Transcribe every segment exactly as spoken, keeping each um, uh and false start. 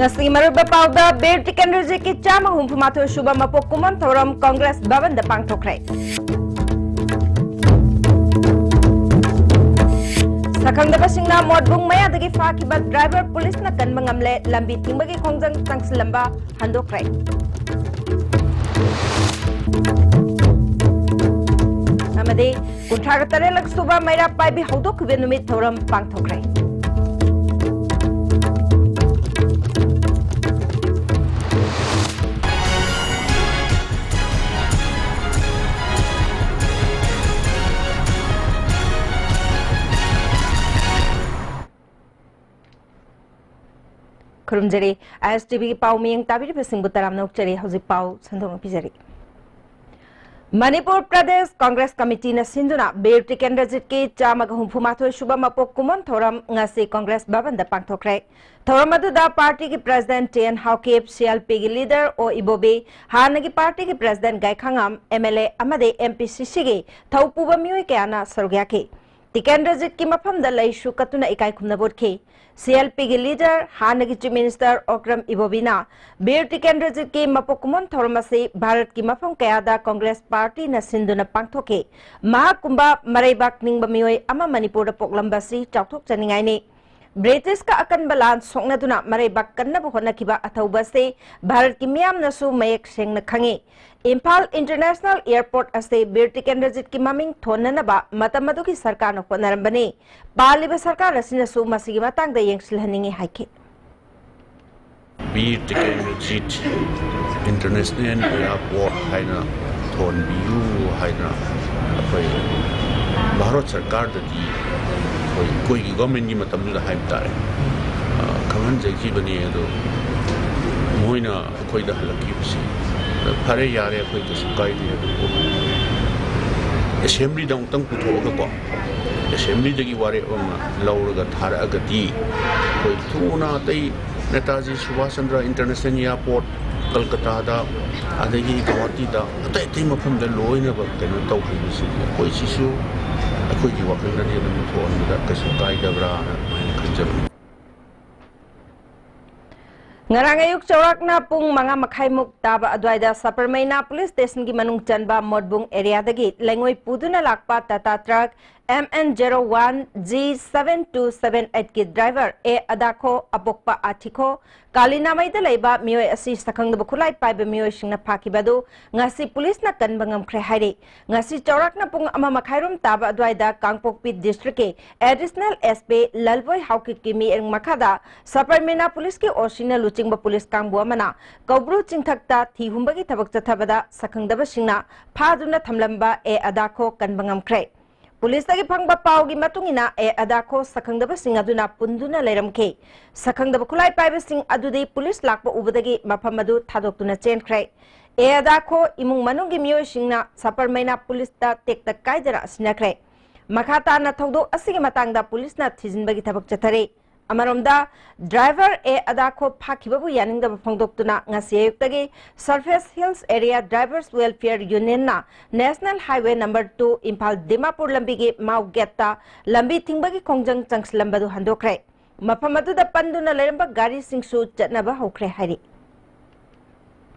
ꯉꯁꯤꯒꯤ ꯃꯔꯨꯑꯣꯏꯕ ꯄꯥꯎꯗ, ꯕꯤꯔ ꯇꯤꯀꯦꯟꯗ꯭ꯔꯖꯤꯠꯀꯤ ꯆꯥꯝꯃ ꯍꯨꯝꯐꯨ ꯃꯥꯊꯣꯏ ꯁꯨꯕ ꯃꯄꯣꯛ ꯀꯨꯝꯑꯣꯟ ꯊꯧꯔꯝ ꯀꯣꯡꯒ꯭ꯔꯦꯁ ꯚꯕꯟꯗ ꯄꯥꯡꯊꯣꯛꯈ꯭ꯔꯦ꯫ ꯁꯛꯈꯪꯗꯕꯁꯤꯡꯅ ꯃꯣꯠꯕꯨꯡ ꯃꯌꯥꯗꯒꯤ ꯐꯥꯈꯤꯕ ꯗ꯭ꯔꯥꯏꯚꯔ ꯄꯨꯂꯤꯁꯅ ꯀꯟꯕ ꯉꯝꯂꯦ, ꯂꯝꯕꯤ ꯊꯤꯡꯕꯒꯤ ꯈꯣꯡꯖꯪ ꯆꯪꯁꯤꯜꯂꯝꯕ ꯍꯟꯗꯣꯛꯈ꯭ꯔꯦ꯫ ꯑꯃꯗꯤ ꯀꯨꯟꯊ꯭ꯔꯥꯒ ꯇꯔꯦꯠꯂꯛ ꯁꯨꯕ ꯃꯩꯔꯥ ꯄꯥꯏꯕꯤ ꯍꯧꯗꯣꯛꯈꯤꯕ ꯅꯨꯃꯤꯠ ꯊꯧꯔꯝ ꯄꯥꯡꯊꯣꯛꯈ꯭ꯔꯦ꯫ ꯈꯨꯔꯨꯝꯖꯔꯤ꯫ ꯑꯥꯏ ꯑꯦꯁ ꯇꯤ ꯚꯤꯒꯤ ꯄꯥꯎ ꯃꯤꯠꯌꯦꯡ ꯇꯥꯕꯤꯔꯤꯕꯁꯤꯡꯕꯨ ꯇꯔꯥꯝꯅ ꯑꯣꯛꯆꯔꯤ꯫ ꯍꯧꯖꯤꯛ ꯄꯥꯎ ꯁꯟꯗꯣꯛꯅ ꯄꯤꯖꯔꯤ꯫ ꯃꯅꯤꯄꯨꯔ ꯄ꯭ꯔꯗꯦꯁ ꯀꯣꯡꯒ꯭ꯔꯦꯁ ꯀꯃꯤꯇꯤꯅ ꯁꯤꯟꯗꯨꯅ ꯕꯤꯔ ꯇꯤꯀꯦꯟꯗ꯭ꯔꯖꯤꯠꯀꯤ ꯆꯥꯝꯃꯒ ꯍꯨꯝꯐꯨ ꯃꯥꯊꯣꯏ ꯁꯨꯕ ꯃꯄꯣꯛ ꯀꯨꯝꯑꯣꯟ ꯊꯧꯔꯝ ꯉꯁꯤ ꯀꯣꯡꯒ꯭ꯔꯦꯁ ꯚꯕꯟꯗ ꯄꯥꯡꯊꯣꯛꯈ꯭ꯔꯦ꯫ ꯊꯧꯔꯝ ꯑꯗꯨꯗ ꯄꯥꯔꯇꯤꯒꯤ president T and Haokip, C L ꯄꯤꯒꯤ ꯂꯤꯗꯔ ꯑꯣ ꯏꯕꯣꯕꯤ, ꯍꯥꯟꯅꯒꯤ ꯄꯥꯔꯇꯤꯒꯤ ꯄ꯭ꯔꯦꯁꯤꯗꯦꯟꯠ ꯒꯥꯏꯈꯥꯉꯝ, ꯑꯦꯝ ꯑꯦꯜ ꯑꯦ ꯑꯃꯗꯤ ꯑꯦꯝ ꯄꯤ ꯁꯤ ꯁꯤꯒꯤ ꯊꯧꯄꯨꯕ ꯃꯤꯑꯣꯏ ꯀꯌꯥꯅ ꯁꯔꯨꯛ ꯌꯥꯈꯤ꯫ ꯇꯤꯀꯦꯟꯗ꯭ꯔꯖꯤꯠꯀꯤ ꯃꯐꯝꯗ ꯂꯩꯁꯨ ꯀꯠꯇꯨꯅ ꯏꯀꯥꯏ ꯈꯨꯝꯅꯕ ꯎꯠꯈꯤ꯫ ꯁꯤ ꯑꯦꯜ ꯄꯤꯒꯤ ꯂꯤꯗꯔ, ꯍꯥꯟꯅꯒꯤ ꯆꯤꯐ ꯃꯤꯅꯤꯁꯇꯔ ꯑꯣꯀ꯭ꯔꯝ ꯏꯕꯣꯕꯤꯅ ꯕꯤꯔ ꯇꯤꯀꯦꯟꯗ꯭ꯔꯖꯤꯠꯀꯤ ꯃꯄꯣꯛ ꯀꯨꯝꯑꯣꯟ ꯊꯧꯔꯝ ꯑꯁꯤ ꯚꯥꯔꯠꯀꯤ ꯃꯐꯝ ꯀꯌꯥꯗ ꯀꯣꯡꯒ꯭ꯔꯦꯁ ꯄꯥꯔꯇꯤꯅ ꯁꯤꯟꯗꯨꯅ ꯄꯥꯡꯊꯣꯛꯈꯤ꯫ ꯃꯍꯥꯛꯀꯨꯝꯕ ꯃꯔꯩꯕꯥꯛ ꯅꯤꯡꯕ ꯃꯤꯑꯣꯏ ꯑꯃ ꯃꯅꯤꯄꯨꯔꯗ ꯄꯣꯛꯂꯝꯕꯁꯤ ꯆꯥꯎꯊꯣꯛꯆꯅꯤꯡꯉꯥꯏꯅꯤ꯫ ꯕ꯭ꯔꯤꯇꯤꯁꯀ ꯑꯀꯟꯕ ꯂꯥꯟ ꯁꯣꯛꯅꯗꯨꯅ ꯃꯔꯩꯕꯥꯛ ꯀꯟꯅꯕ ꯍꯣꯠꯅꯈꯤꯕ ꯑꯊꯧꯕ ꯑꯁꯤ ꯚꯥꯔꯠꯀꯤ ꯃꯤꯌꯥꯝꯅꯁꯨ ꯃꯌꯦꯛ ꯁꯦꯡꯅ ꯈꯪꯏ꯫ ꯏꯝꯐꯥꯜ ꯏꯟꯇꯔꯅꯦꯁꯅꯦꯜ ꯑꯦꯌꯔꯄꯣꯔꯠ ꯑꯁꯤ ꯕꯤꯔ ꯇꯤꯀꯦꯟꯗ꯭ꯔꯖꯤꯠꯀꯤ ꯃꯃꯤꯡ ꯊꯣꯟꯅꯅꯕ ꯃꯇꯝ ꯑꯗꯨꯒꯤ ꯁꯔꯀꯥꯔꯅ ꯍꯣꯠꯅꯔꯝꯕꯅꯤ꯫ ꯄꯥꯜꯂꯤꯕ ꯁꯔꯀꯥꯔ ꯑꯁꯤꯅꯁꯨ ꯃꯁꯤꯒꯤ ꯃꯇꯥꯡꯗ ꯌꯦꯡꯁꯤꯜꯍꯟꯅꯤꯡꯏ ꯍꯥꯏꯈꯤ꯫ ꯕꯤꯔ ꯇꯤꯀꯦꯟꯗ꯭ꯔꯖꯤꯠ ꯏꯟꯇꯔꯅꯦꯁꯅꯦꯜ ꯑꯦꯌꯔꯄꯣꯔꯠ ꯍꯥꯏꯅ ꯊꯣꯟꯕꯤꯌꯨ ꯍꯥꯏꯅ ꯑꯩꯈꯣꯏ ꯚꯥꯔꯠ ꯁꯔꯀꯥꯔꯗꯗꯤ ꯑꯩꯈꯣꯏ, ꯑꯩꯈꯣꯏꯒꯤ ꯒꯣꯔꯃꯦꯟꯒꯤ ꯃꯇꯝꯗꯨꯗ ꯍꯥꯏꯕ ꯇꯥꯔꯦ, ꯑ, ꯈꯪꯍꯟꯖꯈꯤꯕꯅꯤ꯫ ꯑꯗꯣ ꯃꯣꯏꯅ ꯑꯩꯈꯣꯏꯗ ꯍꯜꯂꯛꯈꯤꯕꯁꯤ, "ꯐꯔꯦ, ꯌꯥꯔꯦ, ꯑꯩꯈꯣꯏ ꯀꯩꯁꯨ ꯀꯥꯏꯗꯦ", ꯑꯗꯨꯕꯨ ꯑꯦꯁꯦꯝꯕ꯭ꯂꯤꯗ ꯑꯃꯨꯛꯇꯪ ꯄꯨꯊꯣꯛꯑꯒꯀꯣ, ꯑꯦꯁꯦꯝꯕ꯭ꯂꯤꯗꯒꯤ ꯋꯥꯔꯦꯞ ꯑꯃ ꯂꯧꯔꯒ ꯊꯥꯔꯛꯑꯒꯗꯤ, ꯑꯩꯈꯣꯏ ꯊꯨꯅ ꯑꯇꯩ ꯅꯦꯇꯥꯖꯤ ꯁꯨꯚꯥꯁ ꯆꯟꯗ꯭ꯔ ꯏꯟꯇꯔꯅꯦꯁꯅꯦꯜ ꯑꯦꯌꯔꯄꯣꯔꯠ ꯀꯜꯀꯇꯥꯗ, ꯑꯗꯒꯤ ꯒꯧꯍꯥꯇꯤꯗ, ꯑꯇꯩ ꯑꯇꯩ ꯃꯐꯝꯗ ꯂꯣꯏꯅꯃꯛ ꯀꯩꯅꯣ ꯇꯧꯈ꯭ꯔꯤꯕꯁꯤꯗꯤ, ꯑꯩꯈꯣꯏ ꯁꯤꯁꯨ ꯑꯩꯈꯣꯏꯒꯤ ꯋꯥꯈꯜꯗꯗꯤ ꯑꯗꯨꯝ ꯊꯣꯛꯍꯟꯕꯗ ꯀꯩꯁꯨ ꯀꯥꯏꯗꯕ꯭ꯔꯥꯅ ꯑꯗꯨꯃꯥꯏꯅ ꯈꯟꯖꯕꯅꯤ꯫ ꯉꯔꯥꯡ ꯑꯌꯨꯛ ꯆꯥꯎꯔꯥꯛꯅ ꯄꯨꯡ ꯃꯉꯥ ꯃꯈꯥꯏꯃꯨꯛ ꯇꯥꯕ ꯑꯗꯨꯋꯥꯏꯗ ꯁꯄꯔꯃꯩꯅꯥ ꯄꯨꯂꯤꯁ ꯁ꯭ꯇꯦꯁꯟꯒꯤ ꯃꯅꯨꯡ ꯆꯟꯕ ꯃꯣꯠꯕꯨꯡ ꯑꯦꯔꯤꯌꯥꯗꯒꯤ ꯂꯩꯉꯣꯏ ꯄꯨꯗꯨꯅ ꯂꯥꯛꯄ Tata truck M N zero one G seven two seven eight ꯀꯤ ꯗ꯭ꯔꯥꯏꯚꯔ ꯑꯦ ꯑꯗꯥꯈꯣ ꯑꯄꯣꯛꯄ ꯑꯥꯊꯤꯈꯣ ꯀꯥꯂꯤꯅꯥꯃꯩꯗ ꯂꯩꯕ ꯃꯤꯑꯣꯏ ꯑꯁꯤ ꯁꯛꯈꯪꯗꯕ ꯈꯨꯠꯂꯥꯏ ꯄꯥꯏꯕ ꯃꯤꯑꯣꯏꯁꯤꯡꯅ ꯐꯥꯈꯤꯕ ꯑꯗꯨ ꯉꯁꯤ ꯄꯨꯂꯤꯁꯅ ꯀꯟꯕ ꯉꯝꯈ꯭ꯔꯦ ꯍꯥꯏꯔꯤ꯫ ꯉꯁꯤ ꯆꯥꯎꯔꯥꯛꯅ ꯄꯨꯡ ꯑꯃ ꯃꯈꯥꯏꯔꯣꯝ ꯇꯥꯕ ꯑꯗꯨꯋꯥꯏꯗ ꯀꯥꯡꯄꯣꯛꯄꯤ ꯗꯤꯁꯇ꯭ꯔꯤꯛꯀꯤ ꯑꯦꯗꯤꯁꯅꯦꯜ S P ꯂꯜꯕꯣꯏ ꯍꯥꯎꯀꯤꯞꯀꯤ ꯃꯤꯠꯌꯦꯡ ꯃꯈꯥꯗ ꯁꯄꯔꯃꯩꯅꯥ ꯄꯨꯂꯤꯁꯀꯤ O C ꯅ ꯂꯨꯆꯤꯡꯕ ꯄꯨꯂꯤꯁ ꯀꯥꯡꯕꯨ ꯑꯃꯅ ꯀꯧꯕ꯭ꯔꯨ ꯆꯤꯡꯊꯛꯇ ꯊꯤ ꯍꯨꯝꯕꯒꯤ ꯊꯕꯛ ꯆꯠꯊꯕꯗ ꯁꯛꯈꯪꯗꯕꯁꯤꯡꯅ ꯐꯥꯗꯨꯅ ꯊꯝꯂꯝꯕ ꯑꯦ ꯑꯗꯥꯈꯣ ꯀꯟꯕ ꯉꯝꯈ꯭ꯔꯦ꯫ ꯄꯨꯂꯤꯁꯇꯒꯤ ꯐꯪꯕ ꯄꯥꯎꯒꯤ ꯃꯇꯨꯡ ꯏꯟꯅ, ꯑꯦ ꯑꯗꯥꯈꯣ ꯁꯛꯈꯪꯗꯕꯁꯤꯡ ꯑꯗꯨꯅ ꯄꯨꯟꯗꯨꯅ ꯂꯩꯔꯝꯈꯤ꯫ ꯁꯛꯈꯪꯗꯕ ꯈꯨꯠꯂꯥꯏ ꯄꯥꯏꯕꯁꯤꯡ ꯑꯗꯨꯗꯤ ꯄꯨꯂꯤꯁ ꯂꯥꯛꯄ ꯎꯕꯗꯒꯤ ꯃꯐꯝ ꯑꯗꯨ ꯊꯥꯗꯣꯛꯇꯨꯅ ꯆꯦꯟꯈ꯭ꯔꯦ꯫ ꯑꯦ ꯑꯗꯥꯈꯣ ꯏꯃꯨꯡ ꯃꯅꯨꯡꯒꯤ ꯃꯤꯑꯣꯏꯁꯤꯡꯅ ꯁꯄꯔꯃꯩꯅꯥ ꯄꯨꯂꯤꯁꯇ ꯇꯦꯛꯇ ꯀꯥꯏꯗꯅ ꯁꯤꯟꯅꯈ꯭ꯔꯦ꯫ ꯃꯈꯥ ꯇꯥꯅ ꯊꯧꯗꯣꯛ ꯑꯁꯤꯒꯤ ꯃꯇꯥꯡꯗ ꯄꯨꯂꯤꯁꯅ ꯊꯤꯖꯤꯟꯕꯒꯤ ꯊꯕꯛ ꯆꯠꯊꯔꯤ꯫ ꯑꯃꯔꯣꯝꯗ, ꯗ꯭ꯔꯥꯏꯚꯔ ꯑꯦ ꯑꯗꯥꯈꯣ ꯐꯥꯈꯤꯕꯕꯨ ꯌꯥꯅꯤꯡꯗꯕ ꯐꯣꯡꯗꯣꯛꯇꯨꯅ ꯉꯁꯤ ꯑꯌꯨꯛꯇꯒꯤ Surface Hills Area Drivers Welfare Union ꯅ National Highway number two Imphal Dimapur ꯂꯝꯕꯤꯒꯤ ꯃꯥꯎ ꯒꯦꯠꯇ ꯂꯝꯕꯤ ꯊꯤꯡꯕꯒꯤ ꯈꯣꯡꯖꯪ ꯆꯪꯁꯤꯜꯂꯝꯕꯗꯨ ꯍꯟꯗꯣꯛꯈ꯭ꯔꯦ꯫ ꯃꯐꯝ ꯑꯗꯨꯗ ꯄꯟꯗꯨꯅ ꯂꯩꯔꯝꯕ ꯒꯥꯔꯤꯁꯤꯡꯁꯨ ꯆꯠꯅꯕ ꯍꯧꯈ꯭ꯔꯦ ꯍꯥꯏꯔꯤ꯫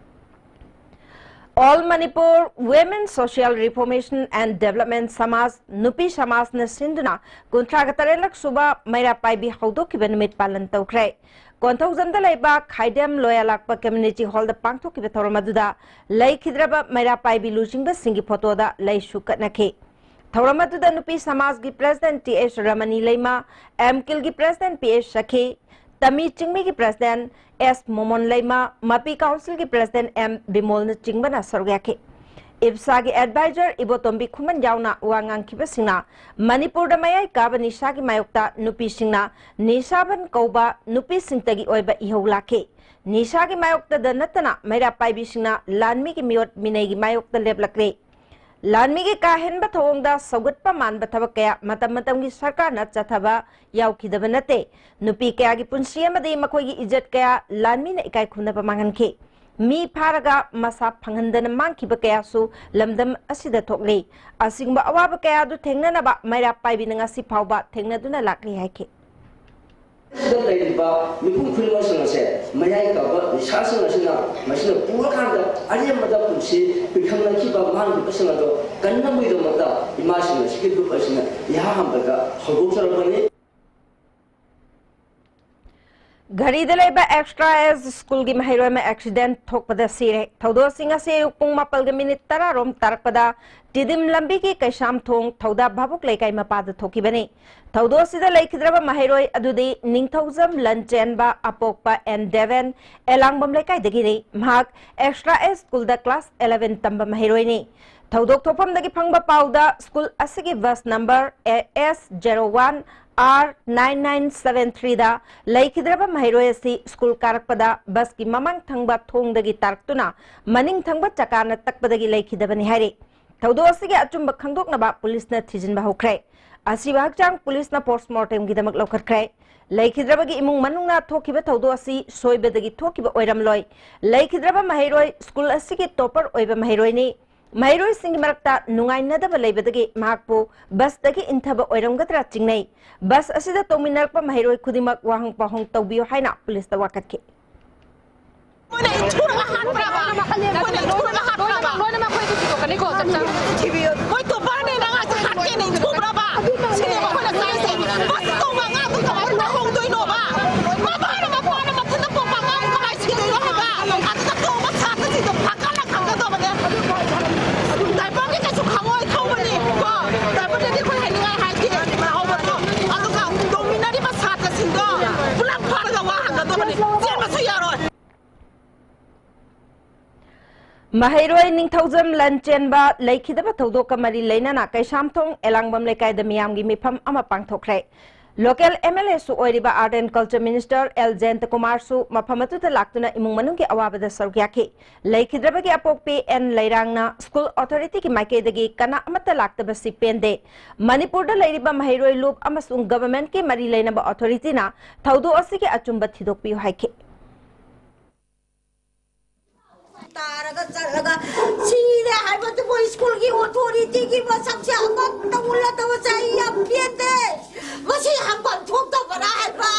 All Manipur Women Social Reformation and Development ꯁꯃꯥꯖ, ꯅꯨꯄꯤ ꯁꯃꯥꯖꯅ ꯁꯤꯟꯗꯨꯅ ꯀꯨꯟꯊ꯭ꯔꯥꯒ ꯇꯔꯦꯠꯂꯛ ꯁꯨꯕ ꯃꯩꯔꯥ ꯄꯥꯏꯕꯤ ꯍꯧꯗꯣꯛꯈꯤꯕ ꯅꯨꯃꯤꯠ ꯄꯥꯂꯟ ꯇꯧꯈ꯭ꯔꯦ꯫ ꯀꯣꯟꯊꯧꯖꯝꯗ ꯂꯩꯕ ꯈꯥꯏꯗꯦꯝ ꯂꯣꯌꯥꯂꯥꯛꯄ ꯀꯝꯃ꯭ꯌꯨꯅꯤꯇꯤ ꯍꯣꯜꯗ ꯄꯥꯡꯊꯣꯛꯈꯤꯕ ꯊꯧꯔꯝ ꯑꯗꯨꯗ ꯂꯩꯈꯤꯗ꯭ꯔꯕ ꯃꯩꯔꯥ ꯄꯥꯏꯕꯤ ꯂꯨꯆꯤꯡꯕꯁꯤꯡꯒꯤ ꯐꯣꯇꯣꯗ ꯂꯩꯁꯨ ꯀꯠꯅꯈꯤ꯫ ꯊꯧꯔꯝ ꯑꯗꯨꯗ ꯅꯨꯄꯤ ꯁꯃꯥꯖꯒꯤ ꯄ꯭ꯔꯦꯁꯤꯗꯦꯟꯠ ꯇꯤ ꯑꯦꯁ ꯔꯃꯅꯤ ꯂꯩꯃ, ꯑꯦꯝ ꯀꯤꯜꯒꯤ ꯄ꯭ꯔꯦꯁꯤꯗꯦꯟꯠ ꯄꯤ ꯑꯦꯁ ꯁꯈꯤ, ꯇꯃꯤ ꯆꯤꯡꯃꯤꯒꯤ ꯄ꯭ꯔꯦꯁꯤꯗꯦꯟꯠ ꯑꯦꯁ ꯃꯣꯃꯣꯟ ꯂꯩꯃ, ꯃꯄꯤ ꯀꯥꯎꯟꯁꯤꯜꯒꯤ ꯄ꯭ꯔꯦꯁꯤꯗꯦꯟꯠ ꯑꯦꯝ ꯕꯤꯃꯣꯜꯅꯆꯤꯡꯕꯅ ꯁꯔꯨꯛ ꯌꯥꯈꯤ꯫ ꯏꯞꯁꯥꯒꯤ ꯑꯦꯗꯚꯥꯏꯖꯔ ꯏꯕꯣꯇꯣꯝꯕꯤ ꯈꯨꯃꯟ ꯌꯥꯎꯅ ꯋꯥ ꯉꯥꯡꯈꯤꯕꯁꯤꯡꯅ ꯃꯅꯤꯄꯨꯔꯗ ꯃꯌꯥꯏ ꯀꯥꯕ ꯅꯤꯁꯥꯒꯤ ꯃꯥꯌꯣꯛꯇ ꯅꯨꯄꯤꯁꯤꯡꯅ ꯅꯤꯁꯥꯕꯟ ꯀꯧꯕ ꯅꯨꯄꯤꯁꯤꯡꯇꯒꯤ ꯑꯣꯏꯕ ꯏꯍꯧ ꯂꯥꯛꯈꯤ꯫ ꯅꯤꯁꯥꯒꯤ ꯃꯥꯌꯣꯛꯇꯗ ꯅꯠꯇꯅ ꯃꯩꯔꯥ ꯄꯥꯏꯕꯤꯁꯤꯡꯅ ꯂꯥꯟꯃꯤꯒꯤ ꯃꯤꯑꯣꯠ ꯃꯤꯅꯩꯒꯤ ꯃꯥꯌꯣꯛꯇ ꯂꯦꯞꯂꯛꯂꯤ꯫ ꯂꯥꯟꯃꯤꯒꯤ ꯀꯥ ꯍꯦꯟꯕ ꯊꯧꯑꯣꯡꯗ ꯁꯧꯒꯠꯄ ꯃꯥꯟꯕ ꯊꯕꯛ ꯀꯌꯥ ꯃꯇꯝ ꯃꯇꯝꯒꯤ ꯁꯔꯀꯥꯔꯅ ꯆꯠꯊꯕ ꯌꯥꯎꯈꯤꯗꯕ ꯅꯠꯇꯦ꯫ ꯅꯨꯄꯤ ꯀꯌꯥꯒꯤ ꯄꯨꯟꯁꯤ ꯑꯃꯗꯤ ꯃꯈꯣꯏꯒꯤ ꯏꯖꯠ ꯀꯌꯥ ꯂꯥꯟꯃꯤꯅ ꯏꯀꯥꯏ ꯈꯨꯝꯅꯕ ꯃꯥꯡꯍꯟꯈꯤ꯫ ꯃꯤ ꯐꯥꯔꯒ ꯃꯁꯥ ꯐꯪꯍꯟꯗꯅ ꯃꯥꯡꯈꯤꯕ ꯀꯌꯥꯁꯨ ꯂꯝꯗꯝ ꯑꯁꯤꯗ ꯊꯣꯛꯂꯤ꯫ ꯑꯁꯤꯒꯨꯝꯕ ꯑꯋꯥꯕ ꯀꯌꯥ ꯑꯗꯨ ꯊꯦꯡꯅꯅꯕ ꯃꯩꯔꯥ ꯄꯥꯏꯕꯤꯅ ꯉꯁꯤ ꯐꯥꯎꯕ ꯊꯦꯡꯅꯗꯨꯅ ꯂꯥꯛꯂꯤ ꯍꯥꯏꯈꯤ꯫ ꯁꯤꯗ ꯂꯩꯔꯤꯕ ꯃꯤꯄꯨꯝ ꯈꯨꯗꯤꯡꯃꯛꯁꯤꯡ ꯑꯁꯦ ꯃꯌꯥꯏ ꯀꯥꯕ ꯅꯤꯁꯥꯁꯤꯡ ꯑꯁꯤꯅ ꯃꯁꯤꯅ ꯄꯨꯔꯀꯥꯟꯗ ꯑꯔꯦꯝꯕꯗ ꯄꯨꯟꯁꯤ ꯄꯤꯈꯝꯅꯈꯤꯕ ꯃꯥꯡꯈꯤꯕꯁꯤꯡ ꯑꯗꯣ ꯀꯟꯅꯕꯒꯤꯗꯃꯛꯇ ꯏꯃꯥꯁꯤꯡ ꯑꯁꯤꯒꯤ ꯒ꯭ꯔꯨꯞ ꯑꯁꯤꯅ ꯏꯍꯥ ꯍꯥꯟꯕꯗ ꯍꯧꯗꯣꯛꯆꯔꯛꯄꯅꯤ꯫ ꯘꯔꯤꯗ ꯂꯩꯕ ꯑꯦꯛꯁꯇ꯭ꯔꯥ ꯑꯦꯖ ꯁ꯭ꯀꯨꯜꯒꯤ ꯃꯍꯩꯔꯣꯏ ꯑꯃ ꯑꯦꯛꯁꯤꯗꯦꯟ ꯊꯣꯛꯄꯗ ꯁꯤꯔꯦ꯫ ꯊꯧꯗꯣꯛꯁꯤꯡ ꯑꯁꯤ ꯑꯌꯨꯛ ꯄꯨꯡ ꯃꯥꯄꯜꯒ ꯃꯤꯅꯤꯠ ꯇꯔꯥ ꯔꯣꯝ ꯇꯥꯔꯛꯄꯗ ꯇꯤꯗꯤꯝ ꯂꯝꯕꯤꯒꯤ ꯀꯩꯁꯥꯝꯊꯣꯡ ꯊꯧꯗꯥ ꯚꯥꯕꯨꯛ ꯂꯩꯀꯥꯏ ꯃꯄꯥꯗ ꯊꯣꯛꯈꯤꯕꯅꯤ꯫ ꯊꯧꯗꯣꯛ ꯑꯁꯤꯗ ꯂꯩꯈꯤꯗ꯭ꯔꯕ ꯃꯍꯩꯔꯣꯏ ꯑꯗꯨꯗꯤ ꯅꯤꯡꯊꯧꯖꯝ ꯂꯟꯆꯦꯟꯕ ꯑꯄꯣꯛꯄ ꯑꯦꯟ ꯗꯦꯕꯦꯟ ꯑꯦꯂꯥꯡꯕꯝ ꯂꯩꯀꯥꯏꯗꯒꯤꯅꯤ꯫ ꯃꯍꯥꯛ ꯑꯦꯛꯁꯇ꯭ꯔꯥ ꯑꯦꯖ ꯁ꯭ꯀꯨꯜꯗ ꯀ꯭ꯂꯥꯁ eleven ꯇꯝꯕ ꯃꯍꯩꯔꯣꯏꯅꯤ꯫ ꯊꯧꯗꯣꯛ ꯊꯣꯛꯐꯝꯗꯒꯤ ꯐꯪꯕ ꯄꯥꯎꯗ ꯁ꯭ꯀꯨꯜ ꯑꯁꯤꯒꯤ bus number A S zero one R nine nine seven three ꯗ ꯂꯩꯈꯤꯗ꯭ꯔꯕ ꯃꯍꯩꯔꯣꯏ ꯑꯁꯤ ꯁ꯭ꯀꯨꯜ ꯀꯥꯔꯛꯄꯗ ꯕꯁꯀꯤ ꯃꯃꯥꯡ ꯊꯪꯕ ꯊꯣꯡꯗꯒꯤ ꯇꯥꯔꯛꯇꯨꯅ ꯃꯅꯤꯡ ꯊꯪꯕ ꯆꯀꯥꯅ ꯇꯛꯄꯗꯒꯤ ꯂꯩꯈꯤꯗꯕꯅꯤ ꯍꯥꯏꯔꯤ꯫ ꯊꯧꯗꯣꯛ ꯑꯁꯤꯒꯤ ꯑꯆꯨꯝꯕ ꯈꯪꯗꯣꯛꯅꯕ ꯄꯨꯂꯤꯁꯅ ꯊꯤꯖꯤꯟꯕ ꯍꯧꯈ꯭ꯔꯦ꯫ ꯑꯁꯤꯕ ꯍꯛꯆꯥꯡ ꯄꯨꯂꯤꯁꯅ ꯄꯣꯁꯠꯃꯣꯔꯇꯦꯝꯒꯤꯗꯃꯛ ꯂꯧꯈꯠꯈ꯭ꯔꯦ꯫ ꯂꯩꯈꯤꯗ꯭ꯔꯕꯒꯤ ꯏꯃꯨꯡ ꯃꯅꯨꯡꯅ ꯊꯣꯛꯈꯤꯕ ꯊꯧꯗꯣꯛ ꯑꯁꯤ ꯁꯣꯏꯕꯗꯒꯤ ꯊꯣꯛꯈꯤꯕ ꯑꯣꯏꯔꯝꯂꯣꯏ꯫ ꯂꯩꯈꯤꯗ꯭ꯔꯕ ꯃꯍꯩꯔꯣꯏ ꯁ꯭ꯀꯨꯜ ꯑꯁꯤꯒꯤ ꯇꯣꯄꯔ ꯑꯣꯏꯕ ꯃꯍꯩꯔꯣꯏꯅꯤ꯫ ꯃꯍꯩꯔꯣꯏꯁꯤꯡꯒꯤ ꯃꯔꯛꯇ ꯅꯨꯡꯉꯥꯏꯅꯗꯕ ꯂꯩꯕꯗꯒꯤ ꯃꯍꯥꯛꯄꯨ ꯕꯁꯇꯒꯤ ꯏꯟꯊꯕ ꯑꯣꯏꯔꯝꯒꯗ꯭ꯔꯥ ꯆꯤꯡꯅꯩ꯫ ꯕꯁ ꯑꯁꯤꯗ ꯇꯣꯡꯃꯤꯟꯅꯔꯛꯄ ꯃꯍꯩꯔꯣꯏ ꯈꯨꯗꯤꯡꯃꯛ ꯋꯥꯍꯪ ꯄꯥꯎꯍꯪ ꯇꯧꯕꯤꯌꯨ ꯍꯥꯏꯅ ꯄꯨꯂꯤꯁꯇ ꯋꯥꯀꯠꯈꯤ꯫ ꯃꯣꯏꯅ ꯏꯟꯊꯨꯔꯒ ꯍꯥꯠꯄ꯭ꯔꯕ? ꯃꯣꯏꯅ ꯏꯟꯊꯨꯔꯒ ꯍꯥꯠꯄ꯭ꯔꯕ? ꯂꯣꯏꯅꯃꯛ ꯑꯩꯈꯣꯏ ꯊꯤꯕꯤꯌꯣ꯫ ꯃꯣꯏ ꯇꯣꯄꯔꯅꯦꯅ ꯉꯥꯛꯇ ꯍꯥꯠꯀꯦꯅ ꯏꯟꯊꯨꯕ꯭ꯔꯕ? ꯁꯤꯅꯦꯕ ꯑꯩꯈꯣꯏꯅ ꯆꯥꯏꯁꯦ꯫ ꯕꯁ ꯇꯣꯡꯕ ꯑꯉꯥꯡꯗꯣ ꯀꯃꯥꯏꯅ ꯇꯧꯍꯧꯗꯣꯏꯅꯣꯕ? ꯃꯃꯥꯅ ꯃꯄꯥꯅ ꯃꯊꯟꯇ ꯄꯣꯛꯄ ꯑꯉꯥꯡꯕꯨ ꯀꯃꯥꯏꯅ ꯁꯤꯗꯣꯏꯅꯣ ꯍꯥꯏꯕ? ꯑꯗꯨꯗ ꯇꯣꯡꯕ ꯁꯥꯇ꯭ꯔꯁꯤꯡꯗꯣ ꯐꯥꯒꯠꯂ ꯈꯪꯒꯗꯕꯅꯦ꯫ ꯗ꯭ꯔꯥꯏꯚꯔꯒꯤ ꯀꯩꯁꯨ ꯈꯪꯉꯣꯏ ꯊꯧꯕꯅꯤ꯫ ꯀꯣ? ꯗ꯭ꯔꯥꯏꯚꯔꯗꯗꯤ ꯑꯩꯈꯣꯏ ꯍꯥꯏꯅꯤꯡꯉꯥꯏ ꯍꯥꯏꯗꯦ꯫ ꯇꯥꯍꯧꯕ꯭ꯔꯣ? ꯑꯗꯨꯒ ꯇꯣꯡꯃꯤꯟꯅꯔꯤꯕ ꯁꯥꯇ꯭ꯔꯁꯤꯡꯗꯣ ꯄꯨꯂꯞ ꯐꯥꯔꯒ ꯋꯥ ꯍꯪꯒꯗꯕꯅꯤ꯫ ꯆꯦꯟꯕꯁꯨ ꯌꯥꯔꯣꯏ꯫ ꯃꯍꯩꯔꯣꯏ ꯅꯤꯡꯊꯧꯖꯝ ꯂꯟꯆꯦꯟꯕ ꯂꯩꯈꯤꯗꯕ ꯊꯧꯗꯣꯛꯀ ꯃꯔꯤ ꯂꯩꯅꯅ ꯀꯩꯁꯥꯝꯊꯣꯡ ꯑꯦꯂꯥꯡꯕꯝ ꯂꯩꯀꯥꯏꯗ ꯃꯤꯌꯥꯝꯒꯤ ꯃꯤꯐꯝ ꯑꯃ ꯄꯥꯡꯊꯣꯛꯈ꯭ꯔꯦ꯫ ꯂꯣꯀꯦꯜ MLA ꯁꯨ ꯑꯣꯏꯔꯤꯕ Art and Culture Minister L ꯖꯌꯟꯇꯀꯨꯃꯥꯔꯁꯨ ꯃꯐꯝ ꯑꯗꯨꯗ ꯂꯥꯛꯇꯨꯅ ꯏꯃꯨꯡ ꯃꯅꯨꯡꯒꯤ ꯑꯋꯥꯕꯗ ꯁꯔꯨꯛ ꯌꯥꯈꯤ꯫ ꯂꯩꯈꯤꯗ꯭ꯔꯕꯒꯤ ꯑꯄꯣꯛꯄꯤ ꯑꯦꯟ ꯂꯩꯔꯥꯡꯅ ꯁ꯭ꯀꯨꯜ ꯑꯣꯊꯣꯔꯤꯇꯤꯒꯤ ꯃꯥꯏꯀꯩꯗꯒꯤ ꯀꯅꯥ ꯑꯃꯠꯇ ꯂꯥꯛꯇꯕꯁꯤ ꯄꯦꯟꯗꯦ꯫ ꯃꯅꯤꯄꯨꯔꯗ ꯂꯩꯔꯤꯕ ꯃꯍꯩꯔꯣꯏ ꯂꯨꯞ ꯑꯃꯁꯨꯡ ꯒꯚꯔꯟꯃꯦꯟꯠꯀꯤ ꯃꯔꯤ ꯂꯩꯅꯕ ꯑꯣꯊꯣꯔꯤꯇꯤꯅ ꯊꯧꯗꯣꯛ ꯑꯁꯤꯒꯤ ꯑꯆꯨꯝꯕ ꯊꯤꯗꯣꯛꯄꯤꯌꯨ ꯍꯥꯏꯈꯤ꯫ ꯇꯥꯔꯒ ꯆꯠꯂꯒ ꯁꯤꯔꯦ ꯍꯥꯏꯕꯗꯨꯕꯨ ꯁ꯭ꯀꯨꯜꯒꯤ ꯑꯣꯊꯣꯔꯤꯇꯤꯒꯤ ꯃꯁꯛꯁꯦ ꯑꯃꯠꯇ ꯎꯠꯂꯛꯇꯕꯁꯦ ꯑꯩ ꯌꯥꯝ ꯄꯦꯟꯗꯦ꯫ ꯃꯁꯤ ꯍꯪꯐꯝ ꯊꯣꯛꯇꯕꯔꯥ ꯍꯥꯏꯕ?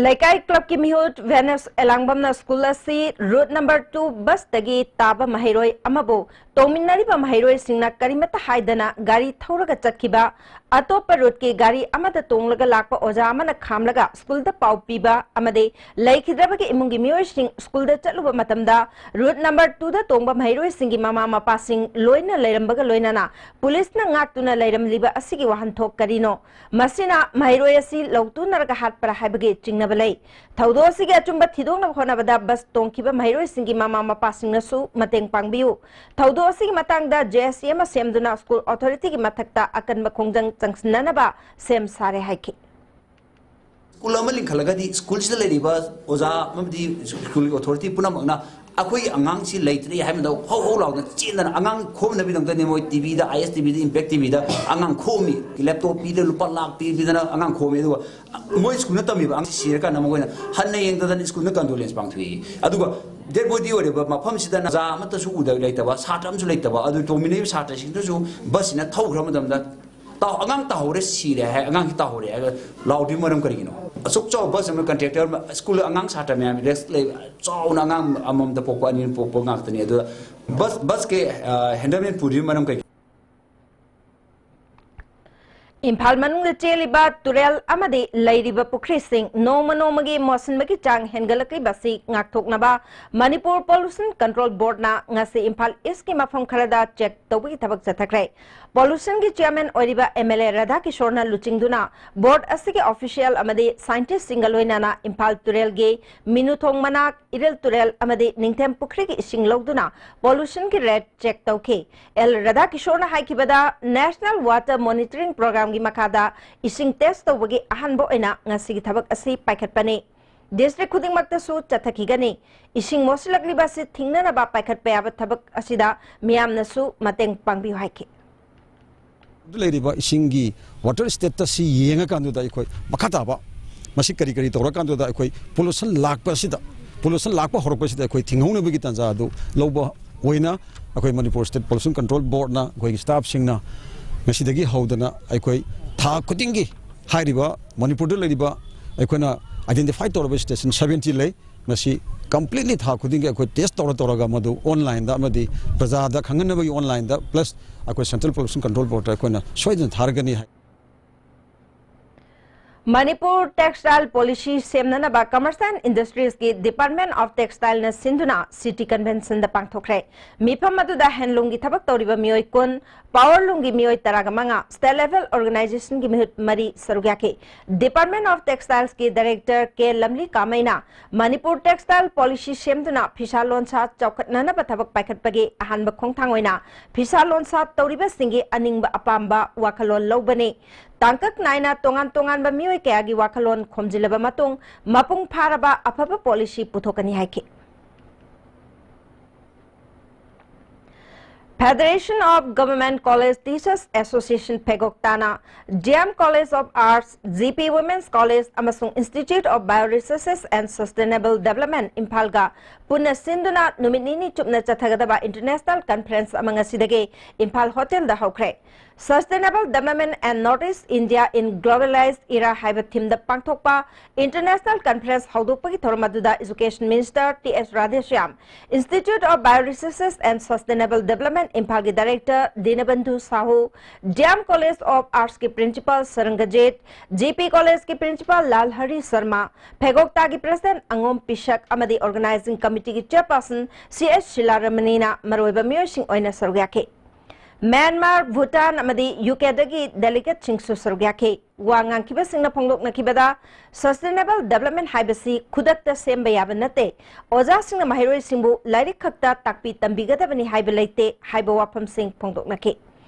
ꯂꯩꯀꯥꯏ ꯀ꯭ꯂꯕꯀꯤ ꯃꯤꯍꯨꯠ ꯚꯦꯅꯁ ꯑꯦꯂꯥꯡꯕꯝꯅ ꯁ꯭ꯀꯨꯜ ꯑꯁꯤ ꯔꯨꯠ ꯅꯝꯕꯔ ꯇꯨ ꯕꯁꯇꯒꯤ ꯇꯥꯕ ꯃꯍꯩꯔꯣꯏ ꯑꯃꯕꯨ ꯇꯣꯡꯃꯤꯟꯅꯔꯤꯕ ꯃꯍꯩꯔꯣꯏꯁꯤꯡꯅ ꯀꯔꯤꯃꯠꯇ ꯍꯥꯏꯗꯅ ꯒꯥꯔꯤ ꯊꯧꯔꯒ ꯆꯠꯈꯤꯕ, ꯑꯇꯣꯞꯄ ꯔꯨꯠꯀꯤ ꯒꯥꯔꯤ ꯑꯃꯗ ꯇꯣꯡꯂꯒ ꯂꯥꯛꯄ ꯑꯣꯖꯥ ꯑꯃꯅ ꯈꯥꯝꯂꯒ ꯁ꯭ꯀꯨꯜꯗ ꯄꯥꯎ ꯄꯤꯕ ꯑꯃꯗꯤ ꯂꯩꯈꯤꯗ꯭ꯔꯕꯒꯤ ꯏꯃꯨꯡꯒꯤ ꯃꯤꯑꯣꯏꯁꯤꯡ ꯁ꯭ꯀꯨꯜꯗ ꯆꯠꯂꯨꯕ ꯃꯇꯝꯗ ꯔꯨꯠ ꯅꯝꯕꯔ ꯇꯨꯗ ꯇꯣꯡꯕ ꯃꯍꯩꯔꯣꯏꯁꯤꯡꯒꯤ ꯃꯃꯥ ꯃꯄꯥꯁꯤꯡ ꯂꯣꯏꯅ ꯂꯩꯔꯝꯕꯒ ꯂꯣꯏꯅꯅ ꯄꯨꯂꯤꯁꯅ ꯉꯥꯛꯇꯨꯅ ꯂꯩꯔꯝꯂꯤꯕ ꯑꯁꯤꯒꯤ ꯋꯥꯍꯟꯊꯣꯛ ꯀꯔꯤꯅꯣ? ꯃꯁꯤꯅ ꯃꯍꯩꯔꯣꯏ ꯑꯁꯤ ꯂꯧꯇꯨꯅꯔꯒ ꯍꯥꯠꯄ꯭ꯔꯥ ꯍꯥꯏꯕꯒꯤ ꯆꯤꯡꯅꯕ ꯂꯩ꯫ ꯊꯧꯗꯣꯛ ꯑꯁꯤꯒꯤ ꯑꯆꯨꯝꯕ ꯊꯤꯗꯣꯛꯅꯕ ꯍꯣꯠꯅꯕꯗ ꯕꯁ ꯇꯣꯡꯈꯤꯕ ꯃꯍꯩꯔꯣꯏꯁꯤꯡꯒꯤ ꯃꯃꯥ ꯃꯄꯥꯁꯤꯡꯅꯁꯨ ꯃꯇꯦꯡ ꯄꯥꯡꯕꯤꯌꯨ꯫ ꯊꯧꯗꯣꯛ ꯑꯁꯤꯒꯤ ꯃꯇꯥꯡꯗ ꯖꯦ ꯑꯦꯁ ꯁꯤ ꯑꯃ ꯁꯦꯝꯗꯨꯅ ꯁ꯭ꯀꯨꯜ ꯑꯣꯊꯣꯔꯤꯇꯤꯒꯤ ꯃꯊꯛꯇ ꯑꯀꯟꯕ ꯈꯣꯡꯖꯪ ꯆꯪꯁꯤꯟꯅꯅꯕ ꯁꯦꯝ ꯁꯥꯔꯦ ꯍꯥꯏꯈꯤ꯫ ꯁ꯭ꯀꯨꯜ ꯑꯃ ꯂꯤꯡꯈꯠꯂꯒꯗꯤ ꯁ꯭ꯀꯨꯜꯁꯤꯗ ꯂꯩꯔꯤꯕ ꯑꯣꯖꯥ ꯑꯃꯗꯤ ꯁ꯭ꯀꯨꯜꯒꯤ ꯑꯣꯊꯣꯔꯤꯇꯤ ꯄꯨꯝꯅꯃꯛꯅ ꯑꯩꯈꯣꯏꯒꯤ ꯑꯉꯥꯡꯁꯤ ꯂꯩꯇ꯭ꯔꯦ ꯍꯥꯏꯕꯗ ꯍꯧ ꯍꯧ ꯂꯥꯎꯅ ꯆꯦꯟꯗꯅ ꯑꯉꯥꯡ ꯈꯣꯝꯅꯕꯒꯤꯗꯃꯛꯇꯅꯤ ꯃꯣꯏ ꯇꯤ ꯚꯤꯗ, ꯑꯥꯏ ꯑꯦꯁ ꯇꯤ ꯚꯤꯗ, ꯏꯝꯄꯦꯛ ꯇꯤ ꯚꯤꯗ ꯑꯉꯥꯡ ꯈꯣꯝꯃꯤ꯫ ꯂꯦꯞꯇꯣꯞ ꯄꯤꯗꯅ ꯂꯨꯄꯥ ꯂꯥꯛ ꯄꯤ-, ꯄꯤꯗꯅ ꯑꯉꯥꯡ ꯈꯣꯝꯃꯤ꯫ ꯑꯗꯨꯒ ꯃꯣꯏ ꯁ꯭ꯀꯨꯜꯅ ꯇꯝꯃꯤꯕ ꯑꯉꯥꯡꯁꯤ ꯁꯤꯔꯀꯥꯟꯗ ꯃꯈꯣꯏꯅ ꯍꯟꯅ ꯌꯦꯡꯗꯗꯅ ꯁ꯭ꯀꯨꯜꯗ ꯀꯟꯗꯣꯂꯦꯟꯁ ꯄꯥꯡꯊꯣꯛꯏ꯫ ꯑꯗꯨꯒ ꯗꯦꯗ ꯕꯣꯗꯤ ꯑꯣꯏꯔꯤꯕ ꯃꯐꯝꯁꯤꯗ ꯑꯣꯖꯥ ꯑꯃꯠꯇꯁꯨ ꯎꯗꯕ ꯂꯩꯇꯕ, ꯁꯥꯇ꯭ꯔ ꯑꯃꯁꯨ ꯂꯩꯇꯕ, ꯑꯗꯨ ꯇꯣꯡꯃꯤꯟꯅꯔꯤꯕ ꯁꯥꯇ꯭ꯔꯁꯤꯡꯗꯨꯁꯨ ꯕꯁꯁꯤꯅ ꯊꯧꯈ꯭ꯔ ꯃꯇꯝꯗ ꯇꯥꯎ-, ꯑꯉꯥꯡ ꯇꯥꯍꯧꯔꯦ, ꯁꯤꯔꯦ ꯍꯥꯏ, ꯑꯉꯥꯡꯁꯤ ꯇꯥꯍꯧꯔꯦ ꯍꯥꯏꯔꯒ ꯂꯥꯎꯗ꯭ꯔꯤꯕ ꯃꯔꯝ ꯀꯔꯤꯒꯤꯅꯣ? ꯑꯁꯨꯛ ꯆꯥꯎꯕ ꯕꯁ ꯑꯃ, ꯀꯟꯇ꯭ꯔꯦꯛꯇꯔ ꯑꯃ, ꯁ꯭ꯀꯨꯜ ꯑꯉꯥꯡ ꯁꯥꯇ꯭ꯔ ꯃꯌꯥꯝ ꯔꯦꯁ ꯂꯩ, ꯆꯥꯎꯅ ꯑꯉꯥꯡ ꯑꯃꯃꯝꯗ ꯄꯣꯛꯄ, ꯑꯅꯤ ꯄꯣꯛꯄ ꯉꯥꯛꯇꯅꯤ꯫ ꯑꯗꯨꯗ ꯕꯁ, ꯕꯁꯀꯤ, ꯑ, ꯍꯦꯟꯗꯜꯃꯦꯟ ꯄꯨꯔꯤꯕ ꯃꯔꯝ ꯀꯔꯤꯒꯤꯅꯣ? ꯏꯝꯐꯥꯜ ꯃꯅꯨꯡꯗ ꯆꯦꯜꯂꯤꯕ ꯇꯨꯔꯦꯜ ꯑꯃꯗꯤ ꯂꯩꯔꯤꯕ ꯄꯨꯈ꯭ꯔꯤꯁꯤꯡ ꯅꯣꯡꯃ ꯅꯣꯡꯃꯒꯤ ꯃꯣꯠꯁꯤꯟꯕꯒꯤ ꯆꯥꯡ ꯍꯦꯟꯒꯠꯂꯛꯂꯤꯕ ꯑꯁꯤ ꯉꯥꯛꯊꯣꯛꯅꯕ ꯃꯅꯤꯄꯨꯔ ꯄꯣꯂꯨꯁꯟ ꯀꯟꯇ꯭ꯔꯣꯜ ꯕꯣꯔꯗꯅ ꯉꯁꯤ ꯏꯝꯐꯥꯜ ꯏꯁꯀꯤ ꯃꯐꯝ ꯈꯔꯗ ꯆꯦꯛ ꯇꯧꯕꯒꯤ ꯊꯕꯛ ꯆꯠꯊꯈ꯭ꯔꯦ꯫ ꯄꯣꯂꯨꯁꯟꯒꯤ ꯆꯤꯌꯔꯃꯦꯟ ꯑꯣꯏꯔꯤꯕ ꯑꯦꯝ ꯑꯦꯜ ꯑꯦ ꯔꯥꯙꯥꯀꯤꯁꯣꯔꯅ ꯂꯨꯆꯤꯡꯗꯨꯅ ꯕꯣꯔꯗ ꯑꯁꯤꯒꯤ ꯑꯣꯐꯤꯁꯤꯌꯦꯜ ꯑꯃꯗꯤ ꯁꯥꯏꯟꯇꯤꯁ꯭ꯠꯁꯤꯡꯒ ꯂꯣꯏꯅꯅ ꯏꯝꯐꯥꯜ ꯇꯨꯔꯦꯜꯒꯤ ꯃꯤꯅꯨꯊꯣꯡ ꯃꯅꯥꯛ, ꯏꯔꯤꯜ ꯇꯨꯔꯦꯜ ꯑꯃꯗꯤ ꯅꯤꯡꯊꯦꯝ ꯄꯨꯈ꯭ꯔꯤꯒꯤ ꯏꯁꯤꯡ ꯂꯧꯗꯨꯅ ꯄꯣꯂꯨꯁꯟꯒꯤ ꯔꯦꯠ ꯆꯦꯛ ꯇꯧꯈꯤ꯫ ꯑꯦꯜ ꯔꯥꯙꯥꯀꯤꯁꯣꯔꯅ ꯍꯥꯏꯈꯤꯕꯗ, ꯅꯦꯁꯅꯦꯜ ꯋꯥꯇꯔ ꯃꯣꯅꯤꯇꯔꯤꯡ ꯄ꯭ꯔꯣꯒ꯭ꯔꯥꯝꯒꯤ ꯃꯈꯥꯗ ꯏꯁꯤꯡ ꯇꯦꯁ꯭ꯠ ꯇꯧꯕꯒꯤ ꯑꯍꯥꯟꯕ ꯑꯣꯏꯅ ꯉꯁꯤꯒꯤ ꯊꯕꯛ ꯑꯁꯤ ꯄꯥꯏꯈꯠꯄꯅꯤ꯫ ꯗꯤꯁꯇ꯭ꯔꯤꯛ ꯈꯨꯗꯤꯡꯃꯛꯇꯁꯨ ꯆꯠꯊꯈꯤꯒꯅꯤ꯫ ꯏꯁꯤꯡ ꯃꯣꯠꯁꯤꯜꯂꯛꯂꯤꯕ ꯑꯁꯤ ꯊꯤꯡꯅꯅꯕ ꯄꯥꯏꯈꯠꯄ ꯌꯥꯕ ꯊꯕꯛ ꯑꯁꯤꯗ ꯃꯤꯌꯥꯝꯅꯁꯨ ꯃꯇꯦꯡ ꯄꯥꯡꯕꯤꯌꯨ ꯍꯥꯏꯈꯤ꯫ ꯂꯩꯔꯤꯕ ꯏꯁꯤꯡꯒꯤ ꯋꯥꯇꯔ ꯁ꯭ꯇꯦꯇꯁꯁꯤ ꯌꯦꯡꯉꯀꯥꯟꯗꯨꯗ ꯑꯩꯈꯣꯏ ꯃꯈꯥ ꯇꯥꯕ ꯃꯁꯤ ꯀꯔꯤ ꯀꯔꯤ ꯇꯧꯔꯀꯥꯟꯗꯨꯗ ꯑꯩꯈꯣꯏ ꯄꯣꯂꯨꯁꯟ ꯂꯥꯛꯄ ꯑꯁꯤꯗ, ꯄꯣꯂꯨꯁꯟ ꯂꯥꯛꯄ ꯍꯧꯔꯛꯄꯁꯤꯗ ꯑꯩꯈꯣꯏ ꯊꯤꯡꯍꯧꯅꯕꯒꯤ ꯇꯥꯟꯖꯥ ꯑꯗꯨ ꯂꯧꯕ ꯑꯣꯏꯅ ꯑꯩꯈꯣꯏ ꯃꯅꯤꯄꯨꯔ ꯁ꯭ꯇꯦꯠ ꯄꯣꯂꯨꯁꯟ ꯀꯟꯇ꯭ꯔꯣꯜ ꯕꯣꯔꯗꯅ ꯑꯩꯈꯣꯏꯒꯤ ꯁ꯭ꯇꯥꯐꯁꯤꯡꯅ ꯉꯁꯤꯗꯒꯤ ꯍꯧꯗꯅ ꯑꯩꯈꯣꯏ ꯊꯥ ꯈꯨꯗꯤꯡꯒꯤ ꯍꯥꯏꯔꯤꯕ ꯃꯅꯤꯄꯨꯔꯗ ꯂꯩꯔꯤꯕ ꯑꯩꯈꯣꯏꯅ identify ꯇꯧꯔꯕ station seventy ꯂꯩ꯫ ꯃꯁꯤ completely ꯊꯥ ꯈꯨꯗꯤꯡꯒꯤ ꯑꯩꯈꯣꯏ test ꯇꯧꯔ ꯇꯧꯔꯒ ꯃꯗꯨ online ꯗ ꯑꯃꯗꯤ ꯄ꯭ꯔꯖꯥꯗ ꯈꯪꯍꯟꯅꯕꯒꯤ online ꯗ, plus ꯑꯩꯈꯣꯏ Central Pollution Control Board ꯇ ꯑꯩꯈꯣꯏꯅ ꯁꯣꯏꯗꯅ ꯊꯥꯔꯒꯅꯤ ꯍꯥꯏ꯫ Manipur Textile Policy ꯁꯦꯝꯅꯅꯕ Commerce and Industries ꯀꯤ Department of Textile ꯅ ꯁꯤꯟꯗꯨꯅ City Convention ꯗ ꯄꯥꯡꯊꯣꯛꯈ꯭ꯔꯦ꯫ ꯃꯤꯐꯝ ꯑꯗꯨꯗ handloom ꯒꯤ ꯊꯕꯛ ꯇꯧꯔꯤꯕ ꯃꯤꯑꯣꯏ ꯀꯨꯟ, powerloom ꯒꯤ ꯃꯤꯑꯣꯏ ꯇꯔꯥꯒ ꯃꯉꯥ, state level organization ꯒꯤ ꯃꯤꯍꯨꯠ ꯃꯔꯤ ꯁꯔꯨꯛ ꯌꯥꯈꯤ꯫ Department of Textiles ꯀꯤ Director ꯀꯦ ꯂꯝꯂꯤ ꯀꯥꯃꯩꯅ ꯃꯅꯤꯄꯨꯔ Textile Policy ꯁꯦꯝꯗꯨꯅ ꯐꯤꯁꯥ ꯂꯣꯟꯁꯥ ꯆꯥꯎꯈꯠꯅꯅꯕ ꯊꯕꯛ ꯄꯥꯏꯈꯠꯄꯒꯤ ꯑꯍꯥꯟꯕ ꯈꯣꯡꯊꯥꯡ ꯑꯣꯏꯅ ꯐꯤꯁꯥ ꯂꯣꯟꯁꯥ ꯇꯧꯔꯤꯕꯁꯤꯡꯒꯤ ꯑꯅꯤꯡꯕ ꯑꯄꯥꯝꯕ ꯋꯥꯈꯜꯂꯣꯟ ꯂꯧꯕꯅꯤ꯫ ꯇꯥꯡꯀꯛ ꯅꯥꯏꯅ ꯇꯣꯉꯥꯟ ꯇꯣꯉꯥꯟꯕ ꯃꯤꯑꯣꯏ ꯀꯌꯥꯒꯤ ꯋꯥꯈꯜꯂꯣꯟ ꯈꯣꯝꯖꯤꯜꯂꯕ ꯃꯇꯨꯡ ꯃꯄꯨꯡ ꯐꯥꯔꯕ ꯑꯐꯕ policy ꯄꯨꯊꯣꯛꯀꯅꯤ ꯍꯥꯏꯈꯤ꯫ Federation of Government College Teachers Association ꯐꯦꯒꯣꯛꯇꯥꯅ D M College of Arts, G P Women's College ꯑꯃꯁꯨꯡ Institute of Bioresources and Sustainable Development ꯏꯝꯐꯥꯜꯒ ꯄꯨꯟꯅ ꯁꯤꯟꯗꯨꯅ ꯅꯨꯃꯤꯠ ꯅꯤꯅꯤ ꯆꯨꯞꯅ ꯆꯠꯊꯒꯗꯕ international conference ꯑꯃ ꯉꯁꯤꯗꯒꯤ ꯏꯝꯐꯥꯜ ꯍꯣꯇꯦꯜꯗ ꯍꯧꯈ꯭ꯔꯦ꯫ Sustainable Development and North East India in Globalized Era ꯍꯥꯏꯕ theme ꯗ ꯄꯥꯡꯊꯣꯛꯄ international conference ꯍꯧꯗꯣꯛꯄꯒꯤ ꯊꯧꯔꯝ ꯑꯗꯨꯗ Education Minister T S Radheshyam, Institute of Bioresources and Sustainable Development ꯏꯝꯐꯥꯜꯒꯤ Director ꯗꯤꯅꯕꯟꯙꯨ Shahu, D M College of Arts ꯀꯤ Principal ꯁꯔꯪꯒꯖꯤꯠ, G P College ꯀꯤ Principal ꯂꯥꯜꯍꯔꯤ Sharma, ꯐꯦꯒꯣꯛꯇꯥꯒꯤ President ꯑꯉꯣꯝ ꯄꯤꯁꯛ ꯑꯃꯗꯤ Organizing Committee ꯒꯤ Chairperson C S ꯁꯤꯂꯥꯔꯃꯅꯤꯅ ꯃꯔꯨꯑꯣꯏꯕ ꯃꯤꯑꯣꯏꯁꯤꯡ ꯑꯣꯏꯅ ꯁꯔꯨꯛ ꯌꯥꯈꯤ꯫ ꯃ꯭ꯌꯥꯟꯃꯥꯔ, ꯚꯨꯇꯥꯟ ꯑꯃꯗꯤ ꯌꯨ ꯀꯦꯗꯒꯤ delegateꯁꯤꯡꯁꯨ ꯁꯔꯨꯛ ꯌꯥꯈꯤ꯫ ꯋꯥ ꯉꯥꯡꯈꯤꯕꯁꯤꯡꯅ ꯐꯣꯡꯗꯣꯛꯅꯈꯤꯕꯗ, Sustainable Development ꯍꯥꯏꯕꯁꯤ ꯈꯨꯗꯛꯇ ꯁꯦꯝꯕ ꯌꯥꯕ ꯅꯠꯇꯦ꯫ ꯑꯣꯖꯥꯁꯤꯡꯅ ꯃꯍꯩꯔꯣꯏꯁꯤꯡꯕꯨ ꯂꯥꯏꯔꯤꯛ ꯈꯛꯇ ꯇꯥꯛꯄꯤ ꯇꯝꯕꯤꯒꯗꯕꯅꯤ ꯍꯥꯏꯕ ꯂꯩꯇꯦ ꯍꯥꯏꯕ ꯋꯥꯐꯝꯁꯤꯡ ꯐꯣꯡꯗꯣꯛꯅꯈꯤ꯫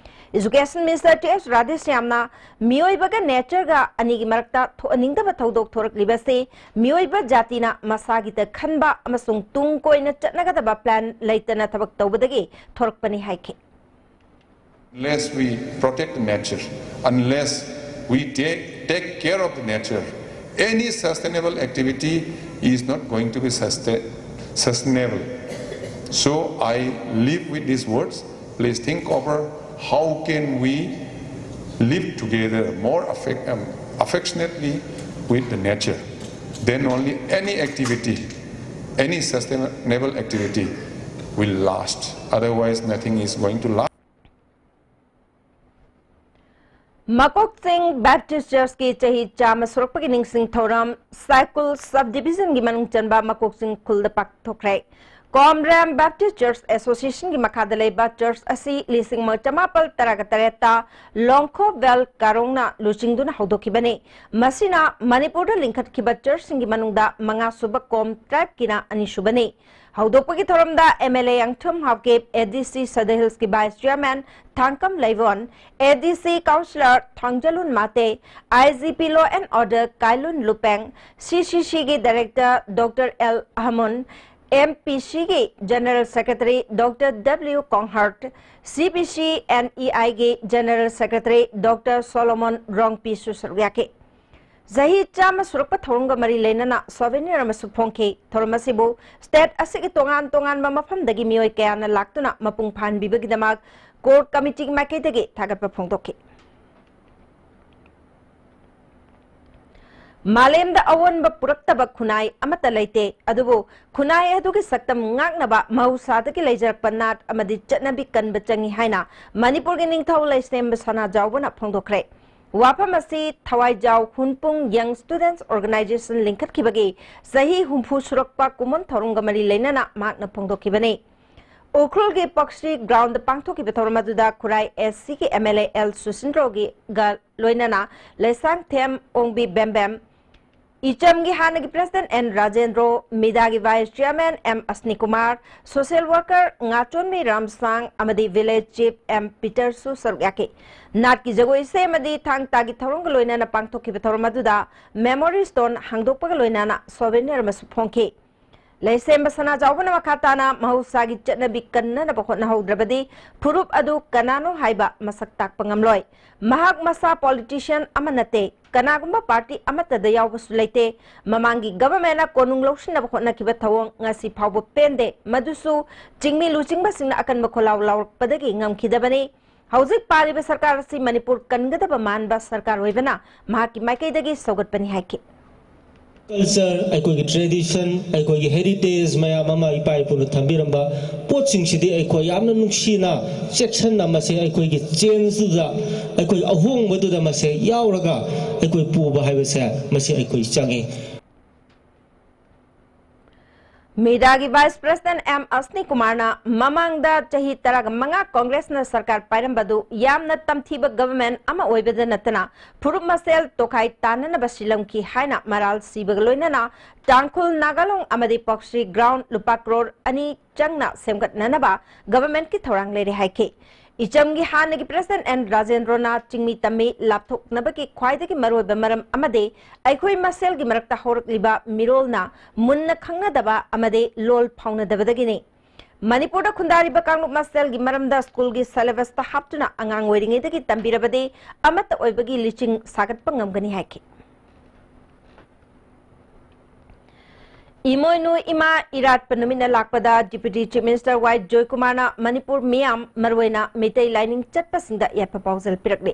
Education Minister ꯇꯤ ꯑꯦꯁ ꯔꯥꯙꯦꯁ꯭ꯌꯥꯝꯅ ꯃꯤꯑꯣꯏꯕꯒ natureꯒ ꯑꯅꯤꯒꯤ ꯃꯔꯛꯇ ꯊꯣꯛꯍꯟꯅꯤꯡꯗꯕ ꯊꯧꯗꯣꯛ ꯊꯣꯔꯛꯂꯤꯕꯁꯤ ꯃꯤꯑꯣꯏꯕ ꯖꯥꯇꯤꯅ ꯃꯁꯥꯒꯤꯇ ꯈꯟꯕ ꯑꯃꯁꯨꯡ ꯇꯨꯡ ꯀꯣꯏꯅ ꯆꯠꯅꯒꯗꯕ plan ꯂꯩꯇꯅ ꯊꯕꯛ ꯇꯧꯕꯗꯒꯤ ꯊꯣꯔꯛꯄꯅꯤ ꯍꯥꯏꯈꯤ꯫ Unless we protect the nature, unless we take, take care of the nature, any sustainable activity is not going to be sustain, sustainable. So I leave with these words. Please think over how can we live together more affec, um, affectionately, with the nature, then only any activity, any sustainable activity will last. Otherwise, nothing is going to last. ꯃꯀꯣꯛꯆꯤꯡ baptist ꯆꯔꯆꯀꯤ ꯆꯍꯤ ꯆꯥꯝꯃ ꯁꯨꯔꯛꯄꯒꯤ ꯅꯤꯡꯁꯤꯡ ꯊꯧꯔꯝ ꯁꯥꯏꯀꯨꯜ sub ꯗꯤꯕꯤꯖꯟꯒꯤ ꯃꯅꯨꯡ ꯆꯟꯕ ꯃꯀꯣꯛꯆꯤꯡ ꯈꯨꯜꯗ ꯄꯥꯡꯊꯣꯛꯈ꯭ꯔꯦ꯫ ꯀꯣꯝꯔꯦꯝ Baptist ꯆꯔꯆ ꯑꯦꯁꯣꯁꯤꯌꯦꯁꯟꯒꯤ ꯃꯈꯥꯗ ꯂꯩꯕ ꯆꯔꯆ ꯑꯁꯤ ꯂꯤꯁꯤꯡ ꯑꯃ ꯆꯃꯥꯄꯜ ꯇꯔꯥꯒ ꯇꯔꯦꯠꯇ ꯂꯣꯡꯈꯣ ꯕꯦꯜ ꯀꯥꯔꯣꯡꯅ ꯂꯨꯆꯤꯡꯗꯨꯅ ꯍꯧꯗꯣꯛꯈꯤꯕꯅꯤ꯫ ꯃꯁꯤꯅ ꯃꯅꯤꯄꯨꯔꯗ ꯂꯤꯡꯈꯠꯈꯤꯕ ꯆꯔꯆꯁꯤꯡꯒꯤ ꯃꯅꯨꯡꯗ ꯃꯉꯥꯁꯨꯕ ꯀꯣꯝ ꯇ꯭ꯔꯥꯏꯕꯀꯤꯅ ꯑꯅꯤꯁꯨꯕꯅꯤ꯫ ꯍꯧꯗꯣꯛꯄꯒꯤ ꯊꯧꯔꯝꯗ ꯑꯦꯝ ꯑꯦꯜ ꯑꯦ ꯌꯥꯡꯊ꯭ꯔꯨꯝ ꯍꯥꯎꯀꯤꯞ, ꯑꯦ ꯗꯤ ꯁꯤ ꯁꯗ ꯍꯤꯜꯁꯀꯤ vice chairman ꯊꯥꯡꯀꯝ ꯂꯩꯕꯣꯟ, A D C councillor Thangjalun Mate, I G P law and order Kailun Lupheng, C C ꯁꯤꯒꯤ director doctor L Ahmun, M P ꯁꯤꯒꯤ general secretary doctor W Konghat, C P C N E ꯑꯥꯏꯒꯤ general secretary doctor Solomon ꯔꯣꯡꯄꯤꯁꯨ ꯁꯔꯨꯛ ꯌꯥꯈꯤ꯫ ꯆꯍꯤ ꯆꯥꯝꯃ ꯁꯨꯔꯛꯄ ꯊꯧꯔꯝꯒ ꯃꯔꯤ ꯂꯩꯅꯅ ꯁꯣꯚꯦꯅꯤꯌꯔ ꯑꯃꯁꯨ ꯐꯣꯡꯈꯤ꯫ ꯊꯧꯔꯝ ꯑꯁꯤꯕꯨ ꯁ꯭ꯇꯦꯠ ꯑꯁꯤꯒꯤ ꯇꯣꯉꯥꯟ ꯇꯣꯉꯥꯟꯕ ꯃꯐꯝꯗꯒꯤ ꯃꯤꯑꯣꯏ ꯀꯌꯥꯅ ꯂꯥꯛꯇꯨꯅ ꯃꯄꯨꯡ ꯐꯥꯍꯟꯕꯤꯕꯒꯤꯗꯃꯛ ꯀꯣꯔ ꯀꯃꯤꯇꯤꯒꯤ ꯃꯥꯏꯀꯩꯗꯒꯤ ꯊꯥꯒꯠꯄ ꯐꯣꯡꯗꯣꯛꯈꯤ꯫ ꯃꯥꯂꯦꯝꯗ ꯑꯑꯣꯟꯕ ꯄꯨꯔꯛꯇꯕ ꯈꯨꯟꯅꯥꯏ ꯑꯃꯠꯇ ꯂꯩꯇꯦ, ꯑꯗꯨꯕꯨ ꯈꯨꯟꯅꯥꯏ ꯑꯗꯨꯒꯤ ꯁꯛꯇꯝ ꯉꯥꯛꯅꯕ ꯃꯍꯧꯁꯥꯗꯒꯤ ꯂꯩꯖꯔꯛꯄ ꯅꯥꯠ ꯑꯃꯗꯤ ꯆꯠꯅꯕꯤ ꯀꯟꯕ ꯆꯪꯏ ꯍꯥꯏꯅ ꯃꯅꯤꯄꯨꯔꯒꯤ ꯅꯤꯡꯊꯧ ꯂꯩꯁꯦꯝꯕ ꯁꯅꯥꯖꯥꯎꯕꯅ ꯐꯣꯡꯗꯣꯛꯈ꯭ꯔꯦ꯫ ꯋꯥꯐꯝ ꯑꯁꯤ ꯊꯋꯥꯏꯖꯥꯎ ꯍꯨꯟꯄꯨꯡ ꯌꯪ ꯁ꯭ꯇꯨꯗꯦꯟꯠꯁ ꯑꯣꯔꯒꯅꯥꯏꯖꯦꯁꯟ ꯂꯤꯡꯈꯠꯈꯤꯕꯒꯤ ꯆꯍꯤ ꯍꯨꯝꯐꯨ ꯁꯨꯔꯛꯄ ꯀꯨꯝꯑꯣꯟ ꯊꯧꯔꯝꯒ ꯃꯔꯤ ꯂꯩꯅꯅ ꯃꯍꯥꯛꯅ ꯐꯣꯡꯗꯣꯛꯈꯤꯕꯅꯤ꯫ ꯎꯈ꯭ꯔꯨꯜꯒꯤ ꯄꯛꯁꯤ ꯒ꯭ꯔꯥꯎꯟꯗ ꯄꯥꯡꯊꯣꯛꯈꯤꯕ ꯊꯧꯔꯝ ꯑꯗꯨꯗ ꯈꯨꯔꯥꯏ ꯑꯦꯁ ꯁꯤꯒꯤ ꯑꯦꯝ ꯑꯦꯜ ꯑꯦ ꯑꯦꯜ ꯁꯨꯁꯤꯟꯗ꯭ꯔꯣꯒꯤꯒ ꯂꯣꯏꯅꯅ ꯂꯩꯁꯥꯡꯊꯦꯝ ꯑꯣꯡꯕꯤ ꯕꯦꯝꯕꯦꯝ, ꯏꯆꯝꯒꯤ ꯍꯥꯟꯅꯒꯤ ꯄ꯭ꯔꯦꯁꯤꯗꯦꯟꯠ ꯑꯦꯟ ꯔꯥꯖꯦꯟꯗ꯭ꯔꯣ, ꯃꯤꯗꯥꯒꯤ vice chairman M Asnikumar, social worker Ngachonbi Ramsang ꯑꯃꯗꯤ ꯚꯤꯂꯦꯖ ꯆꯤꯐ ꯑꯦꯝ ꯄꯤꯇꯔꯁꯨ ꯁꯔꯨꯛ ꯌꯥꯈꯤ꯫ ꯅꯥꯠꯀꯤ ꯖꯒꯣꯏ ꯏꯁꯩ ꯑꯃꯗꯤ ꯊꯥꯡ ꯇꯥꯒꯤ ꯊꯧꯔꯝꯒ ꯂꯣꯏꯅꯅ ꯄꯥꯡꯊꯣꯛꯈꯤꯕ ꯊꯧꯔꯝ ꯑꯗꯨꯗ ꯃꯦꯃꯣꯔꯤ ꯁ꯭ꯇꯣꯟ ꯍꯥꯡꯗꯣꯛꯄꯒ ꯂꯣꯏꯅꯅ ꯁꯣꯚꯦꯅꯤꯌꯔ ꯑꯃꯁꯨ ꯐꯣꯡꯈꯤ꯫ ꯂꯩꯁꯦꯝꯕ ꯁꯅꯥꯖꯥꯎꯕꯅ ꯃꯈꯥ ꯇꯥꯅ ꯃꯍꯧꯁꯥꯒꯤ ꯆꯠꯅꯕꯤ ꯀꯟꯅꯅꯕ ꯍꯣꯠꯅꯍꯧꯗ꯭ꯔꯕꯗꯤ ꯐꯨꯔꯨꯞ ꯑꯗꯨ ꯀꯅꯥꯅꯣ ꯍꯥꯏꯕ ꯃꯁꯛ ꯇꯥꯛꯄ ꯉꯝꯂꯣꯏ꯫ ꯃꯍꯥꯛ ꯃꯁꯥ ꯄꯣꯂꯤꯇꯤꯁꯤꯌꯟ ꯑꯃ ꯅꯠꯇꯦ, ꯀꯅꯥꯒꯨꯝꯕ ꯄꯥꯔꯇꯤ ꯑꯃꯠꯇꯗ ꯌꯥꯎꯕꯁꯨ ꯂꯩꯇꯦ꯫ ꯃꯃꯥꯡꯒꯤ ꯒꯚꯔꯟꯃꯦꯟꯠꯅ ꯀꯣꯅꯨꯡ ꯂꯧꯁꯤꯟꯅꯕ ꯍꯣꯠꯅꯈꯤꯕ ꯊꯧꯑꯣꯡ ꯉꯁꯤ ꯐꯥꯎꯕ ꯄꯦꯟꯗꯦ, ꯃꯗꯨꯁꯨ ꯆꯤꯡꯃꯤ ꯂꯨꯆꯤꯡꯕꯁꯤꯡꯅ ꯑꯀꯟꯕ ꯈꯣꯜꯂꯥꯎ ꯂꯥꯎꯔꯛꯄꯗꯒꯤ ꯉꯝꯈꯤꯗꯕꯅꯤ꯫ ꯍꯧꯖꯤꯛ ꯄꯥꯜꯂꯤꯕ ꯁꯔꯀꯥꯔ ꯑꯁꯤ ꯃꯅꯤꯄꯨꯔ ꯀꯟꯒꯗꯕ ꯃꯥꯟꯕ ꯁꯔꯀꯥꯔ ꯑꯣꯏꯕꯅ ꯃꯍꯥꯛꯀꯤ ꯃꯥꯏꯀꯩꯗꯒꯤ ꯁꯧꯒꯠꯄꯅꯤ ꯍꯥꯏꯈꯤ꯫ Culture, ꯑꯩꯈꯣꯏꯒꯤ tradition, ꯑꯩꯈꯣꯏꯒꯤ heritage ꯃꯌꯥꯝ ꯑꯃ ꯏꯄꯥ ꯏꯄꯨꯅ ꯊꯝꯕꯤꯔꯝꯕ ꯄꯣꯠꯁꯤꯡꯁꯤꯗꯤ ꯑꯩꯈꯣꯏ ꯌꯥꯝꯅ ꯅꯨꯡꯁꯤꯅ, ꯆꯦꯛꯁꯤꯟꯅ ꯃꯁꯤ ꯑꯩꯈꯣꯏꯒꯤ changeꯗꯨꯗ, ꯑꯩꯈꯣꯏ ꯑꯍꯣꯡꯕꯗꯨꯗ ꯃꯁꯤ ꯌꯥꯎꯔꯒ ꯑꯩꯈꯣꯏ ꯄꯨꯕ ꯍꯥꯏꯕꯁꯦ ꯃꯁꯤ ꯑꯩꯈꯣꯏ ꯆꯪꯉꯤ꯫ ꯃꯤꯗꯥꯒꯤ Vice President ꯑꯦꯝ ꯑꯁꯅꯤ ꯀꯨꯃꯥꯔꯅ ꯃꯃꯥꯡꯗ ꯆꯍꯤ ꯇꯔꯥꯒ ꯃꯉꯥ ꯀꯣꯡꯒ꯭ꯔꯦꯁꯅ ꯁꯔꯀꯥꯔ ꯄꯥꯏꯔꯝꯕꯗꯨ ꯌꯥꯝꯅ ꯇꯝꯊꯤꯕ government ꯑꯃ ꯑꯣꯏꯕꯗ ꯅꯠꯇꯅ ꯐꯨꯔꯨꯞ ꯃꯁꯦꯜ ꯇꯣꯈꯥꯏ ꯇꯥꯅꯅꯕ ꯁꯤꯜꯂꯝꯈꯤ ꯍꯥꯏꯅ ꯃꯔꯥꯜ ꯁꯤꯕꯒ ꯂꯣꯏꯅꯅ ꯇꯥꯡꯈꯨꯜ, ꯅꯥꯒꯥꯂꯣꯡ ꯑꯃꯗꯤ ꯄꯛꯁꯤ ground ꯂꯨꯄꯥ ꯀ꯭ꯔꯣꯔ ꯑꯅꯤ ꯆꯪꯅ ꯁꯦꯝꯒꯠꯅꯅꯕ governmentꯀꯤ ꯊꯧꯔꯥꯡ ꯂꯩꯔꯦ ꯍꯥꯏꯈꯤ꯫ ꯏꯆꯝꯒꯤ ꯍꯥꯟꯅꯒꯤ President ꯑꯦꯟ ꯔꯥꯖꯦꯟꯗ꯭ꯔꯣꯅ ꯆꯤꯡꯃꯤ ꯇꯝꯃꯤ ꯂꯥꯞꯊꯣꯛꯅꯕꯒꯤ ꯈ꯭ꯋꯥꯏꯗꯒꯤ ꯃꯔꯨꯑꯣꯏꯕ ꯃꯔꯝ ꯑꯃꯗꯤ ꯑꯩꯈꯣꯏ ꯃꯁꯦꯜꯒꯤ ꯃꯔꯛꯇ ꯍꯧꯔꯛꯂꯤꯕ ꯃꯤꯔꯣꯜꯅ ꯃꯨꯟꯅ ꯈꯪꯅꯗꯕ ꯑꯃꯗꯤ ꯂꯣꯜ ꯐꯥꯎꯅꯗꯕꯗꯒꯤꯅꯤ꯫ ꯃꯅꯤꯄꯨꯔꯗ ꯈꯨꯟꯗꯥꯔꯤꯕ ꯀꯥꯡꯂꯨꯞ ꯃꯁꯦꯜꯒꯤ ꯃꯔꯝꯗ ꯁ꯭ꯀꯨꯜꯒꯤ syllabusꯇ ꯍꯥꯞꯇꯨꯅ ꯑꯉꯥꯡ ꯑꯣꯏꯔꯤꯉꯩꯗꯒꯤ ꯇꯝꯕꯤꯔꯕꯗꯤ ꯑꯃꯠꯇ ꯑꯣꯏꯕꯒꯤ ꯂꯤꯆꯤꯡ ꯁꯥꯒꯠꯄ ꯉꯝꯒꯅꯤ ꯍꯥꯏꯈꯤ꯫ ꯏꯃꯣꯏꯅꯨ ꯏꯃꯥ ꯏꯔꯥꯠꯄ ꯅꯨꯃꯤꯠꯅ ꯂꯥꯛꯄꯗ Deputy Chief Minister ꯋꯥꯏ ꯖꯣꯏꯀꯨꯃꯥꯔꯅ ꯃꯅꯤꯄꯨꯔ ꯃꯤꯌꯥꯝ, ꯃꯔꯨꯑꯣꯏꯅ ꯃꯤꯇꯩ ꯂꯥꯏꯅꯤꯡ ꯆꯠꯄꯁꯤꯡꯗ ꯌꯥꯏꯐ ꯄꯥꯎꯖꯦꯜ ꯄꯤꯔꯛꯂꯤ꯫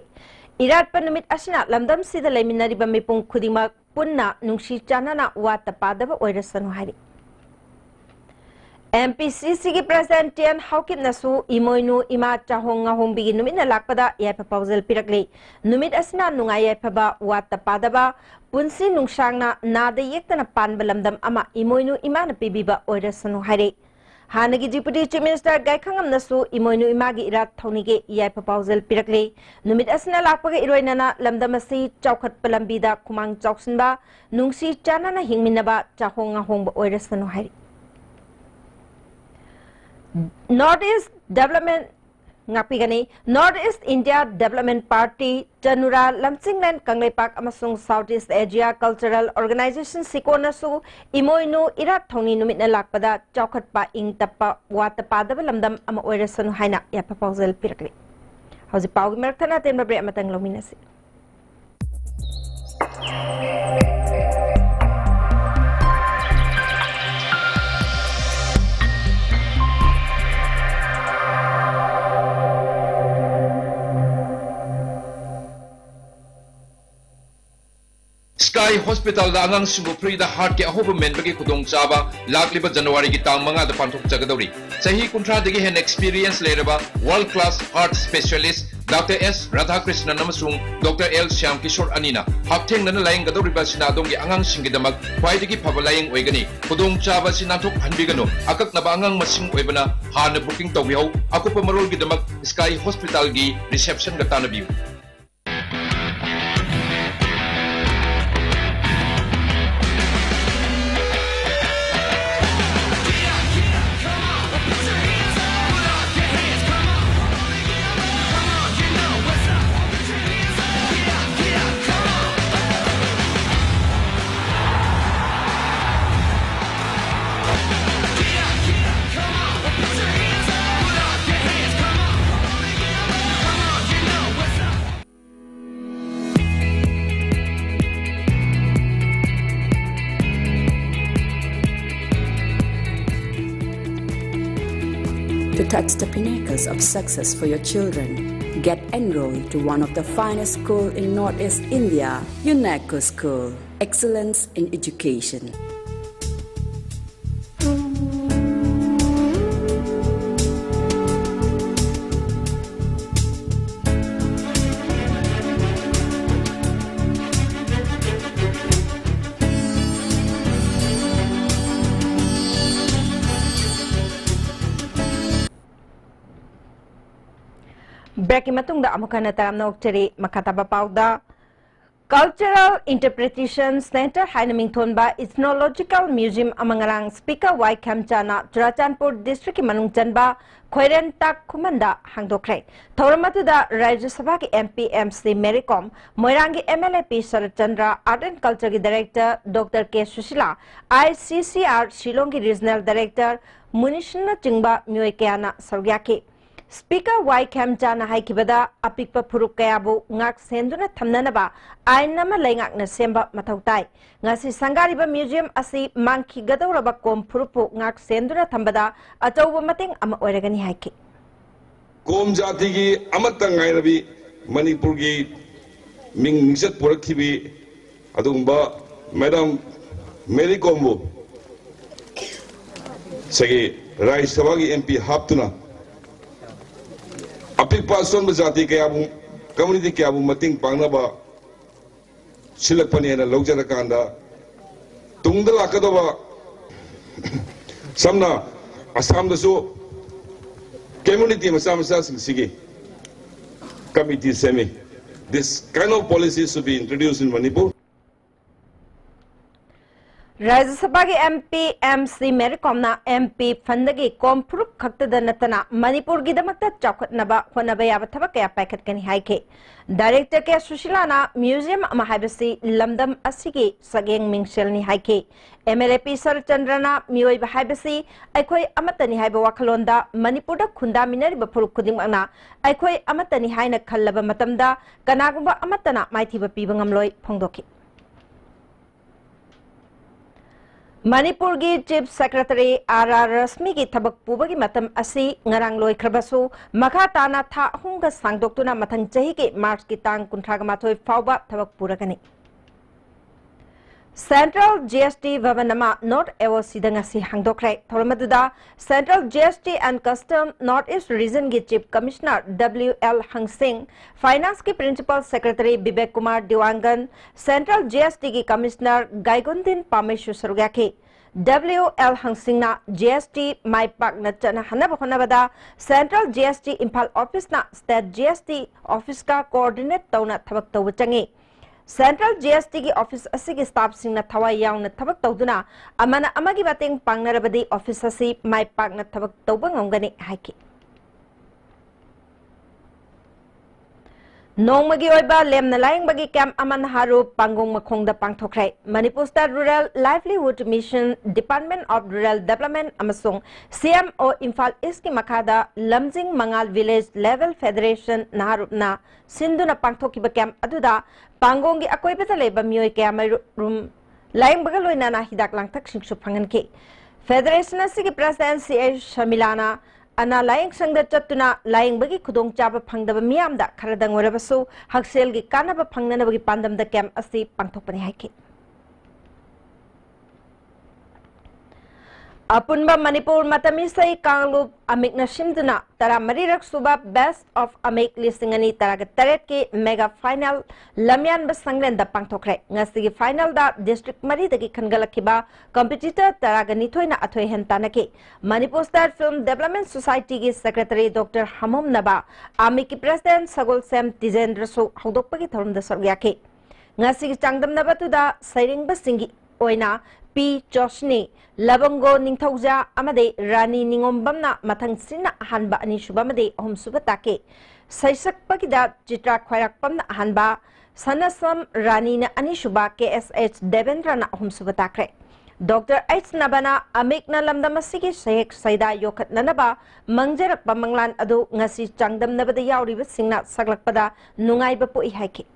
ꯏꯔꯥꯠꯄ ꯅꯨꯃꯤꯠ ꯑꯁꯤꯅ ꯂꯝꯗꯝꯁꯤꯗ ꯂꯩꯃꯤꯟꯅꯔꯤꯕ ꯃꯤꯄꯨꯝ ꯈꯨꯗꯤꯡꯃꯛ ꯄꯨꯟꯅ ꯅꯨꯡꯁꯤ ꯆꯥꯟꯅꯅ ꯋꯥꯠꯇ ꯄꯥꯗꯕ ꯑꯣꯏꯔꯁꯅꯨ ꯍꯥꯏꯔꯤ꯫ ꯑꯦꯝ ꯄꯤ ꯁꯤ ꯁꯤꯒꯤ President ꯇꯤ ꯑꯦꯟ ꯍꯥꯎꯀꯤꯞꯅꯁꯨ ꯏꯃꯣꯏꯅꯨ ꯏꯃꯥ ꯆꯥꯍꯣꯡ ꯉꯥꯍꯣꯡꯕꯤꯒꯤ ꯅꯨꯃꯤꯠꯅ ꯂꯥꯛꯄꯗ ꯌꯥꯏꯐ ꯄꯥꯎꯖꯦꯜ ꯄꯤꯔꯛꯂꯤ꯫ ꯅꯨꯃꯤꯠ ꯑꯁꯤꯅ ꯅꯨꯡꯉꯥꯏ ꯌꯥꯏꯐꯕ, ꯋꯥꯠꯇ ꯄꯥꯗꯕ, ꯄꯨꯟꯁꯤ ꯅꯨꯡꯁꯥꯡꯅ ꯅꯥꯗ ꯌꯦꯛꯇꯅ ꯄꯥꯟꯕ ꯂꯝꯗꯝ ꯑꯃ ꯏꯃꯣꯏꯅꯨ ꯏꯃꯥꯅ ꯄꯤꯕꯤꯕ ꯑꯣꯏꯔꯁꯅꯨ ꯍꯥꯏꯔꯤ꯫ ꯍꯥꯟꯅꯒꯤ Deputy Chief Minister ꯒꯥꯏꯈꯪꯉꯝꯅꯁꯨ ꯏꯃꯣꯏꯅꯨ ꯏꯃꯥꯒꯤ ꯏꯔꯥꯠ ꯊꯧꯅꯤꯒꯤ ꯌꯥꯏꯐ ꯄꯥꯎꯖꯦꯜ ꯄꯤꯔꯛꯂꯤ꯫ ꯅꯨꯃꯤꯠ ꯑꯁꯤꯅ ꯂꯥꯛꯄꯒ ꯏꯔꯣꯏꯅꯅ ꯂꯝꯗꯝ ꯑꯁꯤ ꯆꯥꯎꯈꯠꯄ ꯂꯝꯕꯤꯗ ꯈꯨꯃꯥꯡ ꯆꯥꯎꯁꯤꯟꯕ, ꯅꯨꯡꯁꯤ ꯆꯥꯟꯅꯅ ꯍꯤꯡꯃꯤꯟꯅꯕ, ꯆꯥꯍꯣꯡ ꯉꯥꯍꯣꯡꯕ ꯑꯣꯏꯔꯁꯅꯨ ꯍꯥꯏꯔꯤ꯫ North East Development, ꯉꯥꯛꯄꯤꯒꯅꯤ꯫ North East India Development Party, ꯆꯅꯨꯔꯥ, ꯂꯝꯖꯤꯡꯂꯦꯟ, Kangleipak ꯑꯃꯁꯨꯡ South East Asia Cultural Organization, ꯁꯤꯀꯣꯅꯁꯨ ꯏꯃꯣꯏꯅꯨ ꯏꯔꯥꯠ ꯊꯧꯅꯤ ꯅꯨꯃꯤꯠꯅ ꯂꯥꯛꯄꯗ ꯆꯥꯎꯈꯠꯄ, ꯏꯪ ꯇꯞꯄ, ꯋꯥꯠꯇ ꯄꯥꯗꯕ ꯂꯝꯗꯝ ꯑꯃ ꯑꯣꯏꯔꯁꯅꯨ ꯍꯥꯏꯅ ꯌꯥꯏꯐ ꯄꯥꯎꯖꯦꯜ ꯄꯤꯔꯛꯂꯤ꯫ ꯍꯧꯖꯤꯛ ꯄꯥꯎꯒꯤ ꯃꯔꯛ ꯊꯠꯅ ꯑꯇꯦꯟꯕ break ꯑꯃꯇꯪ ꯂꯧꯃꯤꯟꯅꯁꯤ꯫ ꯍꯣꯁꯄꯤꯇꯥꯜꯗ ꯑꯉꯥꯡꯁꯤꯡꯕꯨ ꯐ꯭ꯔꯤꯗ ꯍꯥꯔꯠꯀꯤ ꯑꯍꯣꯕ ꯃꯦꯟꯕꯒꯤ ꯈꯨꯗꯣꯡꯆꯥꯕ ꯂꯥꯛꯂꯤꯕ ꯖꯅꯋꯥꯔꯤꯒꯤ ꯇꯥꯡ ꯃꯉꯥꯗ ꯄꯥꯡꯊꯣꯛꯆꯒꯗꯧꯔꯤ꯫ ꯆꯍꯤ ꯀꯨꯟꯊ꯭ꯔꯥꯗꯒꯤ ꯍꯦꯟꯅ ꯑꯦꯛꯁꯄꯤꯔꯤꯌꯦꯟꯁ ꯂꯩꯔꯕ world class heart specialist doctor ꯑꯦꯁ ꯔꯥꯙꯥꯀ꯭ꯔꯤꯁꯅꯟ ꯑꯃꯁꯨꯡ ꯗꯥꯛꯇꯔ ꯑꯦꯜ ꯁ꯭ꯌꯥꯝ ꯀꯤꯁꯣꯔ ꯑꯅꯤꯅ ꯍꯛꯊꯦꯡꯅꯅ ꯂꯥꯌꯦꯡꯒꯗꯧꯔꯤꯕ ꯑꯁꯤꯅ ꯑꯗꯣꯝꯒꯤ ꯑꯉꯥꯡꯁꯤꯡꯒꯤꯗꯃꯛ ꯈ꯭ꯋꯥꯏꯗꯒꯤ ꯐꯕ ꯂꯥꯌꯦꯡ ꯑꯣꯏꯒꯅꯤ꯫ ꯈꯨꯗꯣꯡꯆꯥꯕ ꯑꯁꯤ ꯅꯥꯟꯊꯣꯛꯍꯟꯕꯤꯒꯅꯨ꯫ ꯑꯀꯛꯅꯕ ꯑꯉꯥꯡ ꯃꯁꯤꯡ ꯑꯣꯏꯕꯅ ꯍꯥꯟꯅ ꯕꯨꯀꯤꯡ ꯇꯧꯕꯤꯍꯧ꯫ ꯑꯀꯨꯞꯄ ꯃꯔꯣꯜꯒꯤꯗꯃꯛ ꯁ꯭ꯀꯥꯏ ꯍꯣꯁꯄꯤꯇꯥꯜꯒꯤ ꯔꯤꯁꯦꯞꯁꯟꯒ ꯇꯥꯟꯅꯕꯤꯌꯨ꯫ To touch the pinnacles of success for your children, get enrolled to one of the finest school in Northeast India, UNECO School. Excellence in education. ꯕ꯭ꯔꯦꯛꯀꯤ ꯃꯇꯨꯡꯗ ꯑꯃꯨꯛ ꯍꯟꯅ ꯇꯔꯥꯝꯅ ꯑꯣꯛꯆꯔꯤ꯫ ꯃꯈꯥ ꯇꯥꯕ ꯄꯥꯎꯗ, Cultural Interpretation Centre ꯍꯥꯏꯅ ꯃꯤꯡꯊꯣꯟꯕ Ethnological Museum ꯑꯃ ꯉꯔꯥꯡ Speaker ꯋꯥꯏ ꯈꯦꯝꯆꯥꯅ ꯆꯨꯔꯥꯆꯥꯟꯄꯨꯔ districtꯀꯤ ꯃꯅꯨꯡ ꯆꯟꯕ ꯈꯣꯏꯔꯦꯟ ꯇꯥꯛ ꯈꯨꯃꯟꯗ ꯍꯥꯡꯗꯣꯛꯈ꯭ꯔꯦ꯫ ꯊꯧꯔꯝ ꯑꯗꯨꯗ ꯔꯥꯖ꯭ꯌ ꯁꯚꯥꯒꯤ MP M C Mary Kom, ꯃꯣꯏꯔꯥꯡꯒꯤ MLA P Sarat Chandra, Art and Cultureꯒꯤ Director doctor K Sushila, ICCR ꯁꯤꯂꯣꯡꯒꯤ Regional Director ꯃꯨꯅꯤꯁꯅꯆꯤꯡꯕ ꯃꯤꯑꯣꯏ ꯀꯌꯥꯅ ꯁꯔꯨꯛ ꯌꯥꯈꯤ꯫ Speaker ꯋꯥꯏ ꯈꯦꯝꯆꯥꯅ ꯍꯥꯏꯈꯤꯕꯗ, ꯑꯄꯤꯛꯄ ꯐꯨꯔꯨꯞ ꯀꯌꯥꯕꯨ ꯉꯥꯛ ꯁꯦꯟꯗꯨꯅ ꯊꯝꯅꯅꯕ ꯑꯥꯏꯟ ꯑꯃ ꯂꯩꯉꯥꯛꯅ ꯁꯦꯝꯕ ꯃꯊꯧ ꯇꯥꯏ꯫ ꯉꯁꯤ ꯁꯪꯒꯥꯔꯤꯕ museum ꯑꯁꯤ ꯃꯥꯡꯈꯤꯒꯗꯧꯔꯕ ꯀꯣꯝ ꯐꯨꯔꯨꯞꯄꯨ ꯉꯥꯛ ꯁꯦꯟꯗꯨꯅ ꯊꯝꯕꯗ ꯑꯆꯧꯕ ꯃꯇꯦꯡ ꯑꯃ ꯑꯣꯏꯔꯒꯅꯤ ꯍꯥꯏꯈꯤ꯫ ꯀꯣꯝ ꯖꯥꯇꯤꯒꯤ ꯑꯃꯠꯇ ꯉꯥꯏꯔꯕꯤ ꯃꯅꯤꯄꯨꯔꯒꯤ ꯃꯤꯡ ꯃꯤꯡꯆꯠ ꯄꯨꯔꯛꯈꯤꯕꯤ ꯑꯗꯨꯒꯨꯝꯕ Madam Mary Kombu ꯁꯤꯒꯤ ꯔꯥꯖ꯭ꯌ ꯁꯚꯥꯒꯤ M P ꯍꯥꯞꯇꯨꯅ ꯑꯄꯤꯛꯄ ꯑꯁꯣꯟꯕ ꯖꯥꯇꯤ ꯀꯌꯥꯕꯨ, community ꯀꯌꯥꯕꯨ ꯃꯇꯦꯡ ꯄꯥꯡꯅꯕ ꯁꯤꯜꯂꯛꯄꯅꯦꯅ ꯂꯧꯖꯔꯀꯥꯟꯗ, ꯇꯨꯡꯗ ꯂꯥꯛꯀꯗꯕ, ꯁꯝꯅ ꯑꯁꯥꯝꯗꯁꯨ community ꯃꯆꯥ ꯃꯆꯥꯁꯤꯡꯁꯤꯒꯤ committee ꯁꯦꯝꯃꯤ꯫ This kind of policy should be introduced in Manipur. ꯔꯥꯖ꯭ꯌ ꯁꯚꯥꯒꯤ M P M C Mary ꯀꯣꯝꯅ M P fund ꯗꯒꯤ ꯀꯣꯝ ꯐꯨꯔꯨꯞ ꯈꯛꯇꯗ ꯅꯠꯇꯅ ꯃꯅꯤꯄꯨꯔꯒꯤꯗꯃꯛꯇ ꯆꯥꯎꯈꯠꯅꯕ ꯍꯣꯠꯅꯕ ꯌꯥꯕ ꯊꯕꯛ ꯀꯌꯥ ꯄꯥꯏꯈꯠꯀꯅꯤ ꯍꯥꯏꯈꯤ꯫ Director ꯀꯦ ꯁꯨꯁꯤꯂꯥꯅ museum ꯑꯃ ꯍꯥꯏꯕꯁꯤ ꯂꯝꯗꯝ ꯑꯁꯤꯒꯤ ꯁꯛꯌꯦꯡ ꯃꯤꯡꯁꯦꯜꯅꯤ ꯍꯥꯏꯈꯤ꯫ M L A P ꯁꯔꯠꯆꯟꯗ꯭ꯔꯅ ꯃꯤꯑꯣꯏꯕ ꯍꯥꯏꯕꯁꯤ ꯑꯩꯈꯣꯏ ꯑꯃꯠꯇꯅꯤ ꯍꯥꯏꯕ ꯋꯥꯈꯜꯂꯣꯟꯗ ꯃꯅꯤꯄꯨꯔꯗ ꯈꯨꯟꯗꯥꯃꯤꯟꯅꯔꯤꯕ ꯐꯨꯔꯨꯞ ꯈꯨꯗꯤꯡꯃꯛꯅ ꯑꯩꯈꯣꯏ ꯑꯃꯠꯇꯅꯤ ꯍꯥꯏꯅ ꯈꯜꯂꯕ ꯃꯇꯝꯗ ꯀꯅꯥꯒꯨꯝꯕ ꯑꯃꯠꯇꯅ ꯃꯥꯏꯊꯤꯕ ꯄꯤꯕ ꯉꯝꯂꯣꯏ ꯐꯣꯡꯗꯣꯛꯈꯤ꯫ ꯃꯅꯤꯄꯨꯔꯒꯤ Chief Secretary R R ꯔꯁꯃꯤꯒꯤ ꯊꯕꯛ ꯄꯨꯕꯒꯤ ꯃꯇꯝ ꯑꯁꯤ ꯉꯔꯥꯡ ꯂꯣꯏꯈ꯭ꯔꯕꯁꯨ, ꯃꯈꯥ ꯇꯥꯅ ꯊꯥ ꯑꯍꯨꯝꯒ ꯁꯥꯡꯗꯣꯛꯇꯨꯅ ꯃꯊꯪ ꯆꯍꯤꯒꯤ ꯃꯥꯔꯆꯀꯤ ꯇꯥꯡ ꯀꯨꯟꯊ꯭ꯔꯥ ꯃꯥꯊꯣꯏ ꯐꯥꯎꯕ ꯊꯕꯛ ꯄꯨꯔꯒꯅꯤ꯫ Central G S T Bhavan ꯑꯃ North A O C ꯗ ꯉꯁꯤ ꯍꯥꯡꯗꯣꯛꯈ꯭ꯔꯦ꯫ ꯊꯧꯔꯝ ꯑꯗꯨꯗ Central G S T and Custom North East Region ꯒꯤ Chief Commissioner W L Hangsing, Finance ꯀꯤ Principal Secretary Bibek Kumar ꯗꯤꯋꯥꯡꯒꯟ, Central G S T ꯒꯤ Commissioner ꯒꯥꯏꯒꯨꯟꯗꯤꯟ ꯄꯥꯃꯩꯁꯨ ꯁꯔꯨꯛ ꯌꯥꯈꯤ꯫ W L ꯍꯪꯁꯤꯡꯅ G S T ꯃꯥꯏ ꯄꯥꯛꯅ ꯆꯠꯅꯍꯟꯅꯕ ꯍꯣꯠꯅꯕꯗ Central G S T Imphal office ꯅ State G S T office ꯀ coordinate ꯇꯧꯅ ꯊꯕꯛ ꯇꯧꯕ ꯆꯪꯏ꯫ Central G S T ꯒꯤ office ꯑꯁꯤꯒꯤ staff ꯁꯤꯡꯅ ꯊꯋꯥꯏ ꯌꯥꯎꯅ ꯊꯕꯛ ꯇꯧꯗꯨꯅ ꯑꯃꯅ ꯑꯃꯒꯤ ꯃꯇꯦꯡ ꯄꯥꯡꯅꯔꯕꯗꯤ office ꯑꯁꯤ ꯃꯥꯏ ꯄꯥꯛꯅ ꯊꯕꯛ ꯇꯧꯕ ꯉꯝꯒꯅꯤ ꯍꯥꯏꯈꯤ꯫ ꯅꯣꯡꯃꯒꯤ ꯑꯣꯏꯕ ꯂꯦꯝꯅ ꯂꯥꯌꯦꯡꯕꯒꯤ camp ꯑꯃ ꯅꯍꯥꯔꯨꯞ ꯄꯥꯡꯒꯣꯡ ꯃꯈꯣꯡꯗ ꯄꯥꯡꯊꯣꯛꯈ꯭ꯔꯦ꯫ Manipur State Rural Livelihood Mission, Department of Rural Development ꯑꯃꯁꯨꯡ C M O Imphal East ꯀꯤ ꯃꯈꯥꯗ ꯂꯝꯖꯤꯡ ꯃꯉꯥꯜ Village Level Federation ꯅꯍꯥꯔꯨꯞꯅ ꯁꯤꯟꯗꯨꯅ ꯄꯥꯡꯊꯣꯛꯈꯤꯕ camp ꯑꯗꯨꯗ ꯄꯥꯡꯒꯣꯡꯒꯤ ꯑꯀꯣꯏꯕꯗ ꯂꯩꯕ ꯃꯤꯑꯣꯏ ꯀꯌꯥꯃꯔꯨꯝ ꯂꯥꯌꯦꯡꯕꯒ ꯂꯣꯏꯅꯅ ꯍꯤꯗꯥꯛ ꯂꯥꯡꯊꯛꯁꯤꯡꯁꯨ ꯐꯪꯍꯟꯈꯤ꯫ Federation ꯑꯁꯤꯒꯤ President C A ꯁꯃꯤꯂꯥꯅ ꯑꯅꯥ ꯂꯥꯌꯦꯡ ꯁꯪꯗ ꯆꯠꯇꯨꯅ ꯂꯥꯌꯦꯡꯕꯒꯤ ꯈꯨꯗꯣꯡꯆꯥꯕ ꯐꯪꯗꯕ ꯃꯤꯌꯥꯝꯗ ꯈꯔꯗꯪ ꯑꯣꯏꯔꯕꯁꯨ ꯍꯛꯁꯦꯜꯒꯤ ꯀꯥꯟꯅꯕ ꯐꯪꯅꯅꯕꯒꯤ ꯄꯥꯟꯗꯝꯗ camp ꯑꯁꯤ ꯄꯥꯡꯊꯣꯛꯄꯅꯤ ꯍꯥꯏꯈꯤ꯫ ꯑꯄꯨꯟꯕ ꯃꯅꯤꯄꯨꯔ ꯃꯇꯝ ꯏꯁꯩ ꯀꯥꯡꯂꯨꯞ ꯑꯃꯤꯛꯅ ꯁꯤꯟꯗꯨꯅ ꯇꯔꯥꯃꯔꯤꯔꯛ ꯁꯨꯕ Best of ꯑꯃꯤꯛ ꯂꯤꯁꯤꯡ ꯑꯅꯤ ꯇꯔꯥꯒ ꯇꯔꯦꯠꯀꯤ mega final ꯂꯝꯌꯥꯟꯕ ꯁꯪꯂꯦꯟꯗ ꯄꯥꯡꯊꯣꯛꯈ꯭ꯔꯦ꯫ ꯉꯁꯤꯒꯤ finalꯗ district ꯃꯔꯤꯗꯒꯤ ꯈꯟꯒꯠꯂꯛꯈꯤꯕ competitor ꯇꯔꯥꯒ ꯅꯤꯊꯣꯏꯅ ꯑꯊꯣꯏ ꯑꯍꯦꯟ ꯇꯥꯟꯅꯈꯤ꯫ Manipur State Film Development Societyꯒꯤ secretary Doctor ꯍꯥꯃꯣꯝꯅꯕ ꯑꯃꯤꯛꯀꯤ president ꯁꯒꯣꯜꯁꯦꯝ ꯇꯤꯖꯦꯟꯗ꯭ꯔꯁꯨ ꯍꯧꯗꯣꯛꯄꯒꯤ ꯊꯧꯔꯝꯗ ꯁꯔꯨꯛ ꯌꯥꯈꯤ꯫ ꯉꯁꯤꯒꯤ ꯆꯥꯡꯗꯝꯅꯕꯗꯨꯗ ꯁꯩꯔꯦꯡꯕꯁꯤꯡꯒꯤ ꯑꯣꯏꯅ ꯄꯤ ꯆꯣꯁꯅꯤ, ꯂꯕꯪꯒꯣ ꯅꯤꯡꯊꯧꯖꯥ ꯑꯃꯗꯤ ꯔꯥꯅꯤ ꯅꯤꯉꯣꯝꯕꯝꯅ ꯃꯊꯪ ꯁꯤꯟꯅ ꯑꯍꯥꯟꯕ, ꯑꯅꯤꯁꯨꯕ ꯑꯃꯗꯤ ꯑꯍꯨꯝꯁꯨꯕ ꯇꯥꯛꯈꯤ꯫ ꯁꯩꯁꯛꯄꯒꯤꯗ ꯆꯤꯇ꯭ꯔꯥ ꯈ꯭ꯋꯥꯏꯔꯥꯛꯄꯝꯅ ꯑꯍꯥꯟꯕ, ꯁꯅꯥꯁꯝ ꯔꯥꯅꯤꯅ ꯑꯅꯤꯁꯨꯕ, ꯀꯦ ꯑꯦꯁ ꯑꯩꯆ ꯗꯦꯕꯦꯟꯗ꯭ꯔꯅ ꯑꯍꯨꯝꯁꯨꯕ ꯇꯥꯛꯈ꯭ꯔꯦ꯫ ꯗꯣꯛꯇꯔ ꯑꯩꯆ ꯅꯕꯅ ꯑꯃꯤꯛꯅ ꯂꯝꯗꯝ ꯑꯁꯤꯒꯤ ꯁꯩꯍꯦꯛ ꯁꯩꯗꯥ ꯌꯣꯛꯈꯠꯅꯅꯕ ꯃꯪꯖꯔꯛꯄ ꯃꯪꯂꯥꯟ ꯑꯗꯨ ꯉꯁꯤ ꯆꯥꯡꯗꯝꯅꯕꯗ ꯌꯥꯎꯔꯤꯕꯁꯤꯡꯅ ꯁꯛꯂꯛꯄꯗ ꯅꯨꯡꯉꯥꯏꯕ ꯄꯣꯛꯏ ꯍꯥꯏꯈꯤ꯫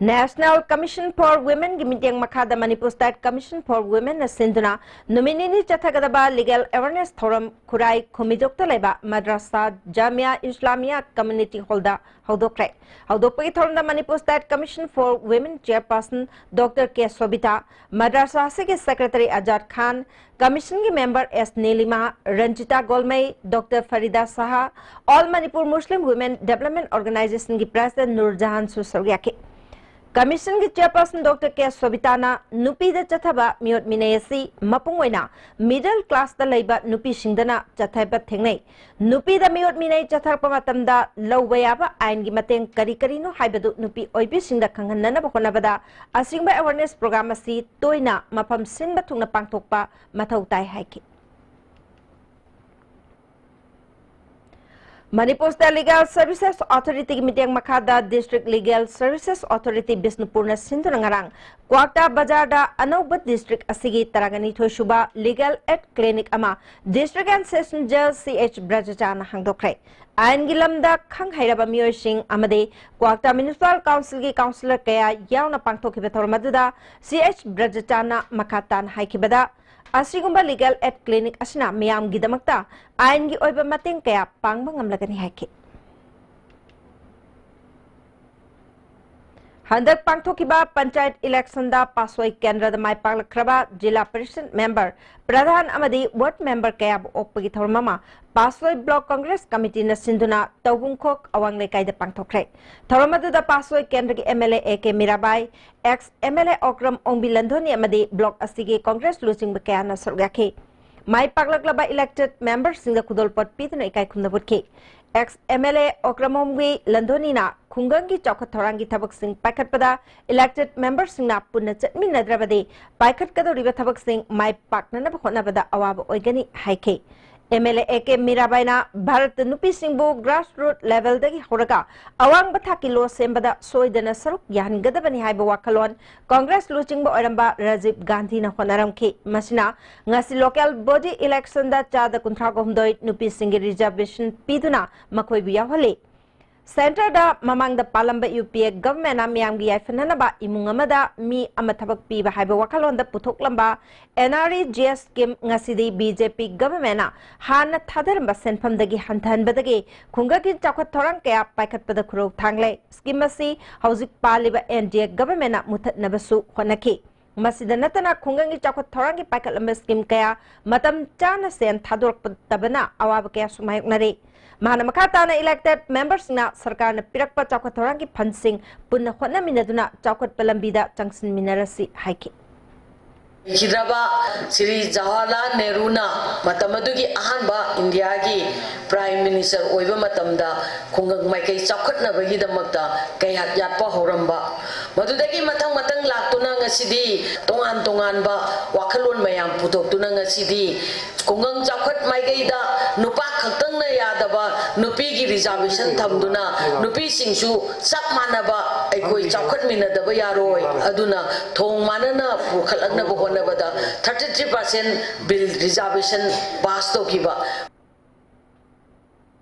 National Commission for Womenꯒꯤ ꯃꯤꯠꯌꯦꯡ ꯃꯈꯥꯗ Manipur State Commission for Womenꯅ ꯁꯤꯟꯗꯨꯅ ꯅꯨꯃꯤꯠ ꯅꯤꯅꯤ ꯆꯠꯊꯒꯗꯕ legal awareness ꯊꯧꯔꯝ ꯈꯨꯔꯥꯏ ꯈꯨꯃꯤꯖꯣꯛꯇ ꯂꯩꯕ ꯃꯗ꯭ꯔꯁꯥ ꯖꯥꯃꯤꯌꯥ ꯏꯁꯂꯥꯃꯤꯌꯥ community hallꯗ ꯍꯧꯗꯣꯛꯈ꯭ꯔꯦ꯫ ꯍꯧꯗꯣꯛꯄꯒꯤ ꯊꯧꯔꯝꯗ Manipur State Commission for Women chairperson doctor K Sobita, ꯃꯗ꯭ꯔꯁꯥ ꯑꯁꯤꯒꯤ secretary ꯑꯖꯥꯗ ꯈꯥꯟ, Commissionꯒꯤ member S Nilima, Ranjita Golmei, doctor Farida Saha, All Manipur Muslim Women Development Organizationꯒꯤ president ꯅꯨꯔ ꯖꯍꯥꯟꯁꯨ ꯁꯔꯨꯛ ꯌꯥꯈꯤ꯫ Commissionꯒꯤ chairperson ꯗꯣꯛꯇꯔ ꯀꯦ ꯁꯣꯕꯤꯇꯥꯅ ꯅꯨꯄꯤꯗ ꯆꯠꯊꯕ ꯃꯤꯑꯣꯠ ꯃꯤꯅꯩ ꯑꯁꯤ ꯃꯄꯨꯡ ꯑꯣꯏꯅ middle classꯇ ꯂꯩꯕ ꯅꯨꯄꯤꯁꯤꯡꯗꯅ ꯆꯠꯊꯕ ꯊꯦꯡꯅꯩ꯫ ꯅꯨꯄꯤꯗ ꯃꯤꯑꯣꯠ ꯃꯤꯅꯩ ꯆꯠꯊꯔꯛꯄ ꯃꯇꯝꯗ ꯂꯧꯕ ꯌꯥꯕ ꯑꯥꯏꯟꯒꯤ ꯃꯇꯦꯡ ꯀꯔꯤ ꯀꯔꯤꯅꯣ ꯍꯥꯏꯕꯗꯨ ꯅꯨꯄꯤ ꯑꯣꯏꯕꯤꯁꯤꯡꯗ ꯈꯪꯍꯟꯅꯅꯕ ꯍꯣꯠꯅꯕꯗ ꯑꯁꯤꯒꯨꯝꯕ awareness program ꯑꯁꯤ ꯇꯣꯏꯅ ꯃꯐꯝ ꯁꯤꯟꯕ ꯊꯨꯡꯅ ꯄꯥꯡꯊꯣꯛꯄ ꯃꯊꯧ ꯇꯥꯏ ꯍꯥꯏꯈꯤ꯫ Manipur State Legal Services Authorityꯒꯤ ꯃꯤꯠꯌꯦꯡ ꯃꯈꯥꯗ District Legal Services Authority ꯕꯤꯁꯅꯨꯄꯨꯔꯅ ꯁꯤꯟꯗꯨꯅ ꯉꯔꯥꯡ ꯀ꯭ꯋꯥꯛꯇꯥ ꯕꯖꯥꯔꯗ ꯑꯅꯧꯕ district ꯑꯁꯤꯒꯤ ꯇꯔꯥꯒ ꯅꯤꯊꯣꯏ ꯁꯨꯕ legal aid clinic ꯑꯃ District and Session Judge ꯁꯤ ꯑꯩꯆ ꯕ꯭ꯔꯖꯆꯥꯟꯅ ꯍꯥꯡꯗꯣꯛꯈ꯭ꯔꯦ꯫ ꯑꯥꯏꯟꯒꯤ ꯂꯝꯗ ꯈꯪ ꯍꯩꯔꯕ ꯃꯤꯑꯣꯏꯁꯤꯡ ꯑꯃꯗꯤ ꯀ꯭ꯋꯥꯛꯇꯥ Municipal Councilꯒꯤ councillor ꯀꯌꯥ ꯌꯥꯎꯅ ꯄꯥꯡꯊꯣꯛꯈꯤꯕ ꯊꯧꯔꯝ ꯑꯗꯨꯗ ꯁꯤ ꯑꯩꯆ ꯕ꯭ꯔꯖꯆꯥꯟꯅ ꯃꯈꯥ ꯇꯥꯅ ꯍꯥꯏꯈꯤꯕꯗ, ꯑꯁꯤꯒꯨꯝꯕ legal aid clinic ꯑꯁꯤꯅ ꯃꯤꯌꯥꯝꯒꯤꯗꯃꯛꯇ ꯑꯥꯏꯟꯒꯤ ꯑꯣꯏꯕ ꯃꯇꯦꯡ ꯀꯌꯥ ꯄꯥꯡꯕ ꯉꯝꯂꯒꯅꯤ ꯍꯥꯏꯈꯤ꯫ ꯍꯟꯗꯛ ꯄꯥꯡꯊꯣꯛꯈꯤꯕ ꯄꯟꯆꯥꯌꯠ ꯏꯂꯦꯛꯁꯟꯗ ꯄꯥꯁꯣꯏ ꯀꯦꯟꯗ꯭ꯔꯗ ꯃꯥꯏ ꯄꯥꯛꯂꯛꯈ꯭ꯔꯕ ꯖꯤꯂꯥ ꯄꯔꯤꯁꯗ ꯃꯦꯝꯕꯔ, ꯄ꯭ꯔꯙꯥꯟ ꯑꯃꯗꯤ ꯋꯥꯔꯗ ꯃꯦꯝꯕꯔ ꯀꯌꯥꯕꯨ ꯑꯣꯛꯄꯒꯤ ꯊꯧꯔꯝ ꯑꯃ ꯄꯥꯁꯣꯏ ꯕ꯭ꯂꯣꯛ ꯀꯪꯒ꯭ꯔꯦꯁ ꯀꯃꯤꯇꯤꯅ ꯁꯤꯟꯗꯨꯅ ꯇꯧꯕꯨꯡꯈꯣꯛ ꯑꯋꯥꯡ ꯂꯩꯀꯥꯏꯗ ꯄꯥꯡꯊꯣꯛꯈ꯭ꯔꯦ꯫ ꯊꯧꯔꯝ ꯑꯗꯨꯗ ꯄꯥꯁꯣꯏ ꯀꯦꯟꯗ꯭ꯔꯒꯤ M L A A K Mirabai, ex M L A Okram Ongbi Landhoni ꯑꯃꯗꯤ ꯕ꯭ꯂꯣꯛ ꯑꯁꯤꯒꯤ ꯀꯪꯒ꯭ꯔꯦꯁ ꯂꯨꯆꯤꯡꯕ ꯀꯌꯥꯅ ꯁꯔꯨꯛ ꯌꯥꯈꯤ꯫ ꯃꯥꯏ ꯄꯥꯛꯂꯛꯂꯕ ꯏꯂꯦꯛꯇꯦꯗ ꯃꯦꯝꯕꯔꯁꯤꯡꯗ ꯈꯨꯗꯣꯜꯄꯣꯠ ꯄꯤꯗꯨꯅ ꯏꯀꯥꯏ ꯈꯨꯝꯅꯕ ꯎꯠꯈꯤ꯫ Ex M L A Okram Ongbi ꯂꯟꯗꯣꯅꯤꯅ ꯈꯨꯡꯒꯪꯒꯤ ꯆꯥꯎꯈꯠ ꯊꯧꯔꯥꯡꯒꯤ ꯊꯕꯛꯁꯤꯡ ꯄꯥꯏꯈꯠꯄꯗ ꯏꯂꯦꯛꯇꯦꯗ ꯃꯦꯝꯕꯔꯁꯤꯡꯅ ꯄꯨꯟꯅ ꯆꯠꯃꯤꯟꯅꯗ꯭ꯔꯕꯗꯤ ꯄꯥꯏꯈꯠꯀꯗꯧꯔꯤꯕ ꯊꯕꯛꯁꯤꯡ ꯃꯥꯏ ꯄꯥꯛꯅꯅꯕ ꯍꯣꯠꯅꯕꯗ ꯑꯋꯥꯕ ꯑꯣꯏꯒꯅꯤ ꯍꯥꯏꯈꯤ꯫ ꯑꯦꯝ ꯑꯦꯜ ꯑꯦ ꯑꯦ ꯀꯦ ꯃꯤꯔꯥꯕꯥꯏꯅ ꯚꯥꯔꯠꯇ ꯅꯨꯄꯤꯁꯤꯡꯕꯨ ꯒ꯭ꯔꯥꯁꯔꯨꯠ ꯂꯦꯚꯦꯜꯗꯒꯤ ꯍꯧꯔꯒ ꯑꯋꯥꯡꯕ ꯊꯥꯛꯀꯤ ꯂꯣ ꯁꯦꯝꯕꯗ ꯁꯣꯏꯗꯅ ꯁꯔꯨꯛ ꯌꯥꯍꯟꯒꯗꯕꯅꯤ ꯍꯥꯏꯕ ꯋꯥꯈꯜꯂꯣꯟ ꯀꯪꯒ꯭ꯔꯦꯁ ꯂꯨꯆꯤꯡꯕ ꯑꯣꯏꯔꯝꯕ ꯔꯥꯖꯤꯕ ꯒꯥꯟꯙꯤꯅ ꯍꯣꯠꯅꯔꯝꯈꯤ꯫ ꯃꯁꯤꯅ ꯉꯁꯤ ꯂꯣꯀꯦꯜ ꯕꯣꯗꯤ ꯏꯂꯦꯛꯁꯟꯗ ꯆꯥꯗ ꯀꯨꯟꯊ꯭ꯔꯥꯒ ꯍꯨꯝꯗꯣꯏ ꯅꯨꯄꯤꯁꯤꯡꯒꯤ ꯔꯤꯖꯔꯕꯦꯁꯟ ꯄꯤꯗꯨꯅ ꯃꯈꯣꯏꯕꯨ ꯌꯥꯎꯍꯜꯂꯤ꯫ ꯁꯦꯟꯇꯔꯗ ꯃꯃꯥꯡꯗ ꯄꯥꯜꯂꯝꯕ ꯌꯨ ꯄꯤ ꯑꯦ ꯒꯚꯔꯟꯃꯦꯟꯠꯅ ꯃꯤꯌꯥꯝꯒꯤ ꯌꯥꯏꯐꯅꯅꯕ ꯏꯃꯨꯡ ꯑꯃꯗ ꯃꯤ ꯑꯃ ꯊꯕꯛ ꯄꯤꯕ ꯍꯥꯏꯕ ꯋꯥꯈꯜꯂꯣꯟꯗ ꯄꯨꯊꯣꯛꯂꯝꯕ N R E G S scheme ꯉꯁꯤꯗꯤ ꯕꯤ ꯖꯦ ꯄꯤ ꯒꯚꯔꯟꯃꯦꯟꯠꯅ ꯍꯥꯟꯅ ꯊꯥꯗꯔꯝꯕ ꯁꯦꯟꯐꯝꯗꯒꯤ ꯍꯟꯊꯍꯟꯕꯗꯒꯤ ꯈꯨꯡꯒꯪꯒꯤ ꯆꯥꯎꯈꯠ ꯊꯧꯔꯥꯡ ꯀꯌꯥ ꯄꯥꯏꯈꯠꯄꯗ ꯈꯨꯔꯧ ꯊꯥꯡꯂꯦ꯫ ꯁ꯭ꯀꯤꯝ ꯑꯁꯤ ꯍꯧꯖꯤꯛ ꯄꯥꯜꯂꯤꯕ ꯑꯦꯟ ꯗꯤ ꯑꯦ ꯒꯚꯔꯟꯃꯦꯟꯠꯅ ꯃꯨꯊꯠꯅꯕꯁꯨ ꯍꯣꯠꯅꯈꯤ꯫ ꯃꯁꯤꯗ ꯅꯠꯇꯅ ꯈꯨꯡꯒꯪꯒꯤ ꯆꯥꯎꯈꯠ ꯊꯧꯔꯥꯡꯒꯤ ꯄꯥꯏꯈꯠꯂꯝꯕ ꯁ꯭ꯀꯤꯝ ꯀꯌꯥ ꯃꯇꯝ ꯆꯥꯅ ꯁꯦꯟ ꯊꯥꯗꯣꯔꯛꯇꯕꯅ ꯑꯋꯥꯕ ꯀꯌꯥꯁꯨ ꯃꯥꯌꯣꯛꯅꯔꯤ꯫ ꯃꯍꯥꯛꯅ ꯃꯈꯥ ꯇꯥꯅ ꯏꯂꯦꯛꯇꯦꯗ ꯃꯦꯝꯕꯔꯁꯤꯡꯅ ꯁꯔꯀꯥꯔꯅ ꯄꯤꯔꯛꯄ ꯆꯥꯎꯈꯠ ꯊꯧꯔꯥꯡꯒꯤ ꯐꯟꯁꯤꯡ ꯄꯨꯟꯅ ꯍꯣꯠꯅꯃꯤꯟꯅꯗꯨꯅ ꯆꯥꯎꯈꯠꯄ ꯂꯝꯕꯤꯗ ꯆꯪꯁꯤꯟꯃꯤꯟꯅꯔꯁꯤ ꯍꯥꯏꯈꯤ꯫ ꯂꯩꯈꯤꯗ꯭ꯔꯕ ꯁ꯭ꯔꯤ ꯖꯋꯥꯍꯔꯂꯥꯜ ꯅꯦꯍꯔꯨꯅ ꯃꯇꯝ ꯑꯗꯨꯒꯤ ꯑꯍꯥꯟꯕ ꯏꯟꯗꯤꯌꯥꯒꯤ ꯄ꯭ꯔꯥꯏꯝ ꯃꯤꯅꯤꯁꯇꯔ ꯑꯣꯏꯕ ꯃꯇꯝꯗ ꯈꯨꯡꯒꯪ ꯃꯥꯏꯀꯩ ꯆꯥꯎꯈꯠꯅꯕꯒꯤꯗꯃꯛꯇ ꯀꯌꯥꯠ ꯌꯥꯠꯄ ꯍꯧꯔꯝꯕ, ꯃꯗꯨꯗꯒꯤ ꯃꯊꯪ ꯃꯊꯪ ꯂꯥꯛꯇꯨꯅ ꯉꯁꯤꯗꯤ ꯇꯣꯉꯥꯟ ꯇꯣꯉꯥꯟꯕ ꯋꯥꯈꯜꯂꯣꯟ ꯃꯌꯥꯝ ꯄꯨꯊꯣꯛꯇꯨꯅ ꯉꯁꯤꯗꯤ ꯈꯨꯡꯒꯪ ꯆꯥꯎꯈꯠ ꯃꯥꯏꯀꯩꯗ ꯅꯨꯄꯥ ꯈꯛꯇꯪꯅ ꯌꯥꯗꯕ, ꯅꯨꯄꯤꯒꯤ ꯔꯤꯖꯥꯔꯕꯦꯁꯟ ꯊꯝꯗꯨꯅ ꯅꯨꯄꯤꯁꯤꯡꯁꯨ ꯆꯞ ꯃꯥꯟꯅꯕ ꯑꯩꯈꯣꯏ ꯆꯥꯎꯈꯠꯃꯤꯟꯅꯗꯕ ꯌꯥꯔꯣꯏ꯫ ꯑꯗꯨꯅ ꯊꯣꯡ ꯃꯥꯟꯅꯅ ꯄꯨꯈꯠꯂꯛꯅꯕ ꯍꯣꯠꯅꯕꯗ thirty three percent bill reservation pass ꯇꯧꯈꯤꯕ꯫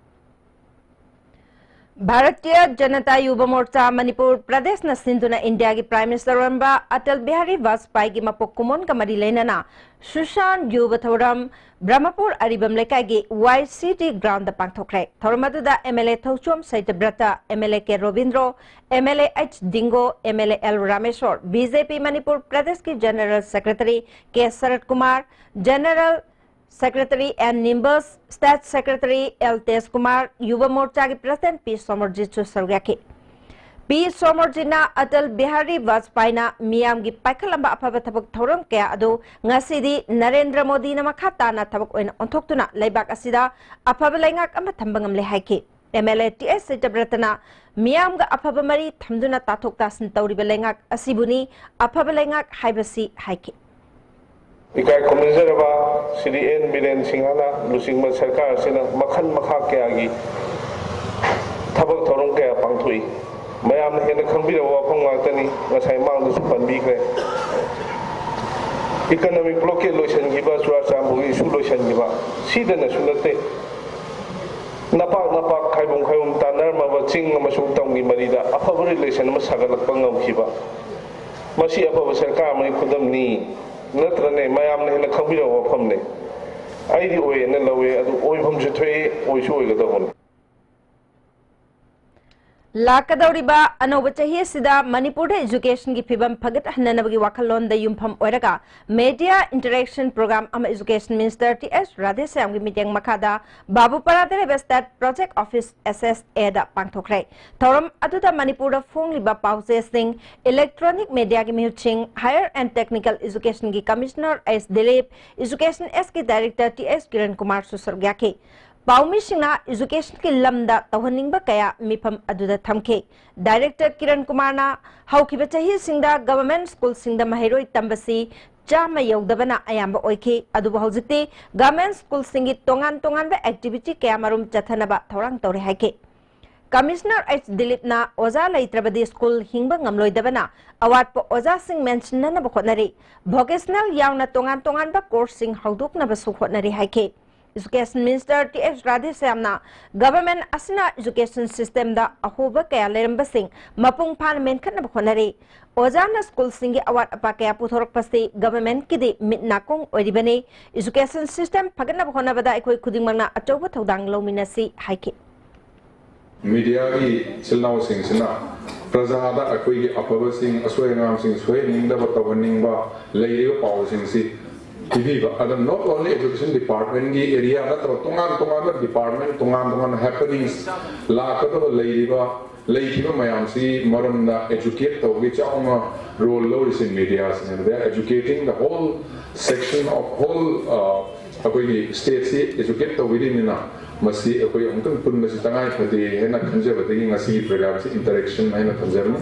ꯚꯥꯔꯇꯤꯌ ꯖꯅꯇꯥ ꯌꯨꯕ ꯃꯣꯔꯆꯥ ꯃꯅꯤꯄꯨꯔ ꯄ꯭ꯔꯗꯦꯁꯅ ꯁꯤꯟꯗꯨꯅ ꯏꯟꯗꯤꯌꯥꯒꯤ ꯄ꯭ꯔꯥꯏꯝ ꯃꯤꯅꯤꯁꯇꯔ ꯑꯣꯏꯔꯝꯕ ꯑꯇꯜ ꯕꯤꯍꯥꯔꯤ ꯋꯥꯖꯄꯥꯏꯒꯤ ꯃꯄꯣꯛ ꯀꯨꯝꯑꯣꯟꯒ ꯃꯔꯤ ꯂꯩꯅꯅ ꯁꯨꯁꯥꯟ ꯌꯨꯕ ꯊꯧꯔꯝ ꯕ꯭ꯔꯍꯃꯄꯨꯔ ꯑꯔꯤꯕꯝ ꯂꯩꯀꯥꯏꯒꯤ ꯋꯥꯏ ꯁꯤ ꯇꯤ ꯒ꯭ꯔꯥꯎꯟꯗ ꯄꯥꯡꯊꯣꯛꯈ꯭ꯔꯦ꯫ ꯊꯧꯔꯝ ꯑꯗꯨꯗ M L A Thouchom Satyabrata, M L A K Robindro, M L A H Dingo, M L A L Rameshwor, B J P Manipur ꯄ꯭ꯔꯗꯦꯁꯀꯤ general secretary K Sarat Kumar, general secretary N Nimbus, state secretary L Tej Kumar, Yuva ꯃꯣꯔꯆꯥꯒꯤ president P ꯁꯣꯃꯔꯖꯤꯠꯁꯨ ꯁꯔꯨꯛ ꯌꯥꯈꯤ꯫ ꯄꯤ ꯁꯣꯃꯔꯖꯤꯠꯅ ꯑꯇꯜ ꯕꯤꯍꯥꯔꯤ ꯋꯥꯖꯄꯥꯏꯅ ꯃꯤꯌꯥꯝꯒꯤ ꯄꯥꯏꯈꯠꯂꯝꯕ ꯑꯐꯕ ꯊꯕꯛ ꯊꯧꯔꯝ ꯀꯌꯥ ꯑꯗꯨ ꯉꯁꯤꯗꯤ ꯅꯔꯦꯟꯗ꯭ꯔ ꯃꯣꯗꯤꯅ ꯃꯈꯥ ꯇꯥꯅ ꯊꯕꯛ ꯑꯣꯏꯅ ꯑꯣꯟꯊꯣꯛꯇꯨꯅ ꯂꯩꯕꯥꯛ ꯑꯁꯤꯗ ꯑꯐꯕ ꯂꯩꯉꯥꯛ ꯑꯃ ꯊꯝꯕ ꯉꯝꯂꯦ ꯍꯥꯏꯈꯤ꯫ ꯑꯦꯝ ꯑꯦꯜ ꯑꯦ ꯇꯤ ꯑꯦꯁ ꯁꯩꯇꯕ꯭ꯔꯇꯅ ꯃꯤꯌꯥꯝꯒ ꯑꯐꯕ ꯃꯔꯤ ꯊꯝꯗꯨꯅ ꯇꯥꯊꯣꯛ ꯇꯥꯁꯤꯟ ꯇꯧꯔꯤꯕ ꯂꯩꯉꯥꯛ ꯑꯁꯤꯕꯨꯅꯤ ꯑꯐꯕ ꯂꯩꯉꯥꯛ ꯍꯥꯏꯕꯁꯤ ꯍꯥꯏꯈꯤ꯫ ꯏꯀꯥꯏ ꯈꯨꯝꯅꯖꯔꯕ ꯁ꯭ꯔꯤ ꯑꯦꯟ ꯕꯤꯔꯦꯟ ꯁꯤꯡꯍꯅ ꯂꯨꯆꯤꯡꯕ ꯁꯔꯀꯥꯔ ꯑꯁꯤꯅ ꯃꯈꯜ ꯃꯈꯥ ꯀꯌꯥꯒꯤ ꯊꯕꯛ ꯊꯧꯔꯝ ꯀꯌꯥ ꯄꯥꯡꯊꯣꯛꯏ꯫ ꯃꯌꯥꯝꯅ ꯍꯦꯟꯅ ꯈꯪꯕꯤꯔꯕ ꯋꯥꯐꯝ ꯉꯥꯛꯇꯅꯤ, ꯉꯁꯥꯏ ꯃꯥꯡꯗꯁꯨ ꯄꯟꯕꯤꯈ꯭ꯔꯦ꯫ ꯏꯀꯅꯣꯃꯤꯛ ꯕ꯭ꯂꯣꯀꯦꯠ ꯂꯣꯏꯁꯤꯟꯈꯤꯕ, ꯆꯨꯔꯥꯆꯥꯟꯄꯨꯔꯒꯤ ꯏꯁꯨ ꯂꯣꯏꯁꯤꯟꯈꯤꯕ, ꯁꯤꯗꯅꯁꯨ ꯅꯠꯇꯦ, ꯅꯄꯥꯛ ꯅꯄꯥꯛ, ꯈꯥꯏꯕꯨꯝ ꯈꯥꯏꯕꯨꯝ ꯇꯥꯟꯅꯔꯝꯃꯕ ꯆꯤꯡ ꯑꯃꯁꯨꯡ ꯇꯝꯒꯤ ꯃꯔꯤꯗ ꯑꯐꯕ ꯔꯤꯂꯦꯁꯟ ꯑꯃ ꯁꯥꯒꯠꯂꯛꯄ ꯉꯝꯈꯤꯕ, ꯃꯁꯤ ꯑꯐꯕ ꯁꯔꯀꯥꯔ ꯑꯃꯒꯤ ꯈꯨꯗꯝꯅꯤ꯫ ꯅꯠꯇ꯭ꯔꯅꯦ? ꯃꯌꯥꯝꯅ ꯍꯦꯟꯅ ꯈꯪꯕꯤꯔꯕ ꯋꯥꯐꯝꯅꯦ꯫ ꯑꯩꯗꯤ ꯑꯣꯏꯌꯦꯅ ꯂꯧꯋꯦ, ꯑꯗꯨ ꯑꯣꯏꯐꯝꯁꯨ ꯊꯣꯛꯏ, ꯑꯣꯏꯁꯨ ꯑꯣꯏꯒꯗꯧꯕꯅꯤ꯫ ꯂꯥꯛꯀꯗꯧꯔꯤꯕ ꯑꯅꯧꯕ ꯆꯍꯤ ꯑꯁꯤꯗ ꯃꯅꯤꯄꯨꯔꯗ ꯏꯖꯨꯀꯦꯁꯟꯒꯤ ꯐꯤꯕꯝ ꯐꯒꯠꯍꯟꯅꯅꯕꯒꯤ ꯋꯥꯈꯜꯂꯣꯟꯗ ꯌꯨꯝꯐꯝ ꯑꯣꯏꯔꯒ ꯃꯦꯗꯤꯌꯥ ꯏꯟꯇꯔꯦꯛꯁꯟ ꯄ꯭ꯔꯣꯒ꯭ꯔꯥꯝ ꯑꯃ ꯏꯖꯨꯀꯦꯁꯟ ꯃꯤꯅꯤꯁꯇꯔ ꯇꯤ ꯑꯦꯁ ꯔꯥꯙꯦꯁ꯭ꯌꯥꯝꯒꯤ ꯃꯤꯠꯌꯦꯡ ꯃꯈꯥꯗ ꯕꯥꯕꯨꯄꯥꯔꯥꯗ ꯂꯩꯕ state project office S S ꯑꯦꯗ ꯄꯥꯡꯊꯣꯛꯈ꯭ꯔꯦ꯫ ꯊꯧꯔꯝ ꯑꯗꯨꯗ ꯃꯅꯤꯄꯨꯔꯗ ꯐꯣꯡꯂꯤꯕ ꯄꯥꯎꯆꯦꯁꯤꯡ, ꯏꯂꯦꯛꯇ꯭ꯔꯣꯅꯤꯛ ꯃꯦꯗꯤꯌꯥꯒꯤ ꯃꯤꯍꯨꯠꯁꯤꯡ, ꯍꯥꯌꯔ ꯑꯦꯟ ꯇꯦꯛꯅꯤꯀꯦꯜ ꯏꯖꯨꯀꯦꯁꯟꯒꯤ ꯀꯃꯤꯁꯅꯔ ꯑꯩꯆ ꯗꯤꯂꯤꯞ, ꯏꯖꯨꯀꯦꯁꯟ ꯑꯦꯁꯀꯤ ꯗꯥꯏꯔꯦꯛꯇꯔ ꯇꯤ ꯑꯩꯆ ꯀꯤꯔꯟ ꯀꯨꯃꯥꯔꯁꯨ ꯁꯔꯨꯛ ꯌꯥꯈꯤ꯫ ꯄꯥꯎꯃꯤꯁꯤꯡꯅ ꯏꯖꯨꯀꯦꯁꯟꯒꯤ ꯂꯝꯗ ꯇꯧꯍꯟꯅꯤꯡꯕ ꯀꯌꯥ ꯃꯤꯐꯝ ꯑꯗꯨꯗ ꯊꯝꯈꯤ꯫ ꯗꯥꯏꯔꯦꯛꯇꯔ ꯀꯤꯔꯟ ꯀꯨꯃꯥꯔꯅ ꯍꯧꯈꯤꯕ ꯆꯍꯤꯁꯤꯡꯗ ꯒꯚꯔꯟꯃꯦꯟꯠ ꯁ꯭ꯀꯨꯜꯁꯤꯡꯗ ꯃꯍꯩꯔꯣꯏ ꯇꯝꯕꯁꯤ ꯆꯥꯝꯃ ꯌꯧꯗꯕꯅ ꯑꯌꯥꯝꯕ ꯑꯣꯏꯈꯤ, ꯑꯗꯨꯕꯨ ꯍꯧꯖꯤꯛꯇꯤ ꯒꯚꯔꯟꯃꯦꯟꯠ ꯁ꯭ꯀꯨꯜꯁꯤꯡꯒꯤ ꯇꯣꯉꯥꯟ ꯇꯣꯉꯥꯟꯕ ꯑꯦꯛꯇꯤꯚꯤꯇꯤ ꯀꯌꯥꯃꯔꯨꯝ ꯆꯠꯊꯅꯕ ꯊꯧꯔꯥꯡ ꯇꯧꯔꯦ ꯍꯥꯏꯈꯤ꯫ ꯀꯃꯤꯁꯅꯔ ꯑꯩꯆ ꯗꯤꯂꯤꯞꯅ ꯑꯣꯖꯥ ꯂꯩꯇ꯭ꯔꯕꯗꯤ ꯁ꯭ꯀꯨꯜ ꯍꯤꯡꯕ ꯉꯝꯂꯣꯏꯗꯕꯅ ꯑꯋꯥꯠꯄ ꯑꯣꯖꯥꯁꯤꯡ ꯃꯦꯟꯁꯤꯟꯅꯅꯕ ꯍꯣꯠꯅꯔꯤ, ꯚꯣꯀꯦꯁꯅꯦꯜ ꯌꯥꯎꯅ ꯇꯣꯉꯥꯟ ꯇꯣꯉꯥꯟꯕ ꯀꯣꯔꯁꯁꯤꯡ ꯍꯧꯗꯣꯛꯅꯕꯁꯨ ꯍꯣꯠꯅꯔꯤ ꯍꯥꯏꯈꯤ꯫ Education Minister T H Radheshyamꯅ government ꯑꯁꯤꯅ education systemꯗ ꯑꯍꯣꯕ ꯀꯌꯥ ꯂꯩꯔꯝꯕꯁꯤꯡ ꯃꯄꯨꯡ ꯐꯥꯅ ꯃꯦꯟꯈꯠꯅꯕ ꯍꯣꯠꯅꯔꯤ꯫ ꯑꯣꯖꯥꯅ ꯁ꯭ꯀꯨꯜꯁꯤꯡꯒꯤ ꯑꯋꯥꯠ ꯑꯄꯥ ꯀꯌꯥ ꯄꯨꯊꯣꯔꯛꯄꯁꯤ governmentꯀꯤꯗꯤ ꯃꯤꯠ ꯅꯥꯀꯣꯡ ꯑꯣꯏꯔꯤꯕꯅꯤ꯫ Education system ꯐꯒꯠꯅꯕ ꯍꯣꯠꯅꯕꯗ ꯑꯩꯈꯣꯏ ꯈꯨꯗꯤꯡꯃꯛꯅ ꯑꯆꯧꯕ ꯊꯧꯗꯥꯡ ꯂꯧꯃꯤꯟꯅꯁꯤ ꯍꯥꯏꯈꯤ꯫ Mediaꯒꯤ ꯏꯆꯤꯜ ꯏꯅꯥꯎꯁꯤꯡꯁꯤꯅ ꯄ꯭ꯔꯖꯥꯗ ꯑꯩꯈꯣꯏꯒꯤ ꯑꯐꯕꯁꯤꯡ, ꯑꯁꯣꯏ ꯑꯉꯥꯝꯁꯤꯡ ꯁꯣꯏꯍꯟꯅꯤꯡꯗꯕ, ꯇꯧꯍꯟꯅꯤꯡꯕ ꯂꯩꯔꯤꯕ ꯄꯥꯎꯁꯤꯡꯁꯤ ꯄꯤꯕꯤꯕ꯫ ꯑꯗꯨꯅ not only education departmentꯒꯤ area ꯅꯠꯇꯕ ꯇꯣꯉꯥꯟ ꯇꯣꯉꯥꯟꯕ department, ꯇꯣꯉꯥꯟ ꯇꯣꯉꯥꯟꯕ happenings ꯂꯥꯛꯀꯗꯕ ꯂꯩꯔꯤꯕ, ꯂꯩꯈꯤꯕ ꯃꯌꯥꯝꯁꯤ ꯃꯔꯝꯗ educate ꯇꯧꯕꯒꯤ ꯆꯥꯎꯅ role ꯂꯧꯔꯤꯁꯤ mediaꯁꯤꯅꯦ꯫ They are educating the whole section of whole, ꯑ, ꯑꯩꯈꯣꯏꯒꯤ stateꯁꯤ educate ꯇꯧꯕꯤꯔꯤꯕꯅꯤꯅ ꯃꯁꯤ ꯑꯩꯈꯣꯏ ꯑꯃꯨꯛꯇꯪ ꯄꯨꯟꯕꯁꯤ ꯇꯉꯥꯏ ꯐꯗꯦ ꯍꯥꯏꯅ ꯈꯟꯖꯕꯗꯒꯤ ꯉꯁꯤꯒꯤ programꯁꯤ interaction ꯍꯥꯏꯅ ꯊꯝꯖꯕꯅꯤ꯫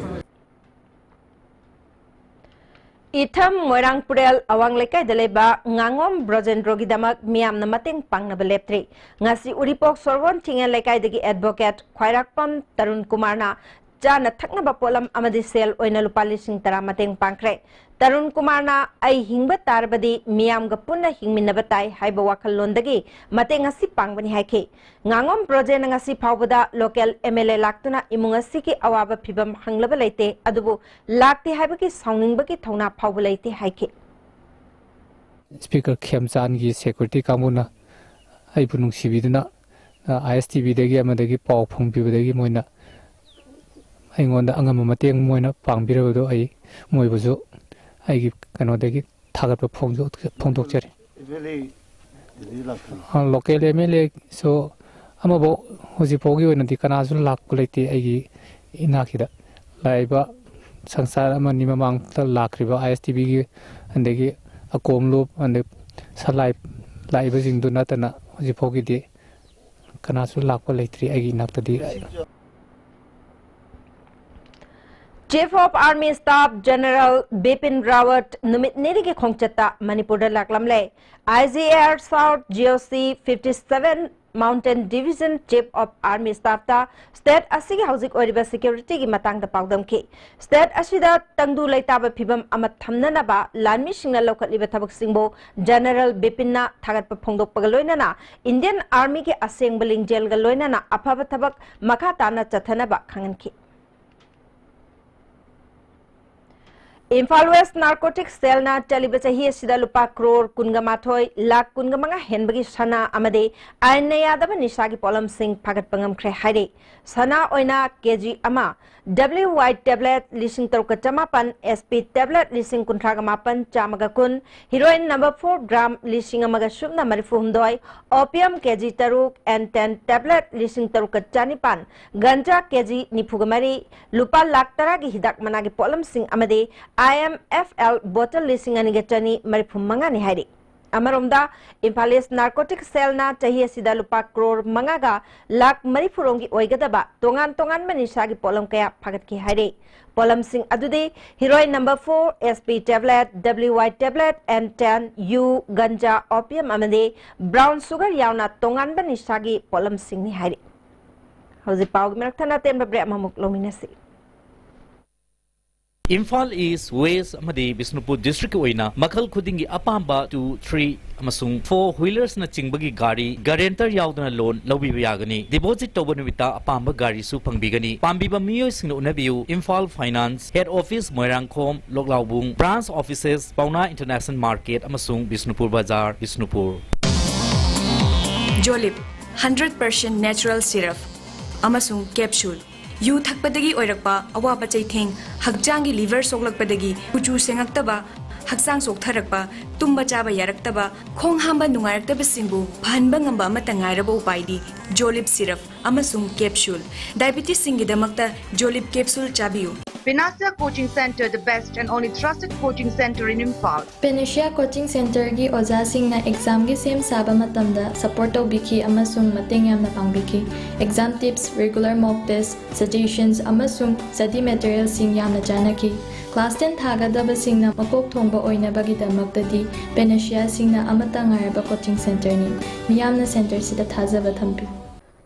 ꯏꯊꯝ ꯃꯣꯏꯔꯥꯡ ꯄꯨꯔꯦꯜ ꯑꯋꯥꯡ ꯂꯩꯀꯥꯏꯗ ꯂꯩꯕ ꯉꯥꯉꯣꯝ ꯕ꯭ꯔꯣꯖꯦꯟꯗ꯭ꯔꯣꯒꯤꯗꯃꯛ ꯃꯤꯌꯥꯝꯅ ꯃꯇꯦꯡ ꯄꯥꯡꯅꯕ ꯂꯦꯞꯇ꯭ꯔꯤ꯫ ꯉꯁꯤ ꯎꯔꯤꯄꯣꯛ ꯁꯣꯔꯣꯟ ꯊꯤꯡꯉꯦꯜ ꯂꯩꯀꯥꯏꯗꯒꯤ advocate ꯈ꯭ꯋꯥꯏꯔꯥꯛꯄꯝ ꯇꯔꯨꯟ ꯀꯨꯃꯥꯔꯅ ꯆꯥꯅ ꯊꯛꯅꯕ ꯄꯣꯠꯂꯝ ꯑꯃꯗꯤ ꯁꯦꯜ ꯑꯣꯏꯅ ꯂꯨꯄꯥ ꯂꯤꯁꯤꯡ ꯇꯔꯥ ꯃꯇꯦꯡ ꯄꯥꯡꯈ꯭ꯔꯦ꯫ ꯇꯔꯨꯟ ꯀꯨꯃꯥꯔꯅ "ꯑꯩ ꯍꯤꯡꯕ ꯇꯥꯔꯕꯗꯤ ꯃꯤꯌꯥꯝꯒ ꯄꯨꯟꯅ ꯍꯤꯡꯃꯤꯟꯅꯕ ꯇꯥꯏ" ꯍꯥꯏꯕ ꯋꯥꯈꯜꯂꯣꯟꯗꯒꯤ ꯃꯇꯦꯡ ꯑꯁꯤ ꯄꯥꯡꯕꯅꯤ ꯍꯥꯏꯈꯤ꯫ ꯉꯥꯉꯣꯝ ꯕ꯭ꯔꯣꯖꯦꯟꯅ ꯉꯁꯤ ꯐꯥꯎꯕꯗ local M L A ꯂꯥꯛꯇꯨꯅ ꯏꯃꯨꯡ ꯑꯁꯤꯒꯤ ꯑꯋꯥꯕ ꯐꯤꯚꯝ ꯍꯪꯂꯕ ꯂꯩꯇꯦ, ꯑꯗꯨꯕꯨ ꯂꯥꯛꯇꯦ ꯍꯥꯏꯕꯒꯤ ꯁꯥꯎꯅꯤꯡꯕꯒꯤ ꯊꯧꯅꯥ ꯐꯥꯎꯕ ꯂꯩꯇꯦ ꯍꯥꯏꯈꯤ꯫ Speaker ꯈꯦꯝꯆꯥꯟꯒꯤ security ꯀꯥꯡꯕꯨꯅ ꯑꯩꯕꯨ ꯅꯨꯡꯁꯤꯕꯤꯗꯨꯅ, ꯑ, I S T Vꯗꯒꯤ ꯑꯃꯗꯒꯤ ꯄꯥꯎ ꯐꯪꯕꯤꯕꯗꯒꯤ ꯃꯣꯏꯅ ꯑꯩꯉꯣꯟꯗ ꯑꯉꯝꯕ ꯃꯇꯦꯡ ꯃꯣꯏꯅ ꯄꯥꯡꯕꯤꯔꯕꯗꯣ ꯑꯩ ꯃꯣꯏꯕꯨꯁꯨ ꯑꯩꯒꯤ ꯀꯩꯅꯣꯗꯒꯤ ꯊꯥꯒꯠꯄ ꯐꯣꯡꯗꯣꯛ-, ꯐꯣꯡꯗꯣꯛꯆꯔꯤ꯫ ꯑ, local M L Aꯁꯨ ꯑꯃꯐꯥꯎ ꯍꯧꯖꯤꯛ ꯐꯥꯎꯒꯤ ꯑꯣꯏꯅꯗꯤ ꯀꯅꯥꯁꯨ ꯂꯥꯛꯄ ꯂꯩꯇꯦ ꯑꯩꯒꯤ ꯏꯅꯥꯛꯁꯤꯗ꯫ ꯂꯥꯛꯏꯕ ꯁꯪꯁꯥꯔ ꯑꯃꯅꯤ ꯃꯃꯥꯡꯗ ꯂꯥꯛꯈ꯭ꯔꯤꯕ I S T Vꯒꯤ, ꯑꯗꯒꯤ ꯑꯀꯣꯝꯂꯨꯞ, ꯑꯗꯩ ꯁꯂꯥꯏ ꯂꯥꯛꯏꯕꯁꯤꯡꯗꯨ ꯅꯠꯇꯅ ꯍꯧꯖꯤꯛ ꯐꯥꯎꯒꯤꯗꯤ ꯀꯅꯥꯁꯨ ꯂꯥꯛꯄ ꯂꯩꯇ꯭ꯔꯤ ꯑꯩꯒꯤ ꯏꯅꯥꯛꯇꯗꯤ꯫ Chief of Army Staff General Bipin Rawat ꯅꯨꯃꯤꯠ ꯅꯤꯅꯤꯒꯤ ꯈꯣꯡꯆꯠꯇ ꯃꯅꯤꯄꯨꯔꯗ ꯂꯥꯛꯂꯝꯂꯦ꯫ I G A R South G O C fifty seven Mountain Division Chief of Army Staff ꯇ state ꯑꯁꯤꯒꯤ ꯍꯧꯖꯤꯛ ꯑꯣꯏꯔꯤꯕ security ꯒꯤ ꯃꯇꯥꯡꯗ ꯄꯥꯎꯗꯝꯈꯤ꯫ State ꯑꯁꯤꯗ ꯇꯪꯗꯨ ꯂꯩꯇꯥꯕ ꯐꯤꯚꯝ ꯑꯃ ꯊꯝꯅꯅꯕ ꯂꯥꯟꯃꯤꯁꯤꯡꯅ ꯂꯧꯈꯠꯂꯤꯕ ꯊꯕꯛꯁꯤꯡꯕꯨ General ꯕꯤꯄꯤꯟꯅ ꯊꯥꯒꯠꯄ ꯐꯣꯡꯗꯣꯛꯄꯒ ꯂꯣꯏꯅꯅ Indian Army ꯒꯤ ꯑꯁꯦꯡꯕ ꯂꯤꯡꯖꯦꯜꯒ ꯂꯣꯏꯅꯅ ꯑꯐꯕ ꯊꯕꯛ ꯃꯈꯥ ꯇꯥꯅ ꯆꯠꯊꯅꯕ ꯈꯪꯍꯟꯈꯤ꯫ ꯏꯝꯐꯥꯜ West Narcotic Cell ꯅ ꯆꯠꯂꯤꯕ ꯆꯍꯤ ꯑꯁꯤꯗ ꯂꯨꯄꯥ ꯀ꯭ꯔꯣꯔ ꯀꯨꯟꯒ ꯃꯥꯊꯣꯏ ꯂꯥꯈ ꯀꯨꯟꯒ ꯃꯉꯥ ꯍꯦꯟꯕꯒꯤ ꯁꯅꯥ ꯑꯃꯗꯤ ꯑꯥꯏꯟꯅ ꯌꯥꯗꯕ ꯅꯤꯁꯥꯒꯤ ꯄꯣꯠꯂꯝꯁꯤꯡ ꯐꯥꯒꯠꯄ ꯉꯝꯈ꯭ꯔꯦ ꯍꯥꯏꯔꯤ꯫ ꯁꯅꯥ ꯑꯣꯏꯅ ꯀꯦꯖꯤ ꯑꯃ, W Y tablet ꯂꯤꯁꯤꯡ ꯇꯔꯨꯛꯀ ꯆꯃꯥꯄꯟ, S P tablet ꯂꯤꯁꯤꯡ ꯀꯨꯟꯊ꯭ꯔꯥꯒ ꯃꯥꯄꯟ ꯆꯥꯝꯃꯒ ꯀꯨꯟ, heroin number four gram ꯂꯤꯁꯤꯡ ꯑꯃꯒ ꯁꯨꯞꯅ ꯃꯔꯤꯐꯨ ꯍꯨꯝꯗꯣꯏ, opium ꯀꯦꯖꯤ ꯇꯔꯨꯛ, N ten tablet ꯂꯤꯁꯤꯡ ꯇꯔꯨꯛꯀ ꯆꯅꯤꯄꯥꯟ, ꯒꯟꯖꯥ ꯀꯦꯖꯤ ꯅꯤꯐꯨꯒ ꯃꯔꯤ, ꯂꯨꯄꯥ ꯂꯥꯈ ꯇꯔꯥꯒꯤ ꯍꯤꯗꯥꯛ ꯃꯅꯥꯒꯤ ꯄꯣꯠꯂꯝꯁꯤꯡ ꯑꯃꯗꯤ I M F L bottle ꯂꯤꯁꯤꯡ ꯑꯅꯤꯒ ꯆꯅꯤ ꯃꯔꯤꯐꯨ ꯃꯉꯥꯅꯤ ꯍꯥꯏꯔꯤ꯫ ꯑꯃꯔꯣꯝꯗ, ꯏꯝꯐꯥꯜ East Narcotic Cell ꯅ ꯆꯍꯤ ꯑꯁꯤꯗ ꯂꯨꯄꯥ ꯀ꯭ꯔꯣꯔ ꯃꯉꯥꯒ ꯂꯥꯈ ꯃꯔꯤꯐꯨ ꯔꯣꯝꯒꯤ ꯑꯣꯏꯒꯗꯕ ꯇꯣꯉꯥꯟ ꯇꯣꯉꯥꯟꯕ ꯅꯤꯁꯥꯒꯤ ꯄꯣꯠꯂꯝ ꯀꯌꯥ ꯐꯥꯒꯠꯈꯤ ꯍꯥꯏꯔꯤ꯫ ꯄꯣꯠꯂꯝꯁꯤꯡ ꯑꯗꯨꯗꯤ heroin number four, S P tablet, W Y tablet, N ten, U, ganja, opium ꯑꯃꯗꯤ brown sugar ꯌꯥꯎꯅ ꯇꯣꯉꯥꯟꯕ ꯅꯤꯁꯥꯒꯤ ꯄꯣꯠꯂꯝꯁꯤꯡꯅꯤ ꯍꯥꯏꯔꯤ꯫ ꯍꯧꯖꯤꯛ ꯄꯥꯎꯒꯤ ꯃꯔꯛ ꯊꯠꯅ ꯑꯇꯦꯟꯕ break ꯑꯃꯃꯨꯛ ꯂꯧꯃꯤꯟꯅꯁꯤ꯫ ꯏꯝꯐꯥꯜ East, West ꯑꯃꯗꯤ ꯕꯤꯁꯅꯨꯄꯨꯔ district ꯀꯤ ꯑꯣꯏꯅ ꯃꯈꯜ ꯈꯨꯗꯤꯡꯒꯤ ꯑꯄꯥꯝꯕ two, three ꯑꯃꯁꯨꯡ four wheelers ꯅꯆꯤꯡꯕꯒꯤ ꯒꯥꯔꯤ guarantor ꯌꯥꯎꯗꯅ loan ꯂꯧꯕꯤꯕ ꯌꯥꯒꯅꯤ꯫ Deposit ꯇꯧꯕ ꯅꯨꯃꯤꯠꯇ ꯑꯄꯥꯝꯕ ꯒꯥꯔꯤꯁꯨ ꯐꯪꯕꯤꯒꯅꯤ꯫ ꯄꯥꯝꯕꯤꯕ ꯃꯤꯑꯣꯏꯁꯤꯡꯅ ꯎꯅꯕꯤꯌꯨ, Imphal Finance, Head Office Moirangkhom, ꯂꯣꯛꯂꯥꯎꯕꯨꯡ, Branch Offices ꯄꯥꯎꯅꯥ International Market ꯑꯃꯁꯨꯡ ꯕꯤꯁꯅꯨꯄꯨꯔ ꯕꯖꯥꯔ, Bishnupur. Jolib, hundred percent natural syrup ꯑꯃꯁꯨꯡ capsule꯫ ꯌꯨ ꯊꯛꯄꯗꯒꯤ ꯑꯣꯏꯔꯛꯄ ꯑꯋꯥꯕ ꯆꯩꯊꯦꯡ, ꯍꯛꯆꯥꯡꯒꯤ liver ꯁꯣꯛꯂꯛꯄꯗꯒꯤ ꯀꯨꯆꯨ ꯁꯦꯡꯉꯛꯇꯕ, ꯍꯛꯆꯥꯡ ꯆꯣꯛꯊꯔꯛꯄ, ꯇꯨꯝꯕ ꯆꯥꯕ ꯌꯥꯔꯛꯇꯕ, ꯈꯣꯡ ꯍꯥꯝꯕ ꯅꯨꯡꯉꯥꯏꯔꯛꯇꯕꯁꯤꯡꯕꯨ ꯐꯍꯟꯕ ꯉꯝꯕ ꯑꯃꯠꯇ ꯉꯥꯏꯔꯕ ꯎꯄꯥꯏꯗꯤ Jolib syrup ꯑꯃꯁꯨꯡ capsule꯫ Diabetes ꯁꯤꯡꯒꯤꯗꯃꯛꯇ Jolib capsule ꯆꯥꯕꯤꯌꯨ꯫ Panacea Coaching Center, the best and only trusted coaching center in Imphal. Panacea Coaching Centerꯒꯤ ꯑꯣꯖꯥꯁꯤꯡꯅ examꯒꯤ ꯁꯦꯝ ꯁꯥꯕ ꯃꯇꯝꯗ support ꯇꯧꯕꯤꯈꯤ ꯑꯃꯁꯨꯡ ꯃꯇꯦꯡ ꯌꯥꯝꯅ ꯄꯥꯡꯕꯤꯈꯤ꯫ Exam tips, regular mock test, suggestions ꯑꯃꯁꯨꯡ study materialꯁꯤꯡ ꯌꯥꯝꯅ ꯆꯥꯟꯅꯈꯤ꯫ Class ten ꯊꯥꯒꯗꯕꯁꯤꯡꯅ ꯃꯀꯣꯛ ꯊꯣꯡꯕ ꯑꯣꯏꯅꯕꯒꯤꯗꯃꯛꯇꯗꯤ Panaceaꯁꯤꯡꯅ ꯑꯃꯠꯇ ꯉꯥꯏꯔꯕ coaching centerꯅꯤ꯫ ꯃꯤꯌꯥꯝꯅ centerꯁꯤꯗ ꯊꯥꯖꯕ ꯊꯝꯕꯤꯌꯨ꯫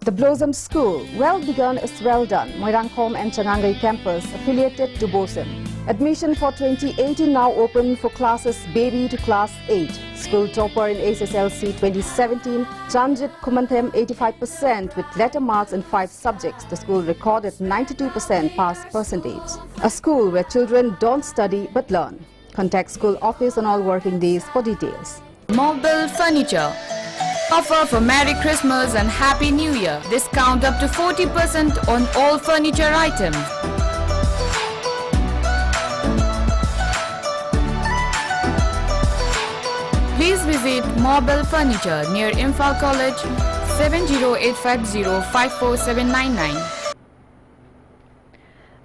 The Blossom School, well begun is well done. Moirangkhom and Changangai campus, affiliated to BOSEM. Admission for twenty eighteen now open for classes baby to class eight. School topper in H S L C twenty seventeen, Chanjit Khumanthem, eighty-five percent with letter marks in five subjects. The school recorded ninety-two percent pass percentage. A school where children don't study but learn. Contact school office on all working days for details. Mobile Furniture. Offer for Merry Christmas and Happy New Year. Discount up to forty percent on all furniture items. Please visit Mobile Furniture near Imphal College, seven zero eight five zero five four seven nine nine.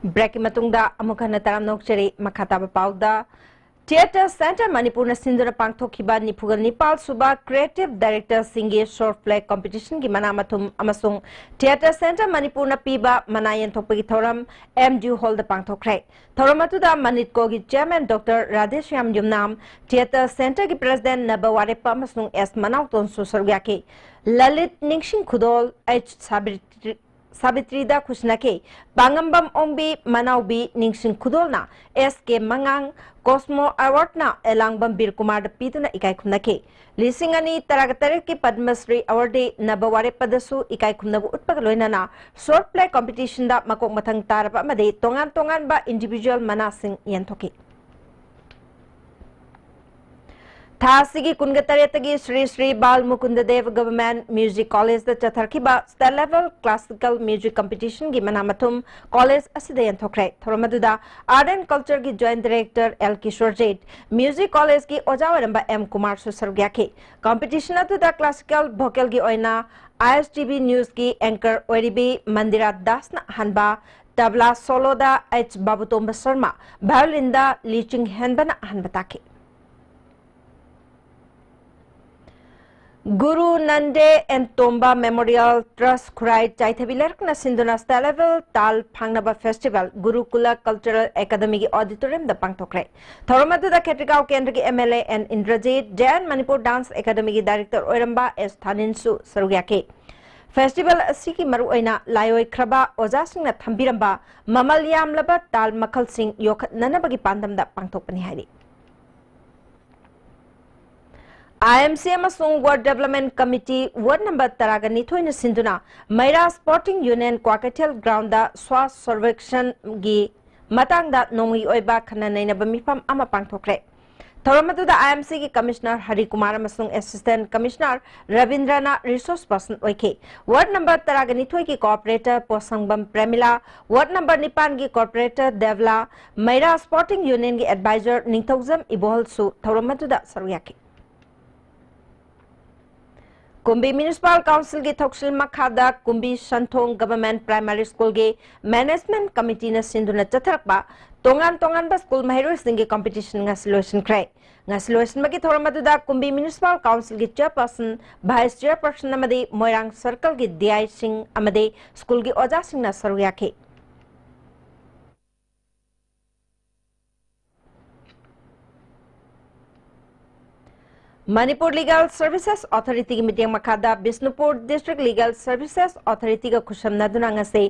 Breakꯀꯤ ꯃꯇꯨꯡꯗ ꯑꯃꯨꯛ ꯍꯟꯅ ꯇꯔꯥꯝꯅ ꯑꯣꯛꯆꯔꯤ꯫ ꯃꯈꯥ ꯇꯥꯕ ꯄꯥꯎꯗ, Theatre Centre ꯃꯅꯤꯄꯨꯔꯅ ꯁꯤꯟꯗꯨꯅ ꯄꯥꯡꯊꯣꯛꯈꯤꯕ ꯅꯤꯐꯨꯒ ꯅꯤꯄꯥꯜ ꯁꯨꯕ Creative Directorꯁꯤꯡꯒꯤ Short Play Competitionꯒꯤ ꯃꯅꯥ ꯃꯊꯨꯝ ꯑꯃꯁꯨꯡ Theatre Centre ꯃꯅꯤꯄꯨꯔꯅ ꯄꯤꯕ ꯃꯅꯥ ꯌꯦꯟꯊꯣꯛꯄꯒꯤ ꯊꯧꯔꯝ M D U Hallꯗ ꯄꯥꯡꯊꯣꯛꯈ꯭ꯔꯦ꯫ ꯊꯧꯔꯝ ꯑꯗꯨꯗ ꯃꯅꯤꯠꯀꯣꯒꯤ Chairman Doctor ꯔꯥꯙꯦꯁ꯭ꯌꯥꯝ ꯌꯨꯝꯅꯥꯝ, Theatre Centreꯒꯤ President ꯅꯕ ꯋꯥꯔꯦꯞꯄ ꯑꯃꯁꯨꯡ S ꯃꯅꯥꯎꯇꯣꯟꯁꯨ ꯁꯔꯨꯛ ꯌꯥꯈꯤ꯫ ꯂꯂꯤꯠ ꯅꯤꯡꯁꯤꯡ ꯈꯨꯗꯣꯜ H ꯁꯥꯕꯤꯇ꯭ꯔꯤ ꯁꯥꯕꯤꯇ꯭ꯔꯤꯗ ꯈꯨꯠꯁꯤꯟꯅꯈꯤ꯫ ꯄꯥꯉꯝꯕꯝ ꯑꯣꯡꯕꯤ ꯃꯅꯥꯎꯕꯤ ꯅꯤꯡꯁꯤꯡ ꯈꯨꯗꯣꯜꯅ S K ꯃꯉꯥꯡ, Cosmo Awardꯅ ꯑꯦꯂꯥꯡꯕꯝ ꯕꯤꯔꯀꯨꯃꯥꯔꯗ ꯄꯤꯗꯨꯅ ꯏꯀꯥꯏ ꯈꯨꯝꯅꯈꯤ꯫ ꯂꯤꯁꯤꯡ ꯑꯅꯤ ꯇꯔꯥꯒ ꯇꯔꯦꯠꯀꯤ ꯄꯗꯃꯁ꯭ꯔꯤ Awardꯗꯤ ꯅꯕ ꯋꯥꯔꯦꯞꯄꯗꯁꯨ ꯏꯀꯥꯏ ꯈꯨꯝꯅꯕ ꯎꯠꯄꯒ ꯂꯣꯏꯅꯅ Short Play Competitionꯗ ꯃꯀꯣꯛ ꯃꯊꯪ ꯇꯥꯔꯕ ꯑꯃꯗꯤ ꯇꯣꯉꯥꯟ ꯇꯣꯉꯥꯟꯕ individual ꯃꯅꯥꯁꯤꯡ ꯌꯦꯟꯊꯣꯛꯈꯤ꯫ ꯊꯥ ꯑꯁꯤꯒꯤ ꯀꯨꯟꯒ ꯇꯔꯦꯠꯇꯒꯤ ꯁ꯭ꯔꯤ ꯁ꯭ꯔꯤ ꯕꯥꯜ ꯃꯨꯀꯨꯟꯗ ꯗꯦꯕ Government Music Collegeꯗ ꯆꯠꯊꯔꯛꯈꯤꯕ State Level Classical Music Competitionꯒꯤ ꯃꯅꯥ ꯃꯊꯨꯝ college ꯑꯁꯤꯗ ꯌꯦꯟꯊꯣꯛꯈ꯭ꯔꯦ꯫ ꯊꯧꯔꯝ ꯑꯗꯨꯗ Art and Cultureꯒꯤ Joint Director L ꯀꯤꯁꯣꯔꯖꯤꯠ, Music Collegeꯀꯤ ꯑꯣꯖꯥ ꯑꯣꯏꯔꯝꯕ M ꯀꯨꯃꯥꯔꯁꯨ ꯁꯔꯨꯛ ꯌꯥꯈꯤ꯫ Competition ꯑꯗꯨꯗ classical vocalꯒꯤ ꯑꯣꯏꯅ I S T V Newsꯀꯤ anchor ꯑꯣꯏꯔꯤꯕꯤ ꯃꯟꯗꯤꯔꯥ ꯗꯥꯁꯅ ꯑꯍꯥꯟꯕ, ꯇꯕ꯭ꯂꯥ ꯁꯣꯂꯣꯗ ꯑꯩꯆ ꯕꯥꯕꯨꯇꯣꯝꯕ ꯁꯔꯃ, ꯚꯥꯌꯣꯂꯤꯟꯗ ꯂꯤ ꯆꯤꯡꯍꯦꯟꯕꯅ ꯑꯍꯥꯟꯕ ꯇꯥꯈꯤ꯫ ꯒꯨꯔꯨ ꯅꯟꯗꯦ ꯑꯦꯟ ꯇꯣꯝꯕ ꯃꯦꯃꯣꯔꯤꯌꯦꯜ ꯇ꯭ꯔꯁ ꯈꯨꯔꯥꯏ ꯆꯥꯏꯊꯕꯤ ꯂꯩꯔꯛꯅ ꯁꯤꯟꯗꯨꯅ ꯁ꯭ꯇꯦꯠ ꯂꯦꯚꯦꯜ ꯇꯥꯜ ꯐꯥꯡꯅꯕ ꯐꯦꯁꯇꯤꯚꯦꯜ ꯒꯨꯔꯨꯀꯨꯂ ꯀꯜꯆꯔꯦꯜ ꯑꯦꯀꯥꯗꯃꯤꯒꯤ ꯑꯣꯗꯤꯇꯣꯔꯤꯌꯝꯗ ꯄꯥꯡꯊꯣꯛꯈ꯭ꯔꯦ꯫ ꯊꯧꯔꯝ ꯑꯗꯨꯗ ꯈꯦꯇ꯭ꯔꯤꯒꯥꯎ ꯀꯦꯟꯗ꯭ꯔꯒꯤ M L A N Indrajit, J N Manipur dance ꯑꯦꯀꯥꯗꯃꯤꯒꯤ ꯗꯥꯏꯔꯦꯛꯇꯔ ꯑꯣꯏꯔꯝꯕ ꯑꯦꯁ ꯊꯥꯅꯤꯟꯁꯨ ꯁꯔꯨꯛ ꯌꯥꯈꯤ꯫ ꯐꯦꯁꯇꯤꯚꯦꯜ ꯑꯁꯤꯒꯤ ꯃꯔꯨꯑꯣꯏꯅ ꯂꯥꯏꯑꯣꯏꯈ꯭ꯔꯕ ꯑꯣꯖꯥꯁꯤꯡꯅ ꯊꯝꯕꯤꯔꯝꯕ ꯃꯃꯜ ꯌꯥꯝꯂꯕ ꯇꯥꯜ ꯃꯈꯜꯁꯤꯡ ꯌꯣꯛꯈꯠꯅꯅꯕꯒꯤ ꯄꯥꯟꯗꯝꯗ ꯄꯥꯡꯊꯣꯛꯄꯅꯤ ꯍꯥꯏꯔꯤ꯫ ꯑꯥꯏ ꯑꯦꯝ ꯁꯤ ꯑꯃꯁꯨꯡ ꯋꯥꯔꯗ ꯗꯦꯕꯂꯞꯃꯦꯟ ꯀꯃꯤꯇꯤ ꯋꯥꯔꯗ ꯅꯝꯕꯔ ꯇꯔꯥꯒ ꯅꯤꯊꯣꯏꯅ ꯁꯤꯟꯗꯨꯅ ꯃꯩꯔꯥ supporting union Kwakeithel ground Swachh ꯁꯔꯚꯦꯛꯁꯟꯒꯤ ꯃꯇꯥꯡꯗ ꯅꯣꯡꯃꯒꯤ ꯑꯣꯏꯕ ꯈꯟꯅ ꯅꯩꯅꯕ ꯃꯤꯐꯝ ꯑꯃ ꯄꯥꯡꯊꯣꯛꯈ꯭ꯔꯦ꯫ ꯊꯧꯔꯝ ꯑꯗꯨꯗ ꯑꯥꯏ ꯑꯦꯝ ꯁꯤꯒꯤ ꯀꯃꯤꯁꯅꯔ ꯍꯔꯤ ꯀꯨꯃꯥꯔ ꯑꯃꯁꯨꯡ ꯑꯦꯁꯤꯁꯇꯦꯟꯠ ꯀꯃꯤꯁꯅꯔ ꯔꯕꯤꯟꯗ꯭ꯔꯅ ꯔꯤꯁꯣꯔꯁ ꯄꯔꯁꯟ ꯑꯣꯏꯈꯤ꯫ ꯋꯥꯔꯗ ꯅꯝꯕꯔ ꯇꯔꯥꯒ ꯅꯤꯊꯣꯏꯒꯤ ꯀꯣꯑꯣꯄꯔꯦꯇꯔ ꯄꯣꯁꯪꯕꯝ ꯄ꯭ꯔꯦꯃꯤꯂꯥ, ꯋꯥꯔꯗ ꯅꯝꯕꯔ ꯅꯤꯄꯥꯟꯒꯤ ꯀꯣꯑꯣꯄꯔꯦꯇꯔ ꯗꯦꯕꯂꯥ, ꯃꯩꯔꯥ ꯁ꯭ꯄꯣꯔꯇꯤꯡ ꯌꯨꯅꯤꯌꯟꯒꯤ ꯑꯦꯗꯚꯥꯏꯖꯔ ꯅꯤꯡꯊꯧꯖꯝ ꯏꯕꯣꯍꯜꯁꯨ ꯊꯧꯔꯝ ꯑꯗꯨꯗ ꯁꯔꯨꯛ ꯌꯥꯈꯤ꯫ ꯀꯨꯝꯕꯤ ꯃ꯭ꯌꯨꯅꯤꯁꯤꯄꯥꯜ ꯀꯥꯎꯟꯁꯤꯜꯒꯤ ꯊꯧꯁꯤꯜ ꯃꯈꯥꯗ ꯀꯨꯝꯕꯤ ꯁꯟꯊꯣꯡ ꯒꯚꯔꯟꯃꯦꯟꯠ ꯄ꯭ꯔꯥꯏꯃꯥꯔꯤ ꯁ꯭ꯀꯨꯜꯒꯤ ꯃꯦꯅꯦꯖꯃꯦꯟꯠ ꯀꯃꯤꯇꯤꯅ ꯁꯤꯟꯗꯨꯅ ꯆꯠꯊꯔꯛꯄ ꯇꯣꯉꯥꯟ ꯇꯣꯉꯥꯟꯕ ꯁ꯭ꯀꯨꯜ ꯃꯍꯩꯔꯣꯏꯁꯤꯡꯒꯤ ꯀꯝꯄꯤꯇꯤꯁꯟ ꯉꯁꯤ ꯂꯣꯏꯁꯤꯟꯈ꯭ꯔꯦ꯫ ꯉꯁꯤ ꯂꯣꯏꯁꯤꯟꯕꯒꯤ ꯊꯧꯔꯝ ꯑꯗꯨꯗ ꯀꯨꯝꯕꯤ ꯃ꯭ꯌꯨꯅꯤꯁꯤꯄꯥꯜ ꯀꯥꯎꯟꯁꯤꯜꯒꯤ ꯆꯤꯌꯔꯄꯔꯁꯟ, ꯚꯥꯏꯁ ꯆꯤꯌꯔꯄꯔꯁꯟ ꯑꯃꯗꯤ ꯃꯣꯏꯔꯥꯡ ꯁꯔꯀꯜꯒꯤ ꯗꯤ ꯑꯥꯏꯁꯤꯡ ꯑꯃꯗꯤ ꯁ꯭ꯀꯨꯜꯒꯤ ꯑꯣꯖꯥꯁꯤꯡꯅ ꯁꯔꯨꯛ ꯌꯥꯈꯤ꯫ ꯃꯅꯤꯄꯨꯔ ꯂꯤꯒꯦꯜ ꯁꯔꯚꯤꯁꯦꯁ ꯑꯣꯊꯣꯔꯤꯇꯤꯒꯤ ꯃꯤꯠꯌꯦꯡ ꯃꯈꯥꯗ ꯕꯤꯁꯅꯨꯄꯨꯔ ꯗꯤꯁꯇ꯭ꯔꯤꯛ ꯂꯤꯒꯦꯜ ꯁꯔꯚꯤꯁꯦꯁ ꯑꯣꯊꯣꯔꯤꯇꯤꯒ ꯈꯨꯠꯁꯝꯅꯗꯨꯅ ꯉꯁꯤ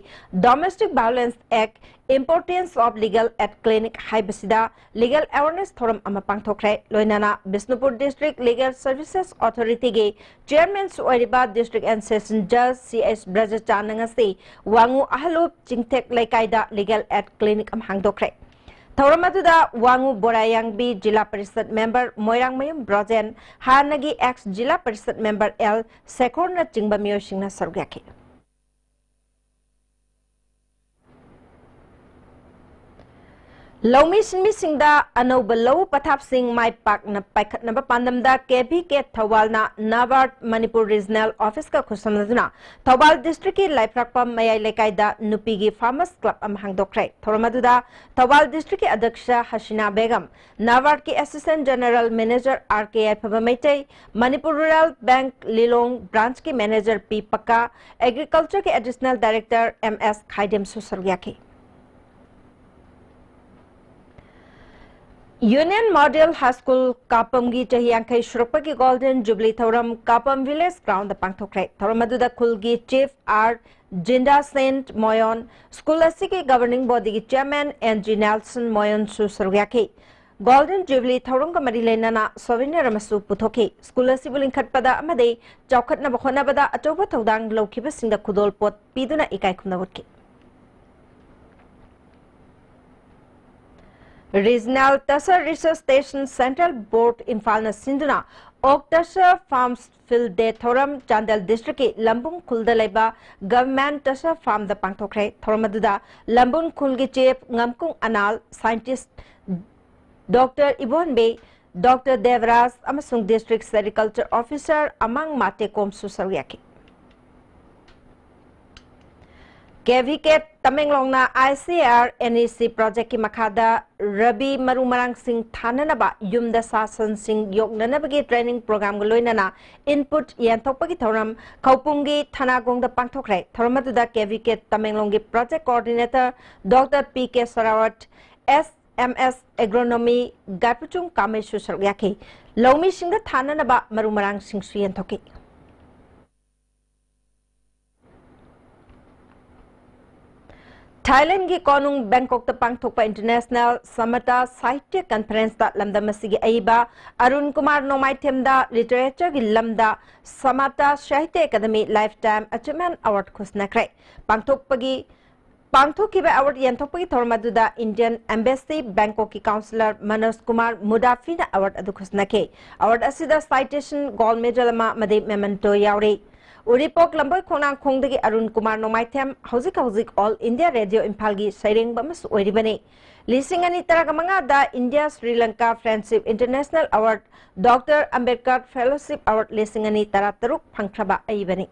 Domestic Violence Act, Importance of Legal Aid Clinic ꯍꯥꯏꯕꯁꯤꯗ ꯂꯤꯒꯦꯜ ꯑꯦꯋꯥꯔꯅꯦꯁ ꯊꯧꯔꯝ ꯑꯃ ꯄꯥꯡꯊꯣꯛꯈ꯭ꯔꯦ꯫ ꯂꯣꯏꯅꯅ ꯕꯤꯁꯅꯨꯄꯨꯔ ꯗꯤꯁꯇ꯭ꯔꯤꯛ ꯂꯤꯒꯦꯜ ꯁꯔꯚꯤꯁꯦꯁ ꯑꯣꯊꯣꯔꯤꯇꯤꯒꯤ ꯆꯤꯌꯔꯃꯦꯟꯁꯨ ꯑꯣꯏꯔꯤꯕ district and session ꯖꯖ C S ꯕ꯭ꯔꯖꯆꯥꯟꯅ ꯉꯁꯤ ꯋꯥꯉꯨ ꯑꯍꯂꯨꯞ ꯆꯤꯡꯊꯦꯛ ꯂꯩꯀꯥꯏꯗ ꯂꯤꯒꯦꯜ ꯑꯦꯗ ꯀ꯭ꯂꯤꯅꯤꯛ ꯑꯃ ꯍꯥꯡꯗꯣꯛꯈ꯭ꯔꯦ꯫ ꯊꯧꯔꯝ ꯑꯗꯨꯗ ꯋꯥꯉꯨ ꯕꯣꯔꯥꯌꯥꯡꯕꯤ ꯖꯤꯂꯥ ꯄꯔꯤꯁꯗ ꯃꯦꯝꯕꯔ ꯃꯣꯏꯔꯥꯡꯃꯌꯨꯝ ꯕ꯭ꯔꯣꯖꯦꯟ, ꯍꯥꯟꯅꯒꯤ ꯑꯦꯛꯁ ꯖꯤꯂꯥ ꯄꯔꯤꯁꯗ ꯃꯦꯝꯕꯔ ꯑꯦꯜ ꯁꯦꯈꯣꯔꯅꯆꯤꯡꯕ ꯃꯤꯑꯣꯏꯁꯤꯡꯅ ꯁꯔꯨꯛ ꯌꯥꯈꯤ꯫ ꯂꯧꯃꯤ ꯁꯤꯟꯃꯤꯁꯤꯡꯗ ꯑꯅꯧꯕ ꯂꯧ ꯄꯊꯥꯞꯁꯤꯡ ꯃꯥꯏ ꯄꯥꯛꯅ ꯄꯥꯏꯈꯠꯅꯕ ꯄꯥꯟꯗꯝꯗ ꯀꯦ ꯚꯤ ꯀꯦ ꯊꯧꯕꯥꯜꯅ ꯅꯥꯕꯥꯔꯗ ꯃꯅꯤꯄꯨꯔ ꯔꯤꯖꯅꯦꯜ ꯑꯣꯐꯤꯁꯀ ꯈꯨꯠꯁꯝꯅꯗꯨꯅ ꯊꯧꯕꯥꯜ ꯗꯤꯁꯇ꯭ꯔꯤꯛꯀꯤ ꯂꯥꯏꯐ꯭ꯔꯥꯛꯄꯝ ꯃꯌꯥꯏ ꯂꯩꯀꯥꯏꯗ ꯅꯨꯄꯤꯒꯤ ꯐꯥꯔꯃꯔꯁ ꯀ꯭ꯂꯕ ꯑꯃ ꯍꯥꯡꯗꯣꯛꯈ꯭ꯔꯦ꯫ ꯊꯧꯔꯝ ꯑꯗꯨꯗ ꯊꯧꯕꯥꯜ ꯗꯤꯁꯇ꯭ꯔꯤꯛꯀꯤ ꯑꯗ꯭ꯌꯛꯁ ꯍꯁꯤꯅꯥ ꯕꯦꯒꯝ, ꯅꯥꯕꯥꯔꯗꯀꯤ assistant general manager R K Yaiphaba Meitei, Manipur rural bank Lilong ꯕ꯭ꯔꯥꯟꯆꯀꯤ ꯃꯦꯅꯦꯖꯔ ꯄꯤ ꯄꯛꯀꯥ, ꯑꯦꯒ꯭ꯔꯤꯀꯜꯆꯔꯒꯤ ꯑꯦꯗꯤꯁꯅꯦꯜ ꯗꯥꯏꯔꯦꯛꯇꯔ ꯑꯦꯝ ꯑꯦꯁ ꯈꯥꯏꯗꯦꯝꯁꯨ ꯁꯔꯨꯛ ꯌꯥꯈꯤ꯫ ꯌꯨꯅꯤꯌꯟ ꯃꯣꯗꯦꯜ ꯍꯥꯏ ꯁ꯭ꯀꯨꯜ ꯀꯥꯄꯝꯒꯤ ꯆꯍꯤ ꯌꯥꯡꯈꯩ ꯁꯨꯔꯛꯄꯒꯤ ꯒꯣꯜꯗꯟ ꯖꯨꯕꯤꯂꯤ ꯊꯧꯔꯝ ꯀꯥꯄꯝ ꯚꯤꯂꯦꯖ ꯒ꯭ꯔꯥꯎꯟꯗ ꯄꯥꯡꯊꯣꯛꯈ꯭ꯔꯦ꯫ ꯊꯧꯔꯝ ꯑꯗꯨꯗ ꯈꯨꯜꯒꯤ chief R Jinda Sen Moyon, school ꯑꯁꯤꯒꯤ ꯒꯕꯔꯅꯤꯡ ꯕꯣꯗꯤꯒꯤ ꯆꯤꯌꯔꯃꯦꯟ ꯑꯦꯟ ꯖꯤ ꯅꯦꯜꯁꯟ ꯃꯣꯌꯣꯟꯁꯨ ꯁꯔꯨꯛ ꯌꯥꯈꯤ꯫ ꯒꯣꯜꯗꯟ ꯖꯨꯕꯤꯂꯤ ꯊꯧꯔꯝꯒ ꯃꯔꯤ ꯂꯩꯅꯅ ꯁꯣꯚꯦꯅꯤꯌꯔ ꯑꯃꯁꯨ ꯄꯨꯊꯣꯛꯈꯤ꯫ ꯁ꯭ꯀꯨꯜ ꯑꯁꯤꯕꯨ ꯂꯤꯡꯈꯠꯄꯗ ꯑꯃꯗꯤ ꯆꯥꯎꯈꯠꯅꯕ ꯍꯣꯠꯅꯕꯗ ꯑꯆꯧꯕ ꯊꯧꯗꯥꯡ ꯂꯧꯈꯤꯕꯁꯤꯡꯗ ꯈꯨꯗꯣꯜꯄꯣꯠ ꯄꯤꯗꯨꯅ ꯏꯀꯥꯏ ꯈꯨꯝꯅꯕ ꯎꯠꯈꯤ꯫ ꯔꯤꯖꯅꯦꯜ ꯇꯁꯔ ꯔꯤꯁꯔꯁ ꯁ꯭ꯇꯦꯁꯟ ꯁꯦꯟꯇ꯭ꯔꯦꯜ ꯕꯣꯔꯗ ꯏꯝꯐꯥꯜꯅ ꯁꯤꯟꯗꯨꯅ ꯑꯣꯛ ꯇꯁꯔ ꯐꯥꯔꯝꯁ ꯐꯤꯜꯗ ꯗꯦ ꯊꯧꯔꯝ ꯆꯥꯟꯗꯦꯜ ꯗꯤꯁꯇ꯭ꯔꯤꯛꯀꯤ ꯂꯝꯕꯨꯡ ꯈꯨꯜꯗ ꯂꯩꯕ ꯒꯚꯔꯟꯃꯦꯟꯠ ꯇꯁꯔ ꯐꯥꯔꯝꯗ ꯄꯥꯡꯊꯣꯛꯈ꯭ꯔꯦ꯫ ꯊꯧꯔꯝ ꯑꯗꯨꯗ ꯂꯝꯕꯨꯡ ꯈꯨꯜꯒꯤ chief Ngamkung Anal, scientist doctor Ibonbi, doctor Debraj ꯑꯃꯁꯨꯡ ꯗꯤꯁꯇ꯭ꯔꯤꯛ ꯁꯦꯔꯤꯀꯜꯆꯔ ꯑꯣꯐꯤꯁꯔ ꯑꯃꯥꯡ ꯃꯥꯇꯦꯀꯣꯝꯁꯨ ꯁꯔꯨꯛ ꯌꯥꯈꯤ꯫ ꯀꯦ V K ꯇꯃꯦꯡꯂꯣꯡꯅ I C R N E ꯁꯤ ꯄ꯭ꯔꯣꯖꯦꯛꯀꯤ ꯃꯈꯥꯗ ꯔꯕꯤ ꯃꯔꯨ ꯃꯔꯥꯡꯁꯤꯡ ꯊꯥꯅꯅꯕ ꯌꯨꯝꯗ ꯁꯥ ꯁꯟꯁꯤꯡ ꯌꯣꯛꯅꯅꯕꯒꯤ ꯇ꯭ꯔꯦꯅꯤꯡ ꯄ꯭ꯔꯣꯒ꯭ꯔꯥꯝꯒ ꯂꯣꯏꯅꯅ ꯏꯟꯄꯨꯠ ꯌꯦꯟꯊꯣꯛꯄꯒꯤ ꯊꯧꯔꯝ ꯈꯧꯄꯨꯝꯒꯤ ꯊꯅꯥꯒꯣꯡꯗ ꯄꯥꯡꯊꯣꯛꯈ꯭ꯔꯦ꯫ ꯊꯧꯔꯝ ꯑꯗꯨꯗ ꯀꯦ ꯚꯤ ꯀꯦ ꯇꯃꯦꯡꯂꯣꯡꯒꯤ project coordinator doctor P K Sarawat, S M S agronomy Gaipuchung ꯀꯥꯃꯩꯁꯨ ꯁꯔꯨꯛ ꯌꯥꯈꯤ꯫ ꯂꯧꯃꯤꯁꯤꯡꯗ ꯊꯥꯅꯅꯕ ꯃꯔꯨ ꯃꯔꯥꯡꯁꯤꯡꯁꯨ ꯌꯦꯟꯊꯣꯛꯈꯤ꯫ ꯊꯥꯏꯂꯦꯟꯗꯒꯤ ꯀꯣꯅꯨꯡ ꯕꯦꯡꯀꯣꯛꯇ ꯄꯥꯡꯊꯣꯛꯄ ꯏꯟꯇꯔꯅꯦꯁꯅꯦꯜ ꯁꯃꯇꯥ ꯁꯥꯍꯤꯇ꯭ꯌ ꯀꯟꯐꯔꯦꯟꯁꯇ ꯂꯝꯗꯝ ꯑꯁꯤꯒꯤ ꯑꯏꯕ ꯑꯔꯨꯟ ꯀꯨꯃꯥꯔ ꯅꯣꯡꯃꯥꯏꯊꯦꯝꯗ ꯂꯤꯇꯔꯦꯆꯔꯒꯤ ꯂꯝꯗ ꯁꯃꯇꯥ ꯁꯥꯍꯤꯇ꯭ꯌ ꯑꯦꯀꯥꯗꯃꯤ ꯂꯥꯏꯐ ꯇꯥꯏꯝ ꯑꯆꯤꯚꯃꯦꯟꯠ ꯑꯦꯋꯥꯔꯗ ꯈꯨꯠꯁꯤꯟꯅꯈ꯭ꯔꯦ꯫ ꯄꯥꯡꯊꯣꯛꯄꯒꯤ ꯄꯥꯡꯊꯣꯛꯈꯤꯕ ꯑꯦꯋꯥꯔꯗ ꯌꯦꯟꯊꯣꯛꯄꯒꯤ ꯊꯧꯔꯝ ꯑꯗꯨꯗ Indian ꯑꯦꯝꯕꯦꯁꯤ ꯕꯦꯡꯀꯣꯛꯀꯤ counsellor Manoj Kumar ꯃꯨꯗꯥꯐꯤꯅ award ꯑꯗꯨ ꯈꯨꯠꯁꯤꯟꯅꯈꯤ꯫ ꯑꯦꯋꯥꯔꯗ ꯑꯁꯤꯗ ꯁꯥꯏꯇꯦꯁꯟ, ꯒꯣꯜꯗ ꯃꯦꯗꯜ ꯑꯃ ꯑꯃꯗꯤ ꯃꯦꯃꯦꯟꯇꯣ ꯌꯥꯎꯔꯤ꯫ ꯎꯔꯤꯄꯣꯛ ꯂꯝꯕꯣꯏ ꯈꯣꯡꯅꯥꯡꯈꯣꯡꯗꯒꯤ ꯑꯔꯨꯟ ꯀꯨꯃꯥꯔ ꯅꯣꯡꯃꯥꯏꯊꯦꯝ, ꯍꯧꯖꯤꯛ ꯍꯧꯖꯤꯛ All India Radio ꯏꯝꯐꯥꯜꯒꯤ ꯁꯩꯔꯦꯡꯕ ꯑꯃꯁꯨ ꯑꯣꯏꯔꯤꯕꯅꯤ꯫ ꯂꯤꯁꯤꯡ ꯑꯅꯤ ꯇꯔꯥꯃꯉꯥꯗ India Sri Lanka Friendship International Award, Doctor Ambedkar Fellowship Award ꯂꯤꯁꯤꯡ ꯑꯅꯤ ꯇꯔꯥꯇꯔꯨꯛ ꯐꯪꯈ꯭ꯔꯕ ꯑꯏꯕꯅꯤ꯫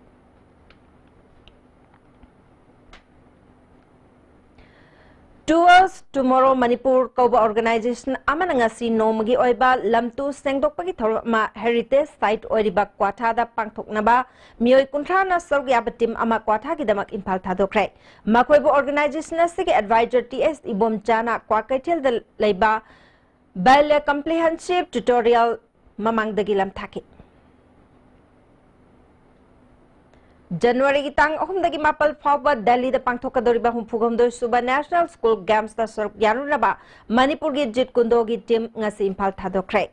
Towards Tomorrow Manipur ꯀꯧꯕ organization ꯑꯃꯅ ꯉꯁꯤ ꯅꯣꯡꯃꯒꯤ ꯑꯣꯏꯕ ꯂꯝꯇꯨ ꯁꯦꯡꯗꯣꯛꯄꯒꯤ ꯊꯧꯔꯝ ꯑꯃ heritage site ꯑꯣꯏꯔꯤꯕ ꯀ꯭ꯋꯥꯊꯥꯗ ꯄꯥꯡꯊꯣꯛꯅꯕ ꯃꯤꯑꯣꯏ ꯀꯨꯟꯊ꯭ꯔꯥꯅ ꯁꯔꯨꯛ ꯌꯥꯕ team ꯑꯃ ꯀ꯭ꯋꯥꯊꯥꯒꯤꯗꯃꯛ ꯏꯝꯐꯥꯜ ꯊꯥꯗꯣꯛꯈ꯭ꯔꯦ꯫ ꯃꯈꯣꯏꯕꯨ organization ꯑꯁꯤꯒꯤ advisor ꯇꯤ ꯑꯦꯁ ꯏꯕꯣꯝꯆꯥꯅ ꯀ꯭ꯋꯥꯀꯩꯊꯦꯜꯗ ꯂꯩꯕ Bailey Comprehensive Tutorial ꯃꯃꯥꯡꯗꯒꯤ ꯂꯝꯊꯥꯈꯤ꯫ ꯖꯅꯋꯥꯔꯤꯒꯤ ꯇꯥꯡ ꯑꯍꯨꯝꯗꯒꯤ ꯃꯥꯄꯜ ꯐꯥꯎꯕ ꯗꯦꯜꯂꯤꯗ ꯄꯥꯡꯊꯣꯛꯀꯗꯧꯔꯤꯕ ꯍꯨꯝꯐꯨꯍꯨꯝꯗꯣꯏ ꯁꯨꯕ National School Gamesꯇ ꯁꯔꯨꯛ ꯌꯥꯔꯨꯅꯕ ꯃꯅꯤꯄꯨꯔꯒꯤ ꯖꯤꯠ ꯀꯨꯟꯗꯣꯒꯤ team ꯉꯁꯤ ꯏꯝꯐꯥꯜ ꯊꯥꯗꯣꯛꯈ꯭ꯔꯦ꯫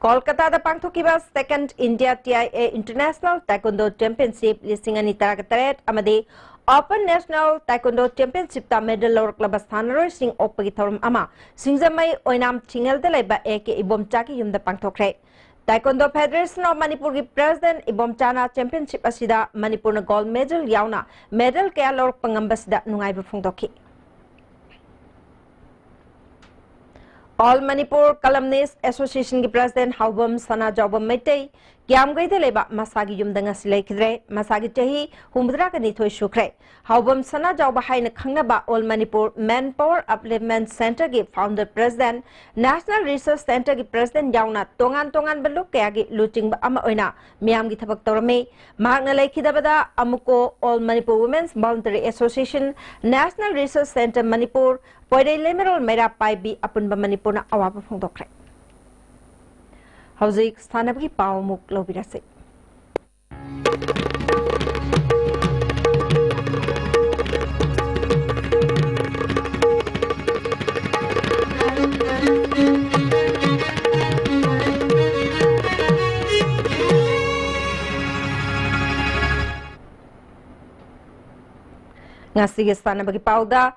ꯀꯣꯜꯀꯇꯥꯗ ꯄꯥꯡꯊꯣꯛꯈꯤꯕ Second India T I A International Taekwondo Championship ꯂꯤꯁꯤꯡ ꯑꯅꯤ ꯇꯔꯥꯇꯔꯦꯠ ꯑꯃꯗꯤ Open National Taekwondo Championshipꯇ medal ꯂꯧꯔꯛꯂꯕ ꯁꯥꯟꯅꯔꯣꯏꯁꯤꯡ ꯑꯣꯛꯄꯒꯤ ꯊꯧꯔꯝ ꯑꯃ ꯁꯤꯡꯖꯃꯩ ꯑꯣꯏꯅꯥꯝ ꯊꯤꯉꯦꯜꯗ ꯂꯩꯕ ꯑꯦ ꯀꯦ ꯏꯕꯣꯝꯆꯥꯒꯤ ꯌꯨꯝꯗ ꯄꯥꯡꯊꯣꯛꯈ꯭ꯔꯦ꯫ Taekwondo Federation of ꯃꯅꯤꯄꯨꯔꯒꯤ president ꯏꯕꯣꯝꯆꯥꯅ championship ꯑꯁꯤꯗ ꯃꯅꯤꯄꯨꯔꯅ gold medal ꯌꯥꯎꯅ medal ꯀꯌꯥ ꯂꯧꯔꯛꯄ ꯉꯝꯕꯁꯤꯗ ꯅꯨꯡꯉꯥꯏꯕ ꯐꯣꯡꯗꯣꯛꯈꯤ꯫ All Manipur Columnist Associationꯒꯤ president ꯍꯥꯎꯕꯝ ꯁꯅꯥꯖꯥꯎꯕꯝ Meitei ꯀꯤꯌꯥꯝꯒꯩꯗ ꯂꯩꯕ ꯃꯁꯥꯒꯤ ꯌꯨꯝꯗ ꯉꯁꯤ ꯂꯩꯈꯤꯗ꯭ꯔꯦ꯫ ꯃꯁꯥꯒꯤ ꯆꯍꯤ ꯍꯨꯝꯐꯨꯇꯔꯥꯒ ꯅꯤꯊꯣꯏ ꯁꯨꯈ꯭ꯔꯦ꯫ ꯍꯥꯎꯕꯝ ꯁꯅꯥꯖꯥꯎꯕ ꯍꯥꯏꯅ ꯈꯪꯅꯕ All Manipur Manpower Upliftment Centreꯒꯤ founder president, National Research Centreꯒꯤ president ꯌꯥꯎꯅ ꯇꯣꯉꯥꯟ ꯇꯣꯉꯥꯟꯕ ꯂꯨꯞ ꯀꯌꯥꯒꯤ ꯂꯨꯆꯤꯡꯕ ꯑꯃ ꯑꯣꯏꯅ ꯃꯤꯌꯥꯝꯒꯤ ꯊꯕꯛ ꯇꯧꯔꯝꯃꯤ꯫ ꯃꯍꯥꯛꯅ ꯂꯩꯈꯤꯗꯕꯗ ꯑꯃꯨꯛꯀꯣ All Manipur Women's Voluntary Association, National Research Centre Manipur, ꯄꯣꯏꯔꯩ ꯂꯩꯃꯔꯣꯜ ꯃꯩꯔꯥ ꯄꯥꯏꯕꯤ ꯑꯄꯨꯟꯕ ꯃꯅꯤꯄꯨꯔꯅ ꯑꯋꯥꯕ ꯐꯣꯡꯗꯣꯛꯈ꯭ꯔꯦ꯫ ꯍꯧꯖꯤꯛ ꯁꯥꯟꯅꯕꯒꯤ ꯄꯥꯎ ꯑꯃꯨꯛ ꯂꯧꯕꯤꯔꯁꯤ꯫ ꯉꯁꯤꯒꯤ ꯁꯥꯟꯅꯕꯒꯤ ꯄꯥꯎꯗ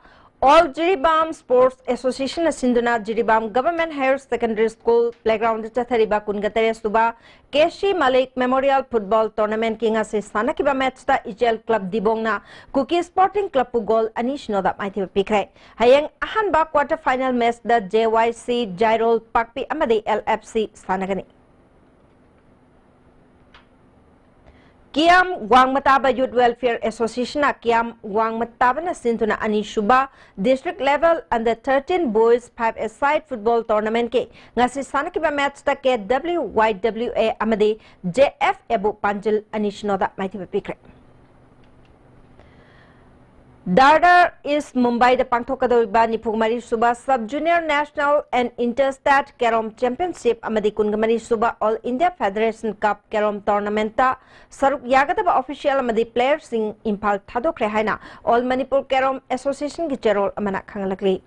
All Jiribam Sports Association ꯅ ꯁꯤꯟꯗꯨꯅ Jiribam Government Higher Secondary School playground ꯗ ꯆꯠꯊꯔꯤꯕ ꯀꯨꯟꯒ ꯇꯔꯦꯠ ꯁꯨꯕ K C Malik Memorial Football Tournament ꯀꯤ ꯉꯁꯤ ꯁꯥꯟꯅꯈꯤꯕ match ꯇ ꯏꯆꯦꯜ Club ꯗꯤꯕꯣꯡꯅ ꯀꯨꯀꯤ Sporting Club ꯄꯨ goal ꯑꯅꯤ ꯁꯤꯅꯣꯗ ꯃꯥꯏꯊꯤꯕ ꯄꯤꯈ꯭ꯔꯦ꯫ ꯍꯌꯦꯡ ꯑꯍꯥꯟꯕ quarter final match ꯗ J Y C ꯖꯥꯏꯔꯣꯜ ꯄꯥꯛꯄꯤ ꯑꯃꯗꯤ L F C ꯁꯥꯟꯅꯒꯅꯤ꯫ ꯀꯤꯌꯥꯝ ꯋꯥꯡꯃꯇꯥꯕ Youth Welfare Association ꯅ ꯀꯤꯌꯥꯝ ꯋꯥꯡꯃꯇꯥꯕꯅ ꯁꯤꯟꯗꯨꯅ ꯑꯅꯤꯁꯨꯕ District Level Under thirteen Boys Five-a-side Football Tournament ꯀꯤ ꯉꯁꯤ ꯁꯥꯟꯅꯈꯤꯕ match ꯇ K W Y W A ꯑꯃꯗꯤ J F A ꯕꯨ ꯄꯥꯟꯖꯤꯜ ꯑꯅꯤ ꯁꯤꯅꯣꯗ ꯃꯥꯏꯊꯤꯕ ꯄꯤꯈ꯭ꯔꯦ꯫ ꯗꯥꯗꯔ ꯏꯁ ꯃꯨꯝꯕꯥꯏꯗ ꯄꯥꯡꯊꯣꯛꯀꯗꯧꯔꯤꯕ ꯅꯤꯐꯨ ꯃꯔꯤ ꯁꯨꯕ Sub Junior National and Interstate Carrom Championship ꯑꯃꯗꯤ ꯀꯨꯟꯒ ꯃꯔꯤ ꯁꯨꯕ All India Federation Cup Carrom Tournament ꯇ ꯁꯔꯨꯛ ꯌꯥꯒꯗꯕ official ꯑꯃꯗꯤ player ꯁꯤꯡ ꯏꯝꯐꯥꯜ ꯊꯥꯗꯣꯛꯈ꯭ꯔꯦ ꯍꯥꯏꯅ All Manipur Carrom Association ꯒꯤ ꯆꯦꯔꯣꯜ ꯑꯃꯅ ꯈꯪꯍꯜꯂꯛꯂꯤ꯫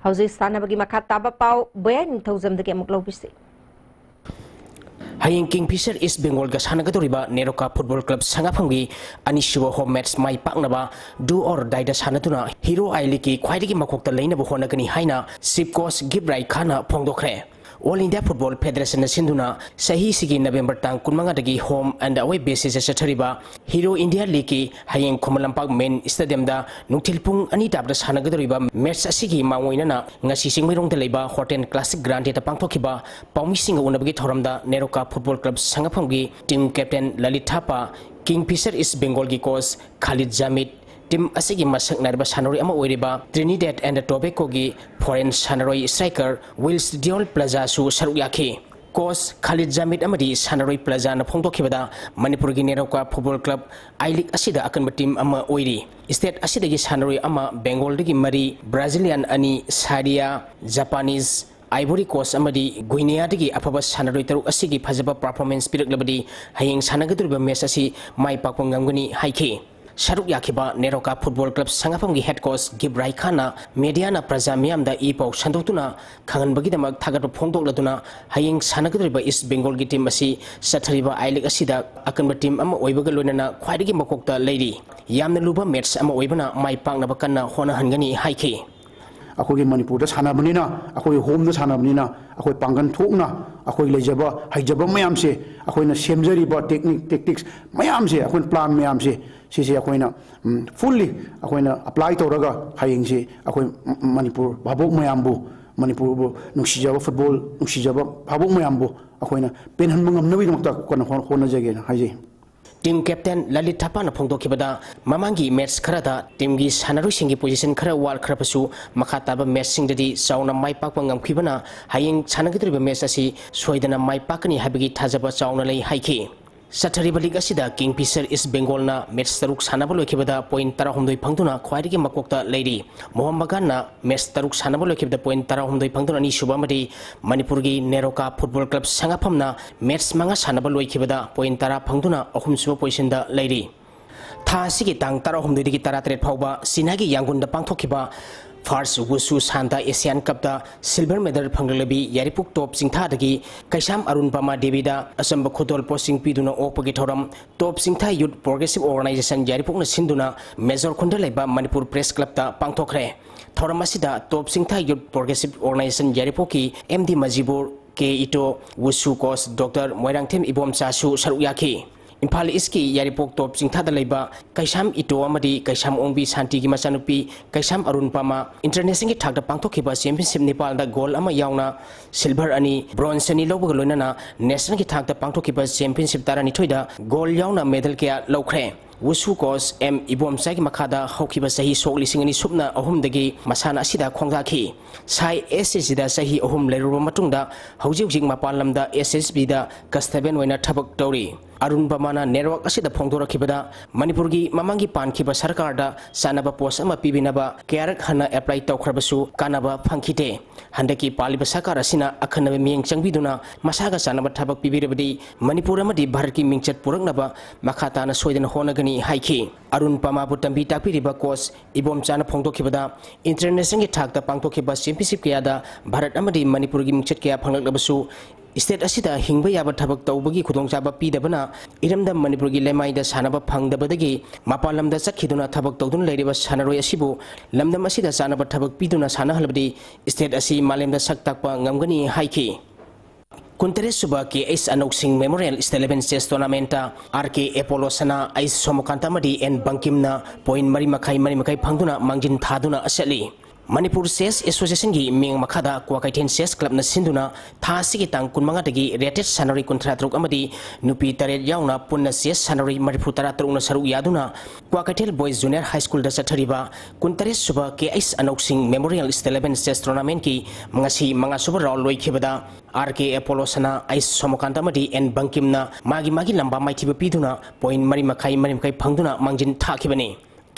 ꯍꯧꯖꯤꯛ ꯁꯥꯟꯅꯕꯒꯤ ꯃꯈꯥ ꯇꯥꯕ ꯄꯥꯎ ꯕꯣꯌꯥꯏ ꯅꯤꯡꯊꯧꯖꯝꯗꯒꯤ ꯑꯃꯨꯛ ꯂꯧꯕꯤꯁꯤ꯫ ꯍꯌꯦꯡ Kingfisher East Bengal ꯒ ꯁꯥꯟꯅꯒꯗꯧꯔꯤꯕ ꯅꯦꯔꯣꯀꯥ Football Club ꯁꯉꯥꯐꯝꯒꯤ ꯑꯅꯤꯁꯨꯕ home match my ꯄꯥꯛꯅꯕ do or die ꯗ ꯁꯥꯟꯅꯗꯨꯅ Hero I League ꯀꯤ ꯈ꯭ꯋꯥꯏꯗꯒꯤ ꯃꯀꯣꯛꯇ ꯂꯩꯅꯕ ꯍꯣꯠꯅꯒꯅꯤ ꯍꯥꯏꯅ Chief Coach ꯒꯤꯞ ꯔꯥꯏ ꯈꯥꯟꯅ ꯐꯣꯡꯗꯣꯛꯈ꯭ꯔꯦ꯫ All India Football Federation ꯅ ꯁꯤꯟꯗꯨꯅ ꯆꯍꯤꯁꯤꯒꯤ November ꯇꯥꯡ ꯀꯨꯟꯃꯉꯥꯗꯒꯤ home and away basis ꯇ ꯆꯠꯊꯔꯤꯕ Hero India League ꯀꯤ ꯍꯌꯦꯡ ꯈꯨꯃꯟ ꯂꯝꯄꯥꯛ Main Stadium ꯗ ꯅꯨꯡꯊꯤꯜ ꯄꯨꯡ ꯑꯅꯤ ꯇꯥꯕꯗ ꯁꯥꯟꯅꯒꯗꯧꯔꯤꯕ match ꯑꯁꯤꯒꯤ ꯃꯥꯡꯑꯣꯏꯅꯅ ꯉꯁꯤ ꯆꯤꯡꯃꯩꯔꯣꯡꯗ ꯂꯩꯕ Hotel Classic Grande ꯗ ꯄꯥꯡꯊꯣꯛꯈꯤꯕ ꯄꯥꯎꯃꯤꯁꯤꯡꯒ ꯎꯅꯕꯒꯤ ꯊꯧꯔꯝꯗ NEROCA Football Club ꯁꯉꯥꯐꯝꯒꯤ team captain Lalit ꯊꯥꯄꯥ, Kingfisher East Bengal ꯒꯤ coach ꯈꯥꯂꯤꯗ ꯖꯥꯃꯤꯗ, team ꯑꯁꯤꯒꯤ ꯃꯁꯛ ꯅꯥꯏꯔꯕ ꯁꯥꯟꯅꯔꯣꯏ ꯑꯃ ꯑꯣꯏꯔꯤꯕ Trinidad and Tobago ꯒꯤ foreign ꯁꯥꯟꯅꯔꯣꯏ striker Wills Diol Plaza ꯁꯨ ꯁꯔꯨꯛ ꯌꯥꯈꯤ꯫ Coach ꯈꯥꯂꯤꯗ ꯖꯥꯃꯤꯗ ꯑꯃꯗꯤ ꯁꯥꯟꯅꯔꯣꯏ ꯄ꯭ꯂꯥꯖꯥꯅ ꯐꯣꯡꯗꯣꯛꯈꯤꯕꯗ ꯃꯅꯤꯄꯨꯔꯒꯤ NEROCA Football Club I League ꯑꯁꯤꯗ ꯑꯀꯟꯕ team ꯑꯃ ꯑꯣꯏꯔꯤ꯫ State ꯑꯁꯤꯗꯒꯤ ꯁꯥꯟꯅꯔꯣꯏ ꯑꯃ, Bengal ꯗꯒꯤ ꯃꯔꯤ, Brazilian ꯑꯅꯤ, Syria, Japanese, Ivory Coast ꯑꯃꯗꯤ Guinea ꯗꯒꯤ ꯑꯐꯕ ꯁꯥꯟꯅꯔꯣꯏ ꯇꯔꯨꯛ ꯑꯁꯤꯒꯤ ꯐꯖꯕ performance ꯄꯤꯔꯛꯂꯕꯗꯤ ꯍꯌꯦꯡ ꯁꯥꯟꯅꯒꯗꯧꯔꯤꯕ match ꯑꯁꯤ ꯃꯥꯏ ꯄꯥꯛꯄ ꯉꯝꯒꯅꯤ ꯍꯥꯏꯈꯤ꯫ ꯁꯔꯨꯛ ꯌꯥꯈꯤꯕ ꯅꯦꯔꯣꯀꯥ ꯐꯨꯠꯕꯣꯜ ꯀ꯭ꯂꯕ ꯁꯉꯥꯐꯝꯒꯤ ꯍꯦꯗ ꯀꯣꯆ ꯒꯤꯕ꯭ꯔꯥꯏ ꯈꯥꯟꯅ ꯃꯦꯗꯤꯌꯥꯅ ꯄ꯭ꯔꯖꯥ ꯃꯤꯌꯥꯝꯗ ꯏ ꯄꯥꯎ ꯁꯟꯗꯣꯛꯇꯨꯅ ꯈꯪꯍꯟꯕꯒꯤꯗꯃꯛ ꯊꯥꯒꯠꯄ ꯐꯣꯡꯗꯣꯛꯂꯗꯨꯅ, ꯍꯌꯦꯡ ꯁꯥꯟꯅꯒꯗꯧꯔꯤꯕ ꯏꯁ ꯕꯦꯡꯒꯣꯜꯒꯤ ꯇꯤꯝ ꯑꯁꯤ ꯆꯠꯊꯔꯤꯕ ꯑꯥꯏ ꯂꯤꯒ ꯑꯁꯤꯗ ꯑꯀꯟꯕ ꯇꯤꯝ ꯑꯃ ꯑꯣꯏꯕꯒ ꯂꯣꯏꯅꯅ ꯈ꯭ꯋꯥꯏꯗꯒꯤ ꯃꯀꯣꯛꯇ ꯂꯩꯔꯤ꯫ ꯌꯥꯝꯅ ꯂꯨꯕ ꯃꯦꯠꯆ ꯑꯃ ꯑꯣꯏꯕꯅ ꯃꯥꯏ ꯄꯥꯛꯅꯕ ꯀꯟꯅ ꯍꯣꯠꯅꯍꯟꯒꯅꯤ ꯍꯥꯏꯈꯤ꯫ ꯑꯩꯈꯣꯏꯒꯤ ꯃꯅꯤꯄꯨꯔꯗ ꯁꯥꯟꯅꯕꯅꯤꯅ, ꯑꯩꯈꯣꯏ ꯍꯣꯝꯗ ꯁꯥꯟꯅꯕꯅꯤꯅ, ꯑꯩꯈꯣꯏ ꯄꯥꯡꯒꯜ ꯊꯣꯛꯅ ꯑꯩꯈꯣꯏ ꯂꯩꯖꯕ ꯍꯩꯖꯕ ꯃꯌꯥꯝꯁꯦ, ꯑꯩꯈꯣꯏꯅ ꯁꯦꯝꯖꯔꯤꯕ ꯇꯦꯛꯅꯤꯛ, ꯇꯦꯛꯇꯤꯛꯁ ꯃꯌꯥꯝꯁꯦ, ꯑꯩꯈꯣꯏꯅ ꯄ꯭ꯂꯥꯟ ꯃꯌꯥꯝꯁꯦ, ꯁꯤꯁꯦ ꯑꯩꯈꯣꯏꯅ, ꯎꯝ, ꯐꯨꯜꯂꯤ ꯑꯩꯈꯣꯏꯅ ꯑꯦꯄ꯭ꯂꯥꯏ ꯇꯧꯔꯒ ꯍꯌꯦꯡꯁꯦ ꯑꯩꯈꯣꯏ ꯃ-, ꯃꯅꯤꯄꯨꯔ ꯚꯥꯕꯣꯛ ꯃꯌꯥꯝꯕꯨ, ꯃꯅꯤꯄꯨꯔꯕꯨ ꯅꯨꯡꯁꯤꯖꯕ, ꯐꯨꯠꯕꯣꯜ ꯅꯨꯡꯁꯤꯖꯕ ꯚꯥꯕꯣꯛ ꯃꯌꯥꯝꯕꯨ ꯑꯩꯈꯣꯏꯅ ꯄꯦꯟꯍꯟꯕ ꯉꯝꯅꯕꯒꯤꯗꯃꯛꯇ ꯀꯟꯅ ꯍꯣꯠ-, ꯍꯣꯠꯅꯖꯒꯦꯅ ꯍꯥꯏꯖꯩ꯫ ꯇꯤꯝ ꯀꯦꯞꯇꯦꯟ ꯂꯂꯤꯠ ꯊꯥꯄꯥꯅ ꯐꯣꯡꯗꯣꯛꯈꯤꯕꯗ, ꯃꯃꯥꯡꯒꯤ ꯃꯦꯠꯆ ꯈꯔꯗ ꯇꯤꯝꯒꯤ ꯁꯥꯟꯅꯔꯣꯏꯁꯤꯡꯒꯤ ꯄꯣꯖꯤꯁꯟ ꯈꯔ ꯋꯥꯠꯈ꯭ꯔꯕꯁꯨ, ꯃꯈꯥ ꯇꯥꯕ ꯃꯦꯠꯆꯁꯤꯡꯗꯗꯤ ꯆꯥꯎꯅ ꯃꯥꯏ ꯄꯥꯛꯄ ꯉꯝꯈꯤꯕꯅ, ꯍꯌꯦꯡ ꯁꯥꯟꯅꯒꯗꯧꯔꯤꯕ ꯃꯦꯠꯆ ꯑꯁꯤ ꯁꯣꯏꯗꯅ ꯃꯥꯏ ꯄꯥꯛꯀꯅꯤ ꯍꯥꯏꯕꯒꯤ ꯊꯥꯖꯕ ꯆꯥꯎꯅ ꯂꯩ ꯍꯥꯏꯈꯤ꯫ ꯆꯠꯊꯔꯤꯕ ꯂꯤꯒ ꯑꯁꯤꯗ ꯀꯤꯡꯐꯤꯁꯔ ꯏꯁ ꯕꯦꯡꯒꯣꯜꯅ ꯃꯦꯠꯆ ꯇꯔꯨꯛ ꯁꯥꯟꯅꯕ ꯂꯣꯏꯈꯤꯕꯗ ꯄꯣꯏꯟ ꯇꯔꯥꯍꯨꯝꯗꯣꯏ ꯐꯪꯗꯨꯅ ꯈ꯭ꯋꯥꯏꯗꯒꯤ ꯃꯀꯣꯛꯇ ꯂꯩꯔꯤ꯫ ꯃꯣꯍꯟ ꯕꯒꯥꯟꯅ ꯃꯦꯠꯆ ꯇꯔꯨꯛ ꯁꯥꯟꯅꯕ ꯂꯣꯏꯈꯤꯕꯗ ꯄꯣꯏꯟ ꯇꯔꯥꯍꯨꯝꯗꯣꯏ ꯐꯪꯗꯨꯅ ꯑꯅꯤꯁꯨꯕ ꯑꯃꯗꯤ ꯃꯅꯤꯄꯨꯔꯒꯤ ꯅꯦꯔꯣꯀꯥ ꯐꯨꯠꯕꯣꯜ ꯀ꯭ꯂꯕ ꯁꯉꯥꯐꯝꯅ ꯃꯦꯠꯆ ꯃꯉꯥ ꯁꯥꯟꯅꯕ ꯂꯣꯏꯈꯤꯕꯗ ꯄꯣꯏꯟ ꯇꯔꯥ ꯐꯪꯗꯨꯅ ꯑꯍꯨꯝꯁꯨꯕ ꯄꯣꯖꯤꯁꯟꯗ ꯂꯩꯔꯤ꯫ ꯊꯥ ꯑꯁꯤꯒꯤ ꯇꯥꯡ ꯇꯔꯥꯍꯨꯝꯗꯣꯏꯗꯒꯤ ꯇꯔꯥꯇꯔꯦꯠ ꯐꯥꯎꯕ ꯆꯤꯅꯥꯒꯤ ꯌꯥꯡꯒꯨꯟꯗ ꯄꯥꯡꯊꯣꯛꯈꯤꯕ ꯐꯥꯔꯁ ꯋꯨꯁꯨ ꯁꯥꯟꯇꯥ ꯑꯦꯁꯤꯌꯥꯟ ꯀꯞꯇ ꯁꯤꯜꯚꯔ ꯃꯦꯗꯜ ꯐꯪꯂꯛꯂꯕꯤ ꯌꯥꯏꯔꯤꯄꯣꯛ ꯇꯣꯞ ꯆꯤꯡꯊꯥꯗꯒꯤ ꯀꯩꯁꯥꯝ ꯑꯔꯨꯟ ꯄꯃꯥ ꯗꯦꯕꯤꯗ ꯑꯆꯝꯕ ꯈꯨꯗꯣꯜ ꯄꯣꯠꯁꯤꯡ ꯄꯤꯗꯨꯅ ꯑꯣꯛꯄꯒꯤ ꯊꯧꯔꯝ ꯇꯣꯞ ꯆꯤꯡꯊꯥ ꯌꯨꯠ ꯄ꯭ꯔꯣꯒ꯭ꯔꯦꯁꯤꯞ ꯑꯣꯔꯒꯅꯥꯏꯖꯦꯁꯟ ꯌꯥꯏꯔꯤꯄꯣꯛꯅ ꯁꯤꯟꯗꯨꯅ ꯃꯦꯖꯣꯔ ꯈꯨꯟꯗ ꯂꯩꯕ ꯃꯅꯤꯄꯨꯔ ꯄ꯭ꯔꯦꯁ ꯀ꯭ꯂꯕꯇ ꯄꯥꯡꯊꯣꯛꯈ꯭ꯔꯦ꯫ ꯊꯧꯔꯝ ꯑꯁꯤꯗ ꯇꯣꯞ ꯆꯤꯡꯊꯥ ꯌꯨꯠ ꯄ꯭ꯔꯣꯒ꯭ꯔꯦꯁꯤꯞ ꯑꯣꯔꯒꯅꯥꯏꯖꯦꯁꯟ ꯌꯥꯏꯔꯤꯄꯣꯛꯀꯤ ꯑꯦꯝ ꯗꯤ ꯃꯖꯤꯕꯨꯔ, ꯀꯦ ꯏꯇꯣ, ꯋꯨꯁꯨ ꯀꯣꯆ ꯗꯣꯛꯇꯔ ꯃꯣꯏꯔꯥꯡꯊꯦꯝ ꯏꯕꯣꯝꯆꯥꯁꯨ ꯁꯔꯨꯛ ꯌꯥꯈꯤ꯫ ꯏꯝꯐꯥꯜ ꯏꯁꯀꯤ ꯌꯥꯏꯔꯤꯄꯣꯛ ꯇꯣꯞ ꯆꯤꯡꯊꯥꯗ ꯂꯩꯕ ꯀꯩꯁꯥꯝ ꯏꯇꯣ ꯑꯃꯗꯤ ꯀꯩꯁꯥꯝ ꯑꯣꯡꯕꯤ ꯁꯥꯟꯇꯤꯒꯤ ꯃꯆꯥꯅꯨꯄꯤ ꯀꯩꯁꯥꯝ ꯑꯔꯨꯟ ꯄꯃꯥ ꯏꯟꯇꯔꯅꯦꯁꯅꯦꯜꯒꯤ ꯊꯥꯛꯇ ꯄꯥꯡꯊꯣꯛꯈꯤꯕ ꯆꯦꯝꯄꯤꯌꯟꯁꯤꯞ ꯅꯤꯄꯥꯜꯗ ꯒꯣꯜ ꯑꯃ ꯌꯥꯎꯅ ꯁꯤꯜꯚꯔ ꯑꯅꯤ, ꯕ꯭ꯔꯣꯟꯖ ꯑꯅꯤ ꯂꯧꯕꯒ ꯂꯣꯏꯅꯅ ꯅꯦꯁꯅꯦꯜꯒꯤ ꯊꯥꯛꯇ ꯄꯥꯡꯊꯣꯛꯈꯤꯕ ꯆꯦꯝꯄꯤꯌꯟꯁꯤꯞ ꯇꯔꯥꯅꯤꯊꯣꯏꯗ ꯒꯣꯜ ꯌꯥꯎꯅ ꯃꯦꯗꯜ ꯀꯌꯥ ꯂꯧꯈ꯭ꯔꯦ꯫ ꯋꯨꯁꯨ ꯀꯣꯆ ꯑꯦꯝ ꯏꯕꯣꯝꯆꯥꯒꯤ ꯃꯈꯥꯗ ꯍꯧꯈꯤꯕ ꯆꯍꯤ ꯁꯣꯛ ꯂꯤꯁꯤꯡ ꯑꯅꯤ ꯁꯨꯞꯅ ꯑꯍꯨꯝꯗꯒꯤ ꯃꯁꯥꯟꯅ ꯑꯁꯤꯗ ꯈꯣꯡꯗꯥꯈꯤ꯫ ꯁꯥꯏ ꯑꯦꯁ ꯑꯦꯁ ꯁꯤꯗ ꯆꯍꯤ ꯑꯍꯨꯝ ꯂꯩꯔꯨꯔꯕ ꯃꯇꯨꯡꯗ ꯍꯧꯖꯤꯛ ꯍꯧꯖꯤꯛ ꯃꯄꯥꯟ ꯂꯝꯗ ꯑꯦꯁ ꯑꯦꯁ ꯕꯤꯗ ꯀꯟꯁꯇꯦꯕꯜ ꯑꯣꯏꯅ ꯊꯕꯛ ꯇꯧꯔꯤ꯫ ꯑꯔꯨꯟ ꯄꯃꯥꯅ network ꯑꯁꯤꯗ ꯐꯣꯡꯗꯣꯔꯛꯈꯤꯕꯗ, ꯃꯅꯤꯄꯨꯔꯒꯤ ꯃꯃꯥꯡꯒꯤ ꯄꯥꯟꯈꯤꯕ ꯁꯔꯀꯥꯔꯗ ꯆꯥꯅꯕ post ꯑꯃ ꯄꯤꯕꯤꯅꯕ ꯀꯌꯥꯔꯛ ꯍꯟꯅ apply ꯇꯧꯈ꯭ꯔꯕꯁꯨ ꯀꯥꯟꯅꯕ ꯐꯪꯈꯤꯗꯦ꯫ ꯍꯟꯗꯛꯀꯤ ꯄꯥꯜꯂꯤꯕ ꯁꯔꯀꯥꯔ ꯑꯁꯤꯅ ꯑꯈꯟꯅꯕ ꯃꯤꯠꯌꯦꯡ ꯆꯪꯕꯤꯗꯨꯅ ꯃꯁꯥꯒ ꯆꯥꯅꯕ ꯊꯕꯛ ꯄꯤꯕꯤꯔꯕꯗꯤ ꯃꯅꯤꯄꯨꯔ ꯑꯃꯗꯤ ꯚꯥꯔꯠꯀꯤ ꯃꯤꯡꯆꯠ ꯄꯨꯔꯛꯅꯕ ꯃꯈꯥ ꯇꯥꯅ ꯁꯣꯏꯗꯅ ꯍꯣꯠꯅꯒꯅꯤ ꯍꯥꯏꯈꯤ꯫ ꯑꯔꯨꯟ ꯄꯃꯥꯕꯨ ꯇꯝꯕꯤ ꯇꯥꯛꯄꯤꯔꯤꯕ coach ꯏꯕꯣꯝꯆꯥꯅ ꯐꯣꯡꯗꯣꯛꯈꯤꯕꯗ, internationalꯒꯤ ꯊꯥꯛꯇ ꯄꯥꯡꯊꯣꯛꯈꯤꯕ championship ꯀꯌꯥꯗ ꯚꯥꯔꯠ ꯑꯃꯗꯤ ꯃꯅꯤꯄꯨꯔꯒꯤ ꯃꯤꯡꯆꯠ ꯀꯌꯥ ꯐꯪꯂꯛꯂꯕꯁꯨ, state ꯑꯁꯤꯗ ꯍꯤꯡꯕ ꯌꯥꯕ ꯊꯕꯛ ꯇꯧꯕꯒꯤ ꯈꯨꯗꯣꯡꯆꯥꯕ ꯄꯤꯗꯕꯅ ꯏꯔꯝꯗꯝ ꯃꯅꯤꯄꯨꯔꯒꯤ ꯂꯩꯃꯥꯏꯗ ꯁꯥꯟꯅꯕ ꯐꯪꯗꯕꯗꯒꯤ ꯃꯄꯥꯟ ꯂꯝꯗ ꯆꯠꯈꯤꯗꯨꯅ ꯊꯕꯛ ꯇꯧꯗꯨꯅ ꯂꯩꯔꯤꯕ ꯁꯥꯟꯅꯔꯣꯏ ꯑꯁꯤꯕꯨ ꯂꯝꯗꯝ ꯑꯁꯤꯗ ꯆꯥꯅꯕ ꯊꯕꯛ ꯄꯤꯗꯨꯅ ꯁꯥꯟꯅꯍꯜꯂꯕꯗꯤ state ꯑꯁꯤ ꯃꯥꯂꯦꯝꯗ ꯁꯛ ꯇꯥꯛꯄ ꯉꯝꯒꯅꯤ ꯍꯥꯏꯈꯤ꯫ ꯀꯨꯟꯇꯔꯦꯠ ꯁꯨꯕ K H Anousing Memorial State Level Chess Tournamentꯇ R K Apollo Sana, H Somokanta ꯑꯃꯗꯤ ꯑꯦꯟ ꯕꯪꯀꯤꯝꯅ point ꯃꯔꯤ ꯃꯈꯥꯏ, ꯃꯔꯤ ꯃꯈꯥꯏ ꯐꯪꯗꯨꯅ ꯃꯥꯡꯖꯤꯟ ꯊꯥꯗꯨꯅ ꯆꯠꯂꯤ꯫ ꯃꯅꯤꯄꯨꯔ Chess Associationꯒꯤ ꯃꯤꯠꯌꯦꯡ ꯃꯈꯥꯗ ꯀ꯭ꯋꯥꯀꯩꯊꯦꯜ Chess Clubꯅ ꯁꯤꯟꯗꯨꯅ ꯊꯥ ꯑꯁꯤꯒꯤ ꯇꯥꯡ ꯀꯨꯟꯃꯉꯥꯗꯒꯤ rated ꯁꯥꯟꯅꯔꯣꯏ ꯀꯨꯟꯊ꯭ꯔꯥ ꯇꯔꯨꯛ ꯑꯃꯗꯤ ꯅꯨꯄꯤ ꯇꯔꯦꯠ ꯌꯥꯎꯅ ꯄꯨꯟꯅ chess ꯁꯥꯟꯅꯔꯣꯏ ꯃꯔꯤꯐꯨ ꯇꯔꯥ ꯇꯔꯨꯛꯅ ꯁꯔꯨꯛ ꯌꯥꯗꯨꯅ ꯀ꯭ꯋꯥꯀꯩꯊꯦꯜ Boys Junior High Schoolꯗ ꯆꯠꯊꯔꯤꯕ ꯀꯨꯟꯇꯔꯦꯠ ꯁꯨꯕ K H Anousing Memorial State Level Chess Tournamentꯀꯤ ꯉꯁꯤ ꯃꯉꯥ ꯁꯨꯕ round ꯂꯣꯏꯈꯤꯕꯗ, R K Apollo Sana, H Somokanta ꯑꯃꯗꯤ ꯑꯦꯟ ꯕꯪꯀꯤꯝꯅ ꯃꯥꯒꯤ ꯃꯥꯒꯤ ꯂꯝꯕꯥ ꯃꯥꯏꯊꯤꯕ ꯄꯤꯗꯨꯅ point ꯃꯔꯤ ꯃꯈꯥꯏ, ꯃꯔꯤ ꯃꯈꯥꯏ ꯐꯪꯗꯨꯅ ꯃꯥꯡꯖꯤꯟ ꯊꯥꯈꯤꯕꯅꯤ꯫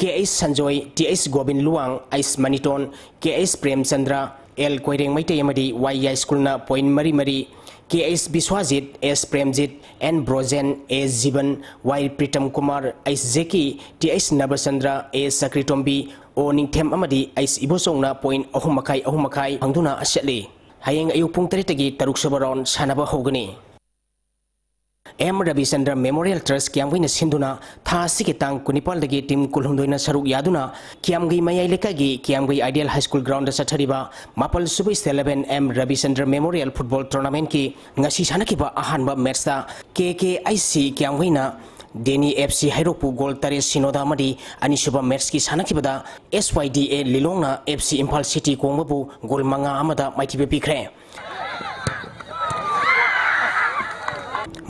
K H Sanjoy, T H Gobin Luwang, H Maniton, K H Premchandra, L Koireng Meitei ꯑꯃꯗꯤ ꯋꯥꯏ ꯌꯥꯏꯁ꯭ꯀꯨꯜꯅ point ꯃꯔꯤ ꯃꯔꯤ, K H Biswajit, S Premjit, N Brojen, A Jibon, Y Pritam Kumar, H Jacky, T H Nabachandra, A Chakritombi, O Ningthem ꯑꯃꯗꯤ ꯑꯩꯆ ꯏꯕꯣꯆꯧꯅ point ꯑꯍꯨꯝ ꯃꯈꯥꯏ, ꯑꯍꯨꯝ ꯃꯈꯥꯏ ꯐꯪꯗꯨꯅ ꯆꯠꯂꯤ꯫ ꯍꯌꯦꯡ ꯑꯌꯨꯛ ꯄꯨꯡ ꯇꯔꯦꯠꯇꯒꯤ ꯇꯔꯨꯛ ꯁꯨꯕ round ꯁꯥꯟꯅꯕ ꯍꯧꯒꯅꯤ꯫ ꯑꯦꯝ ꯔꯕꯤꯆꯟꯗ꯭ꯔ Memorial Trust ꯀꯤꯌꯥꯝꯒꯩꯅ ꯁꯤꯟꯗꯨꯅ ꯊꯥ ꯑꯁꯤꯒꯤ ꯇꯥꯡ ꯀꯨꯟꯅꯤꯄꯥꯜꯗꯒꯤ team ꯀꯨꯟꯍꯨꯝꯗꯣꯏꯅ ꯁꯔꯨꯛ ꯌꯥꯗꯨꯅ ꯀꯤꯌꯥꯝꯒꯩ ꯃꯌꯥꯏ ꯂꯩꯀꯥꯏꯒꯤ ꯀꯤꯌꯥꯝꯒꯩ Ideal High School groundꯗ ꯆꯠꯊꯔꯤꯕ ꯃꯥꯄꯜ ꯁꯨꯕ State Level M Rabichandra Memorial Football Tournamentꯀꯤ ꯉꯁꯤ ꯁꯥꯟꯅꯈꯤꯕ ꯑꯍꯥꯟꯕ matchꯇ ꯀꯦ ꯀꯦ I C ꯀꯤꯌꯥꯝꯒꯩꯅ ꯗꯦꯅꯤ F C ꯍꯩꯔꯣꯛꯄꯨ goal ꯇꯔꯦꯠ ꯁꯤꯅꯣꯗ ꯑꯃꯗꯤ ꯑꯅꯤꯁꯨꯕ matchꯀꯤ ꯁꯥꯟꯅꯈꯤꯕꯗ ꯑꯦꯁ ꯋꯥꯏ ꯗꯤ ꯑꯦ ꯂꯤꯂꯣꯡꯅ F C Imphal city ꯀꯣꯡꯕꯕꯨ goal ꯃꯉꯥ ꯑꯃꯗ ꯃꯥꯏꯊꯤꯕ ꯄꯤꯈ꯭ꯔꯦ꯫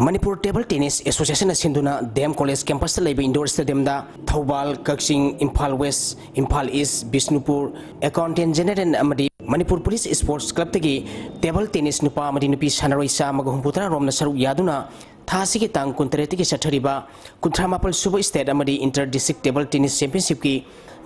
ꯃꯅꯤꯄꯨꯔ Table Tennis Associationꯅ ꯁꯤꯟꯗꯨꯅ ꯗꯤ ꯑꯦꯝ College campusꯇ ꯂꯩꯕ indoor stadiumꯗ ꯊꯧꯕꯥꯜ, ꯀꯛꯆꯤꯡ, Imphal West, Imphal East, Bishnupur, Accountant General ꯑꯃꯗꯤ Manipur Police Sports Clubꯇꯒꯤ table tennis ꯅꯨꯄꯥ ꯑꯃꯗꯤ ꯅꯨꯄꯤ ꯁꯥꯟꯅꯔꯣꯏ ꯆꯥꯝꯃꯒ ꯍꯨꯝꯐꯨꯇꯔꯥ ꯔꯣꯝꯅ ꯁꯔꯨꯛ ꯌꯥꯗꯨꯅ ꯊꯥ ꯑꯁꯤꯒꯤ ꯇꯥꯡ ꯀꯨꯟꯇꯔꯦꯠꯇꯒꯤ ꯆꯠꯊꯔꯤꯕ ꯀꯨꯟꯊ꯭ꯔꯥ ꯃꯥꯄꯜ ꯁꯨꯕ State ꯑꯃꯗꯤ Inter District Table Tennis Championshipꯀꯤ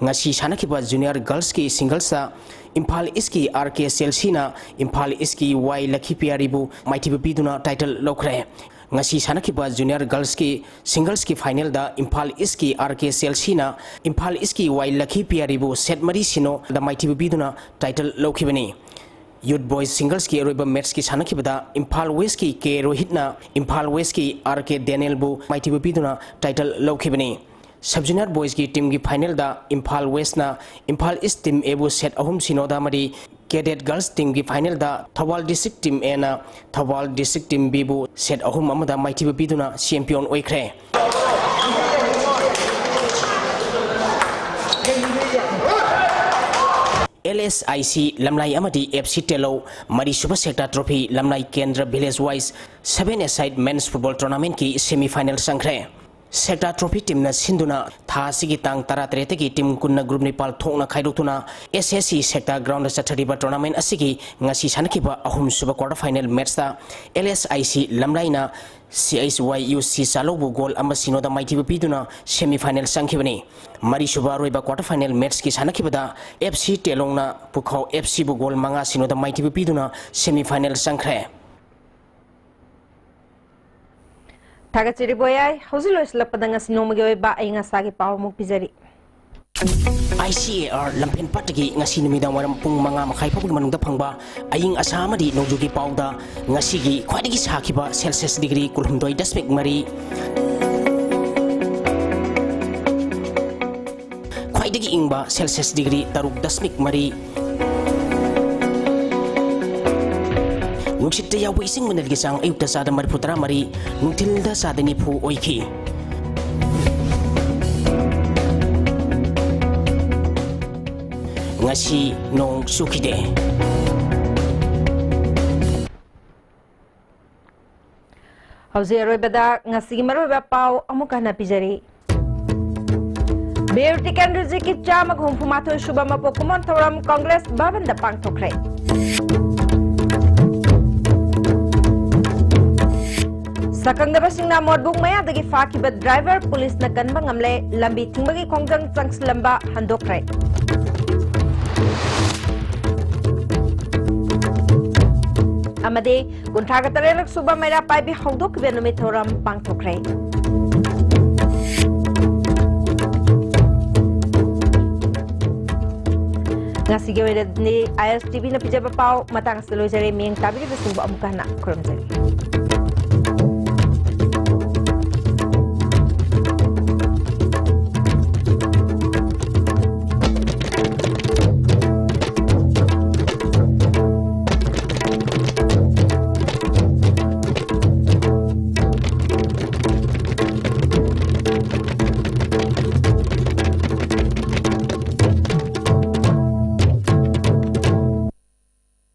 ꯉꯁꯤ ꯁꯥꯟꯅꯈꯤꯕ Junior Girlsꯀꯤ singlesꯇ Imphal Eastꯀꯤ R K Chelseaꯅ Imphal Eastꯀꯤ Y Lakhi Piyariꯕꯨ ꯃꯥꯏꯊꯤꯕ ꯄꯤꯗꯨꯅ title ꯂꯧꯈ꯭ꯔꯦ꯫ ꯉꯁꯤ ꯁꯥꯟꯅꯈꯤꯕ Junior Girlsꯀꯤ singlesꯀꯤ finalꯗ Imphal Eastꯀꯤ R K Chelseaꯅ Imphal Eastꯀꯤ Y Lakhi Piyariꯕꯨ set ꯃꯔꯤ ꯁꯤꯅꯣꯗ ꯃꯥꯏꯊꯤꯕ ꯄꯤꯗꯨꯅ title ꯂꯧꯈꯤꯕꯅꯤ꯫ Youth Boys singlesꯀꯤ ꯑꯔꯣꯏꯕ matchꯀꯤ ꯁꯥꯟꯅꯈꯤꯕꯗ Imphal Westꯀꯤ K Rohitꯅ Imphal Westꯀꯤ R K Danielꯕꯨ ꯃꯥꯏꯊꯤꯕ ꯄꯤꯗꯨꯅ title ꯂꯧꯈꯤꯕꯅꯤ꯫ Sub Junior Boysꯀꯤ teamꯒꯤ finalꯗ Imphal Westꯅ Imphal East Team Aꯕꯨ set ꯑꯍꯨꯝ ꯁꯤꯅꯣꯗ ꯑꯃꯗꯤ Cadet Girls teamꯒꯤ finalꯗ Thoubal District Team Aꯅ Thoubal District Team Bꯕꯨ set ꯑꯍꯨꯝ ꯑꯃꯗ ꯃꯥꯏꯊꯤꯕ ꯄꯤꯗꯨꯅ champion ꯑꯣꯏꯈ꯭ꯔꯦ꯫ LSIC ꯂꯝꯂꯥꯏ ꯑꯃꯗꯤ FC Teolong ꯃꯔꯤꯁꯨꯕ Sector Trophy ꯂꯝꯂꯥꯏ ꯀꯦꯟꯗ꯭ꯔ Village Wise seven-a-side Men's Football Tournamentꯀꯤ semi final ꯆꯪꯈ꯭ꯔꯦ꯫ Sector Trophy teamꯅ ꯁꯤꯟꯗꯨꯅ ꯊꯥ ꯑꯁꯤꯒꯤ ꯇꯥꯡ ꯇꯔꯥꯇꯔꯦꯠꯇꯒꯤ team ꯀꯨꯟꯅ group ꯅꯤꯄꯥꯜ ꯊꯣꯛꯅ ꯈꯥꯏꯗꯣꯛꯇꯨꯅ SSC Sector Groundꯗ ꯆꯠꯊꯔꯤꯕ tournament ꯑꯁꯤꯒꯤ ꯉꯁꯤ ꯁꯥꯟꯅꯈꯤꯕ ꯑꯍꯨꯝꯁꯨꯕ quarter final matchꯇ LSIC ꯂꯝꯂꯥꯏꯅ CHYUC ꯆꯥꯂꯧꯕꯨ goal ꯑꯃ ꯁꯤꯅꯣꯗ ꯃꯥꯏꯊꯤꯕ ꯄꯤꯗꯨꯅ semi final ꯆꯪꯈꯤꯕꯅꯤ꯫ ꯃꯔꯤꯁꯨꯕ ꯑꯔꯣꯏꯕ quarter final matchꯀꯤ ꯁꯥꯟꯅꯈꯤꯕꯗ FC Teolongꯅ ꯄꯨꯈꯥꯎ FCꯕꯨ goal ꯃꯉꯥ ꯁꯤꯅꯣꯗ ꯃꯥꯏꯊꯤꯕ ꯄꯤꯗꯨꯅ semi final ꯆꯪꯈ꯭ꯔꯦ꯫ ꯊꯥꯒꯠꯆꯔꯤ ꯕꯣꯌꯥꯏ꯫ ꯍꯧꯖꯤꯛ ꯂꯣꯏꯁꯤꯜꯂꯛꯄꯗ ꯉꯁꯤ ꯅꯣꯡꯃꯒꯤ ꯑꯣꯏꯕ ꯑꯏꯪ ꯑꯁꯥꯒꯤ ꯄꯥꯎ ꯑꯃꯨꯛ ꯄꯤꯖꯔꯤ꯫ ICAR ꯂꯝꯐꯦꯟ ꯄꯥꯠꯇꯒꯤ ꯉꯁꯤ ꯅꯨꯃꯤꯗꯥꯡ ꯋꯥꯏꯔꯝ ꯄꯨꯡ ꯃꯉꯥ ꯃꯈꯥꯏ ꯐꯥꯎꯕꯒꯤ ꯃꯅꯨꯡꯗ ꯐꯪꯕ ꯑꯏꯪ ꯑꯁꯥ ꯑꯃꯗꯤ ꯅꯣꯡꯖꯨꯒꯤ ꯄꯥꯎꯗ ꯉꯁꯤꯒꯤ ꯈ꯭ꯋꯥꯏꯗꯒꯤ ꯁꯥꯈꯤꯕ Celsius degree ꯀꯨꯟꯍꯨꯝꯗꯣꯏ ꯗꯁꯃꯤꯛ ꯃꯔꯤ, ꯈ꯭ꯋꯥꯏꯗꯒꯤ ꯏꯪꯕ Celsius degree ꯇꯔꯨꯛ ꯗꯁꯃꯤꯛ ꯃꯔꯤ, ꯅꯨꯡꯁꯤꯠꯇ ꯌꯥꯎꯕ ꯏꯁꯤꯡ ꯃꯅꯤꯜꯒꯤ ꯆꯥꯡ ꯑꯌꯨꯛꯇ ꯆꯥꯗ ꯃꯔꯤꯐꯨ ꯇꯔꯥ ꯃꯔꯤ, ꯅꯨꯡꯊꯤꯜꯗ ꯆꯥꯗ ꯅꯤꯐꯨ ꯑꯣꯏꯈꯤ꯫ ꯉꯁꯤ ꯅꯣꯡ ꯆꯨꯈꯤꯗꯦ꯫ ꯍꯧꯖꯤꯛ ꯑꯔꯣꯏꯕꯗ ꯉꯁꯤꯒꯤ ꯃꯔꯨꯑꯣꯏꯕ ꯄꯥꯎ ꯑꯃꯨꯛ ꯍꯟꯅ ꯄꯤꯖꯔꯤ꯫ ꯕꯤꯔ ꯇꯤꯀꯦꯟꯗ꯭ꯔꯖꯤꯠꯀꯤ ꯆꯥꯝꯃꯒ ꯍꯨꯝꯐꯨ ꯃꯥꯊꯣꯏ ꯁꯨꯕ ꯃꯄꯣꯛ ꯀꯨꯝꯑꯣꯟ ꯊꯧꯔꯝ ꯀꯪꯒ꯭ꯔꯦꯁ ꯚꯕꯟꯗ ꯄꯥꯡꯊꯣꯛꯈ꯭ꯔꯦ꯫ ꯁꯛꯈꯪꯗꯕꯁꯤꯡꯅ ꯃꯣꯠꯕꯨꯡ ꯃꯌꯥꯗꯒꯤ ꯐꯥꯈꯤꯕ ꯗ꯭ꯔꯥꯏꯚꯔ ꯄꯨꯂꯤꯁꯅ ꯀꯟꯕ ꯉꯝꯂꯦ, ꯂꯝꯕꯤ ꯊꯤꯡꯕꯒꯤ ꯈꯣꯡꯖꯪ ꯆꯪꯁꯤꯜꯂꯝꯕ ꯍꯟꯗꯣꯛꯈ꯭ꯔꯦ꯫ ꯑꯃꯗꯤ ꯀꯨꯟꯊ꯭ꯔꯥꯒ ꯇꯔꯦꯠꯂꯛ ꯁꯨꯕ ꯃꯩꯔꯥ ꯄꯥꯏꯕꯤ ꯍꯧꯗꯣꯛꯈꯤꯕ ꯅꯨꯃꯤꯠ ꯊꯧꯔꯝ ꯄꯥꯡꯊꯣꯛꯈ꯭ꯔꯦ꯫ ꯉꯁꯤꯒꯤ ꯑꯣꯏꯅꯗꯤ ISTVꯅ ꯄꯤꯖꯕ ꯄꯥꯎ ꯃꯇꯥꯡ ꯑꯁꯤꯗ ꯂꯣꯏꯖꯔꯦ꯫ ꯃꯤꯠꯌꯦꯡ ꯇꯥꯕꯤꯔꯤꯕꯁꯤꯡꯕꯨ ꯑꯃꯨꯛꯀ ꯍꯟꯅ ꯈꯨꯔꯨꯝꯖꯔꯤ꯫